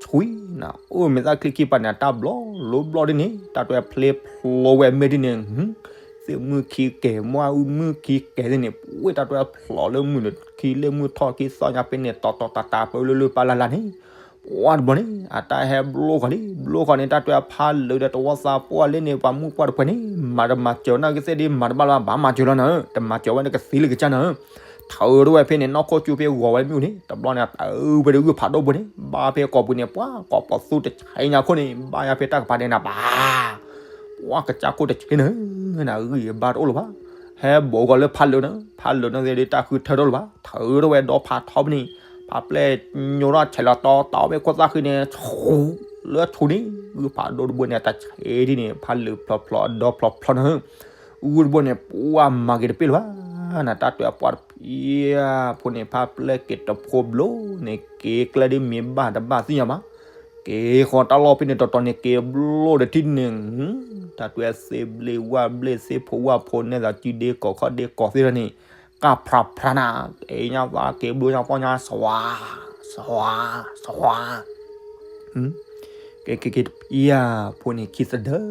ဆွံနၤ, အိၣ်မဲာ်သၣ်ချံခံပၤန့ၣ် အတၢ်ဘျီလိၤဘျီဒ်န့ၣ် တၢ်တွဲဖျ့ဖျိဝဲအမဲာ်ဒ်န့ၣ် သ့ၣ်မုၢ်ခံကဲၤ မုၢ်အူမုၢ်ခံကဲၤသ့ၣ်န့ၣ် ပှ့ၤတၢ်တွဲဖျိးလၢမုၢ်နုာ်ခံလၢမုၢ်ထီၣ်ခံသီညါဖဲန့ၣ် တီၤတီၤတၢ်တၢ်ပၢလၢလၢပၢ်လၢ်လၢ်န့ၣ် ပှၤတဘျီန့ၣ် အတၢ်ဟဲဘျိဃီၤလံ, ဘျိဃီၤန့ၣ် တၢ်တွဲဖးလၢာ်ဒီးတဝီသးပှၢ်လၢန့ၣ် ပှၤမုၢ်ပှၢ်တဖှဲးန့ၣ် မၤတမၤစၢၤနီၢ်ကစ့ၢ်ဒ် မၤတဘၣ်လၢၤဘၣ် မၤစၢၤလီၤနၤဧၢ, တမၤစၢၤဝဲန့ၣ်ကသံလၢကစၢ်နၤဧၢ, ထုးထီၣ်ဝဲဖဲန့ၣ် နီၢ်ခိၣ်ကၠူဖဲဂီၤဝဲမ့ၣ်အူန့ၣ် တဘျီန့ၣ် အတၢ်အုၣ်ဖဲဒၣ်ဂုၢ်ဖးဒိၣ်ဘိန့ၣ် ဘၣ်ဖဲကိာ်ပူၤန့ၣ် ပှၤကိာ်ပသူတဆံညါခိၣ်န့ၣ် ဘၣ်ယါဖဲတၢ်ကပၤဒဲးနၤဘၣ် ပှၤကစၢ်ခိၣ်တဆံနၤဧၢ, နဂံၢ်ဘါတအိၣ်လၢၤဘၣ်, ဟဲဘိးဂီၤလၢဖးလၢာ်နၤ, ဖးလၢာ်နၤသ့ၣ်ဒ်တၢ်ဃုထၢထီၣ်လၢၤဘၣ်, ထုးထီၣ်ဝဲဒီဖးထီဖဲန့ၣ်, ဖးပျဲၢ်ညိထီၣ်ဆဲးလီၤတီတီဖဲခိၣ်သၣ်ဃံန့ၣ် ဆူ လၢဆူန့ၣ် ဂုၢ်ဖးဒိၣ်တဘိန့ၣ် တၢ်ဆံးဒ်န့ၣ် ဖးလၢာ်ဖျိးဖျိးဒီဖျိးဖျိးနၤဧၢ, ဂုၢ်တဘိန့ၣ် ပှၤမၤက့ၤတပ့ၢ်လၢၤဘၣ်, နတၢ်တွဲအပှၤတဖၣ်ဖိန့ၣ် ဖးပျဲၢ်က့ၤတဖိဘျိန့ၣ် က့ၤကျဲဒ်မ့ၢ်ဘၣ်တဘၣ်သ့ၣ်ညါဘၣ်, က့ၤဃီၤတၢ်လီၢ်ဖဲန့ၣ် တီတီန့ၣ် က့ၤဘျိဒီးထံၣ်န့ၣ် တၢ်တွဲသ့ၣ်ဘျ့ဝၣ်ဘျ့သ့ၣ်ဖိဝၣ်ဖိ နဲၣ်သးစုဒ့ကီၢ်ခီၣ်ဒ့ကီၢ်သ့ၣ်ဒီးန့ၣ် ကၢ်ဖြးဖြးနၤ, က့ၤညါသးက့ၤဘျိညါပီၢ်ညါ စှၤ စှၤ စှၤ က့ၤက့ၤက့ၤတပျၢ်ဖိန့ၣ် ခံသဒၢ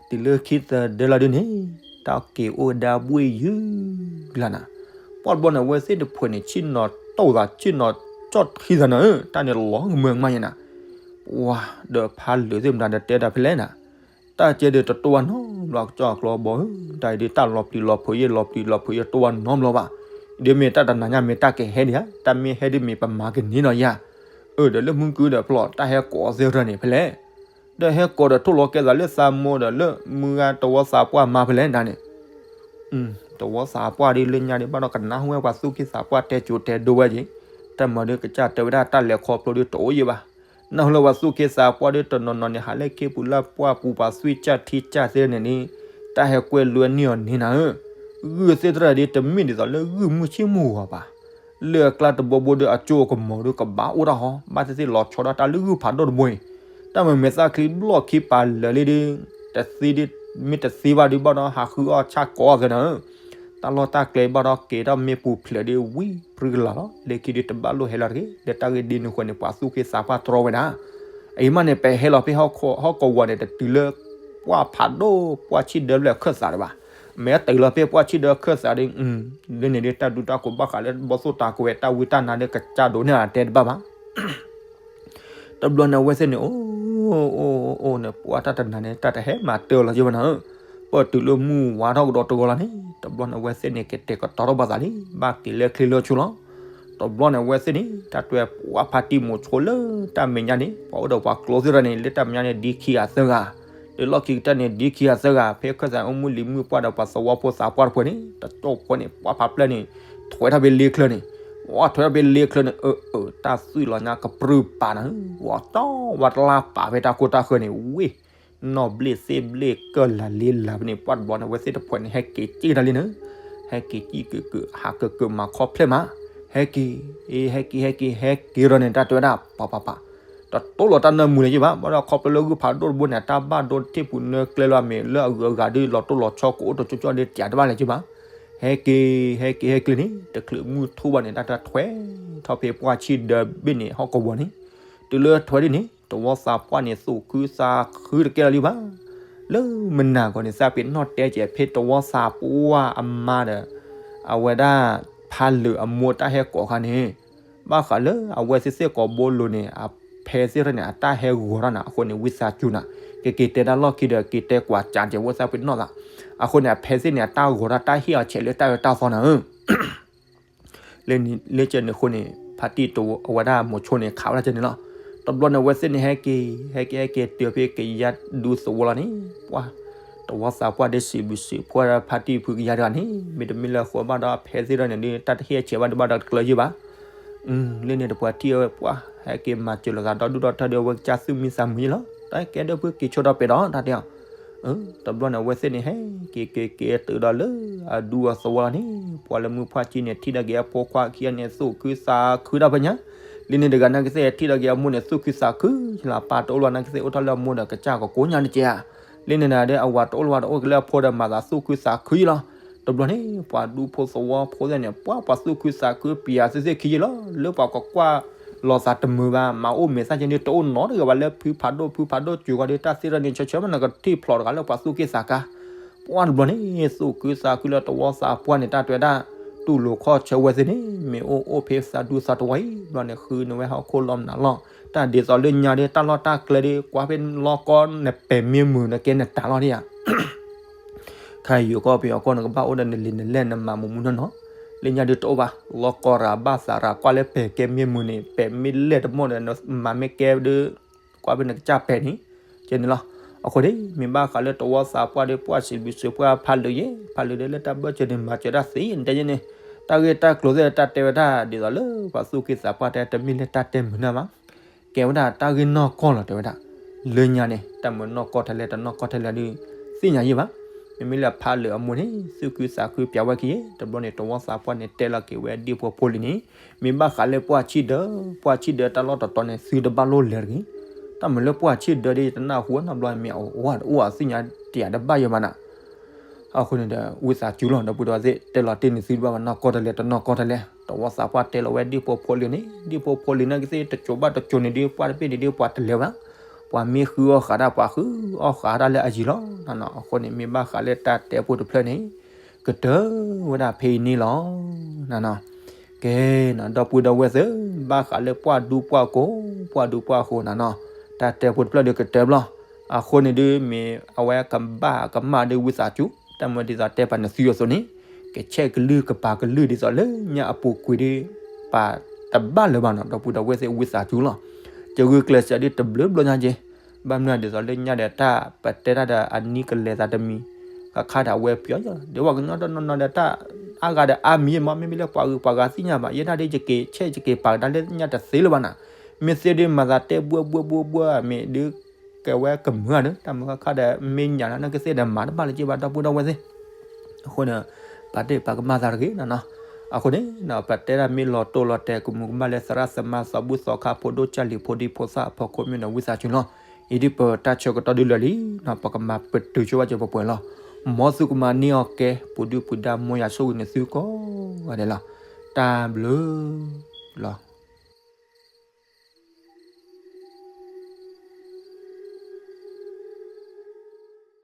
တုၤလၢခံသဒၢလီၤဒ်န့ၣ် တၢ်က့ၤအိၣ်ဒါဘှ့ၣ်ယုၢ်လီၤနၤ, ပှၤတဘျီန့ၣ် အဝဲသ့ၣ်တဖှဲးန့ၣ် ဆ့ၣ်နီၤတိၢ်သး ဆ့ၣ်နီၤကၠီၣ်ထံသးနၤဧၢ, တၢ်န့ၣ်လီၤကမၢကမၣ်ယဲနၤ, ပှၤဒီးဖးလၢာ်သ့ၣ်မတၤဒီးတဲတၢ်ဖဲလဲၣ်နၤ, တၢ်ကဲဒ်တတိၢ်ဘၣ်နီတဘျီ ကစၢ်ကျီဘီဧၢ, တၢ်အံၤဒ်တၢ်လီၤပျံၤလီၤဖုးယဲ လီၤပျံၤလီၤဖုးယဲ တတိၢ်ဘၣ်နီတဘျီဘၣ်, ဒ်မ့ၢ်တၢ်တနၤညါမ့ၢ်တၢ်ကဟဲဒံးဧါ, တၢ်မ့ၢ်ဟဲဒ်မ့ၢ် ပမၤကန့ၢ်ဒီးယၤ, အၢ ဒီးလၢမုၢ်ကုဒီးဖျီ တၢ်ဟဲကိးသ့ၣ်တဖၣ်န့ၣ်ဖဲလဲၣ်, ဒီးဟဲကိးဒီးထိၣ်လီၤကဲသးလၢသးမိၢ်ဒီးလၢမုၢ်ဂၤတဝီသးပှၢ်မါဖဲလဲၣ်ဒၣ်န့ၣ်, တဝီသးပှၢ်ဒ်လၢညါဒ်ဘၣ်ဒီးကနၢ်ဟူဝဲပှၤသူၣ်က့သးပှၢ်တဲစိၤတဲဒိဝဲက့ၤ, တၢ်မၤဒ်ကစၢ်တဲဝဲဒၣ်တၢ်လဲၤခီဖျိဒ်တအိၣ်ယံၤဘၣ်, နၢ်ဟူလၢပှၤသူၣ်က့သးပှၢ်ဒ်တနီၤနီၤန့ၣ် ဟးလၢခ့ပူၤလၢ်ပှၢ်ပူၤပှၤသွံၣ်ကၢ်ထံကၢ်သ့ၣ်န့ၣ်န့ၣ်, တၢ်ဟဲကွဲလွဲန့ၢ်အီၤန့ၣ်နၤဧၢ, ဂုၢ်သ့ၣ်တဖၣ်ဒ်တမ့ၢ်ဒ်သိးလၢဂုၢ်မုၢ်ဆ့ၣ်မုၢ်ဂီၤဘၣ်, လၢအကျါတဘိဘိဒီးအစိကမီၤဒီးကဘၣ်အိၣ်တၢ်ဟီ ဘၣ်သ့ၣ်သ့ၣ်လီၤဆီဒၣ်တၢ်လၢဂုၢ်ဖးဒိၣ်တဘိအံၤ, တၢ်မၤမဲာ်သၣ်ချံဘျီၣ်ခံပာ်လၢာ်လံဒီး, တသ့ဒ်, မ့ၢ်တသ့ဘၣ်ဒ်ဘၣ်ဒီးဟးဃုအီၣ်ဆၣ်ကိးအီၣ်သ့နၤဧၢ, တၢ်လီၢ်တၢ်ကျဲဘၣ်ဒီးက့ၤထီၣ်မ့ၢ်ပူၤဖျဲးဒ်ဝံပြံကလၤလီၤ, လၢခံဒ်တဘၣ်လိၣ်ဟဲလီၤတဂ့ၤ, လၢတၢ်ဂ့ၢ်ဒ်န့ၣ်ဃိန့ၣ် ပှၤသူၣ်က့သးပှၢ်တြီဝဲဒၣ် အံၤမးန့ၣ် ပဟဲလီၤဖဲဟီၣ်ကဝီၤန့ၣ် တတုၤလၢပှၢ်ဖးဒိၣ် ပှၢ်ဆံၣ်ဒၢဖျၢၣ်ခၢၣ်သးဒံးဘၣ်. မ့ၢ်တုၤလီၤဖဲပှၢ်ဆံၣ်ဒၢခၢၣ်သးဒံး လၢန့ၣ်ဒ်တၢ်ဒုးတၢ်ကိးဘၣ်ဃးလၢဘီၣ်သိၣ်တၢ်ကဝဲၤ တၢ်ဝံတၢ်နါဒ်ကစၢ်ဒိးန့ၢ်အတဲတဘၣ်ဘၣ်. တဘျီန့ၣ် အဝဲသ့ၣ်န့ၣ် အိၣ်အိၣ်အိၣ်န့ၣ် ပှၢ်တၢ်တနၤန့ၣ် တၢ်တဟဲမၤတၢ်လီၤယဲဘၣ်နၤဧၢ. ပတုၤလၢမုၢ်ဝါထီၣ်ကဒီးတဂီၤလီၤန့ၣ် တဘျီန့ၣ်အဝဲသ့ၣ်န့ၣ် ကတဲာ်ကတီၤထီၣ်ဘၣ်သးလံ, ဘၣ်က့ၤလဲၤချ့လၢဆူလီၤ. တဘျီန့ၣ်အဝဲသ့ၣ်န့ၣ် တၢ်တွဲပှၤဖါတံၢ်မိၤဆိလၢတၢ်မဲာ်ညါန့ၣ် ပှၤအိၣ်ဒီးပှၤကျိသ့ၣ်တဖၣ်န့ၣ် လၢတၢ်မဲာ်ညါန့ၣ် ဒ်ခံဂၤသၢဂၤ, လၢလီၢ်ခံကတၢၢ်န့ၣ် ဒ်ခံဂၤသၢဂၤ, ဖဲခၢၣ်စးအိၣ်မုၢ်လံၤမုၢ်ပှၢ်ဒီးပှၤသဝီဖိသးပှၢ်တဖုန့ၣ် တကၠိၢ်ဖိန့ၣ် ပှၤဖးဖျၢၣ်န့ၣ် ထွဲထီၣ်ဖဲလ့ချၢန့ၣ်, ဝဲထွဲထီၣ်ဖဲလ့ချၢန့ၣ် အၢ အၢ တၢ်သွံၣ်လီၤညါကပြုၢ်ပာ်နၤ, ဝဲတီဝဲတလါပာ်ဖဲတၢ်ခိၣ်တၢ်ဃၢၤန့ၣ် ဝ့ၢ် နီၢ်ဘျ့ၣ်သ့ၣ်ဘျ့ၣ်ကၢၢ်လၢ်လ့လၢ်ဖဲန့ၣ် ပှၢ်တဘျီန့ၣ် အဝဲသ့ၣ်တဖုန့ၣ် ဟဲက့ၤစံၣ်တၢ်လံန့ၣ်, ဟဲက့ၤစံၣ်က့ၤက့ၤ ဟးက့ၤက့ၤမၤခီဖျိမး, ဟဲက့ၤ ဟဲက့ၤ ဟဲက့ၤ ဟဲက့ၤဒီးန့ၣ် တၢ်တဲဝဲဒၣ် ပှၤပှၤပှၤ တတိၢ်လီၤတၢ်နၢမူန့ၣ်က့ဘၣ်, ဘၣ်ဒီးခီဖျိလၢဂုၢ်ဖးဒိၣ်တဘိန့ၣ် တၢ်ဘၣ်ဒိတထံၣ်ပူၤနၢကျဲလီၤမ့ၢ် လၢအဂုၤအဂၤဒ်လီၤတိၢ်လီၤဆီကအိၣ်တကၠိကၠိဒီးတၢ်တဘၣ်လဲၣ်က့ဘၣ်, ဟဲက့ၤ ဟဲက့ၤ ဟဲက့ၤလံန့ၣ် တချုးမုၢ်ထူၣ်ဘၣ်န့ၣ် တၢ်တၢ်ထွဲထီၣ်ဖဲပှၢ်ဆံဒၢဘ့ၣ်န့ၣ် ဟီၣ်ကဝီၤန့ၣ်, တုၤလၢထွဲဒ်န့ၣ် တဝီသးပှၢ်န့ၣ် သူၣ်ခုသးခုတကဲလီၤလံဘၣ်. လၢမုၢ်နၤဂီၤန့ၣ် သးပ့ၤနီၣ်တဲကဲးဖဲတဝီသးပှၢ်အမါဒီး အဝဲဒၣ်ဖးလၢာ်အမိၢ်တၢ်ဟဲကိးခါန့ၣ်, ဘၣ်ဃးလၢအဝဲသ့ၣ်စ့ၢ်ကီးဘိလိၤန့ၣ် အဖဲသ့ၣ်တဖၣ်န့ၣ် အတၢ်ဟဲဂီၤထီၣ်နၤ အဃိန့ၣ် ဝံသးစူၤနၤ ကက့ၤတဲတၢ်လီၢ်ခံဒီး က့ၤတဲကွၢ်ကၠးကဲးဝဲသးပ့ၤနီၣ်သး, အဃိန့ၣ် အဖဲသ့ၣ်န့ၣ် အတၢ်ဂီၤထီၣ်တၢ်ဟ့ၣ်အီၤဆဲးလၢတၢ်အၢတၢ်သီနၤဧၢ လၢကဲန့ၣ်အဃိန့ၣ် ဖါတံၢ်တဝီအဝဲဒၣ်မိၤဆိန့ၣ် ခးဝဲဒၣ်ကဲန့ၣ်လီၤ. တဘျီန့ၣ် အဝဲသ့ၣ်န့ၣ် ဟဲက့ၤ ဟဲက့ၤ ဟဲက့ၤတုၤဖဲကယၤဒူသဝီလီၤန့ၣ် ပှၢ် တဝီသးပှၢ်ဒီးစံးဘျုးစံးဖှိၣ်ဝဲဒၣ် ဖါတံၢ်ဖုကယၤတဂၤန့ၣ် မ့တမ့ၢ်လၢအဃိဘၣ်ဒီး အဖဲသ့ၣ်တဖၣ်န့ၣ်ဒ် တၢ်တဟ့ၣ်ဆဲးဘၣ်ဒံးဘၣ်ဒီးတကျၢၤယံၢ်ဘၣ် လၢန့ၣ်တပှၤထံၣ်ဝဲပှၢ် ဟဲက့ၤမၤစၢၤလိာ်သးဒီဒူၣ်ဒီထၢဒီး အဝဲကစၢ်သူၣ်မံသးမုာ်ယံၢ်လီၤ. တၢ်ကဲဒိၣ်ဖုက့ၤဆိဒီးပဲာ်ဒီး တၢ်တဲအီၤ တဘျီန့ၣ် အဝဲသ့ၣ်န့ၣ် ဟဲက့ၤက့ၤက့ၤတုၤဒီးလၢအဒူအသဝီလီၤန့ၣ် ပှၤလၢမုၢ်ဖှၢ်ကံန့ၣ် ထံၣ်ဒၣ်က့ၤအဖိခွါခံဂၤန့ၣ် သူၣ်ခုသးခုတၢ်ဖဲညါ, လၢန့ၣ်တဂၤနာ်က့သ့ၣ် ထံၣ်ဒၣ်က့ၤအမိၢ်န့ၣ် သူၣ်ခုသးခုလီၤ. ပၢ်တအိၣ်လီၤနာ်က့သ့ၣ် အိၣ်ထီၣ်လၢအမိၢ်ဒီးကစၢ်ကကိးညါတက့ၢ်ဧါ. လၢန့ၣ်ဒီး အဝၤတအိၣ်လီၤ ဝၤတအိၣ်က့ၤလၢအဖိဒီး မၤသးသူၣ်ခုသးခုယံၢ်လီၤ. တဘျီန့ၣ် ပှၤဒူဖိသဝီဖိသ့ၣ်န့ၣ် ပှၤပှၤသူၣ်ခုသးခု ပျးသ့ၣ်သ့ၣ်ခံယံၢ်လီၤ. လၢပှၤကကွၢ်လီၤသးတမုာ်ဘၣ် မၤအိၣ်မဲာ်သၣ်ကဲန့ၣ် တအိၣ်နီတဂၤဘၣ် လၢဖုဖးဒိၣ် ဖုဖးဒိၣ်စူၤဂီၤဒီး တၢ်သ့ၣ်တဖၣ်န့ၣ် ဆၢဆၢမး နကထံၣ်ဖျိးတဂၤလၢပှၤသူၣ်က့သးကါ ပှၢ်တဘျီန့ၣ် သူၣ်ခုသးခုလၢတဝီသးပှၢ်န့ၣ် တၢ်တဲဝဲဒၣ် တူၢ်လိာ်ခီၣ်ဆၢဝဲသ့ၣ်န့ၣ် မ့ၢ်အိၣ်အိၣ်ဖဲသးဒူသးတဝီအံၤ ဘျီန့ၣ် ဃုန့ၢ်ဝဲဟီၣ်ခိၣ်လီၤမနုၤလီၤ. တၢ်ဒ်သိးလၢညါဒီး တၢ်လီၢ်တၢ်ကျဲဒီး ကွၢ်ဖဲလီၢ်ကီၢ်န့ၣ် ပဲာ်မ့ၢ်မုာ်န့ၣ် ကဲနတၢ်လီၤဒံးဧါ ခါယိၤကီၢ်ပယီၤကီၢ် နကဘၣ်အိၣ်ဒီးနလံာ်နလဲၢ် နမၤမူးမူးနီၢ်နီၢ်, လၢညါဒုးတအိၣ်ဘၣ်, လီၢ်ကီၢ်ရၤဘၣ်သးရၤ ကွၢ်လၢပဲာ်ကဲမ့ၢ်မုာ်န့ၣ် ပဲာ်မ့ၢ်လဲၢ်တမိၢ်ဒီး နမၤမ့ၢ်ကဲဒုး ကွၢ်ဖဲနကစၢ်ပဲာ်န့ၣ် ကဲန့ၣ်လီၤ. အဃိန့ၣ် မ့ၢ်ဘၣ်ဃးလၢတဝီသးပှၢ်ဒီး ပှၢ်စံးဘျုးစံးဖှိၣ်ဖးလၢာ်ယဲ ဖးလၢာ်ဒီးလၢတၢ်ဘၢၣ်စၢၤန့ၣ် မၤစၢၤတၢ်သ့ နတဲယဲန့ၣ်, တၢ်ဂ့ၢ်တၢ်ကျိၤသ့ၣ် တၢ်တဲဝဲဒၣ်ဒ်သိးလၢ ပှၤသူၣ်က့သးပှၢ်တဲ တမ့ၢ်လၢတၢ်တဲမုာ်နၢ်ဘၣ် ကဲဝဲဒၣ်တၢ်ဂ့ၢ်နီၢ်ကီၢ်လီၤ တဲဝဲဒၣ်, လၢညါန့ၣ် တၢ်မၤနီၢ်ကီၢ်ထဲလဲၣ် တနီၢ်ကီၢ်ထဲလဲၣ်ဒုး သ့ၣ်ညါယံၢ်ဘၣ်. မ့မ့ၢ်လၢဖးလၢာ်အမိၢ်န့ၣ် သူၣ်ခုသးခုပျးဝဲက့ၤ တဘျီန့ၣ် တဝီသးပှၢ်န့ၣ် တဲလီၤက့ၤဝဲဒ့ၣ်ဖိဖိလံၤန့ၣ်, မ့ၢ်ဘၣ်ဃးလၢပှၢ်ဆံၣ်ဒၢ, ပှၢ်ဆံၣ်ဒၢတၢ်လီၢ်တတီၤန့ၣ် သုတဘၣ်လိၣ်လဲၤတဂ့ၤ. တၢ်မၤလၢပှၢ်ဆံၣ်ဒၢဒီး ယတနၢ်ဟူနီတဘျီ မ့ၢ်အအိၣ်တအိၣ်အသ့ၣ်ညါတယၤတဘၣ်ယဲဘၣ်နၤ အဃိန့ၣ်ဒီး ဝံသးစူၤလီၤ ဒီပုၢ်ဒီဝဲၢ်သ့ၣ် တဲလီၤတ့ၢ်န့ၣ်သုတဘၣ်ဘၣ် နီၢ်ကီၢ်ထဲလဲၣ် တနီၢ်ကီၢ်ထဲလဲၣ် တဝီသးပှၢ်တဲလီၤဝဲဒ့ၣ်ဖိဖိလံၤန့ၣ်, ဒ့ၣ်ဖိဖိလံၤနာ်က့သ့ၣ် တစိၤဘၣ်တစိၤန့ၣ်ဒုး ပှၢ်တဘ့ၣ်န့ၣ်ဒုး ပှၤတလဲၤဘၣ်, ပှၤမ့ၢ်ဃုအီၣ်ဃာ်တၢ် ပှၤဃုအီၣ်ဃာ်တၢ်လၢအယံၤလီၤ. အဃိန့ၣ် မ့ၢ်ဘၣ်ဃးလၢတၢ်တဲဖိတဖျၢၣ်န့ၣ် ကတၢၢ်ဝဲဒၣ်ဖဲအံၤန့ၣ်လီၤ. ကဲ ဒီပုၢ်ဒီဝဲၢ်သ့ၣ် ဘၣ်ဃးလၢပှၢ်ဒူပှၢ်ကိာ် ပှၢ်ဒူပှၢ်ဃိၤနၤနီၤ, တၢ်တဲဖိတဖျၢၣ်ဒုးကတၢၢ်ဘျီ, အဃိန့ၣ်ဒုး မ့ၢ်အဝဲကဘၣ်ကမၣ်ဒုးဝံသးစူၤ, တၢ်မၤဒ်သိးတဲပာ်နသုအသိးန့ၣ်, ကဆဲးကလုၢ်ကပာ်ကလုၢ်ဒ်သိးလၢညါအပူၤကွံာ်ဒုး ပာ်တဘၣ်လၢၤဘၣ်နီၤ, ဒီပုၢ်ဒီဝဲၢ်သ့ၣ်ဝံသးစူၤလီၤ. ကဂုာ်ကျဲးစၢးဒုးတဘျုးဘျီညါက့ၤ, ဘၣ်မနုၤဒ်သိးလၢညါဒီးတၢ်ပတဲတၢ်ဒီးအနံၣ်ကလဲၤသးတမံၤ, ခါခါဒီးအဝဲပျီယီၤ, ဒ်ပှၤကညီတနီၤနီၤဒီးတၢ်အါဂၤဒီးအါမံၤယဲမး, မ့မ့ၢ်လၢပှၤဂုၤပှၤဂၤသ့ၣ်ညါဘၣ်, ယဲဒၣ်ဒ်ယက့ၤဆဲးယက့ၤပာ်ကဒါလၢညါတသ့လၢၤဘၣ်နၤ, မ့ၢ်သ့ဒုးမၤသးတဲဘှၢဘှၢဘှၢဘှၢ မ့ၢ်ဒုး ကဲဝဲကမုာ်ဒီး တၢ်မုာ်ခါခါဒီး မ့ၢ်ညၣ်လၢနကသ့ၣ်ဒီးမၤတဘၣ်လၢၤက့ၤဘၣ် ဒီပုၢ်ဒီဝဲၢ်သ့ၣ်, အဃိန့ၣ် ပာ်တ့ၢ်ပာ်ကမၣ်သးတဂ့ၤနီၤနီၤ, အဃိန့ၣ် ပတဲတၢ်မ့ၢ်လီၤတိၢ်လီၤတဲာ်ကမူးကမၣ်လၢသရၣ်သမါသးဘုၣ်သီခါဖိဒိၣ်ကၢ်လံၤဖိဒံဖိသၣ်အဖီခိၣ်မ့ၢ်ဒီးဝံသးစူၤလီၤ, အံၤဒ်ပတၢ်ဆၢကတီၢ်ဒုးလၢာ်လံနီၤ ပကမၤပတုာ်ဆိဝဲက့ၤပှဲၤပှဲၤလီၤ, မ်သုကမၤန့ၢ်အီၤကဲ ပူၤဒုၣ်ပူၤဒါမ်ယွၤဆိၣ်ဂ့ၤန့ၢ်သုကိးဂၤဒဲးလီၤ, တၢ်ဘျုးလီၤ.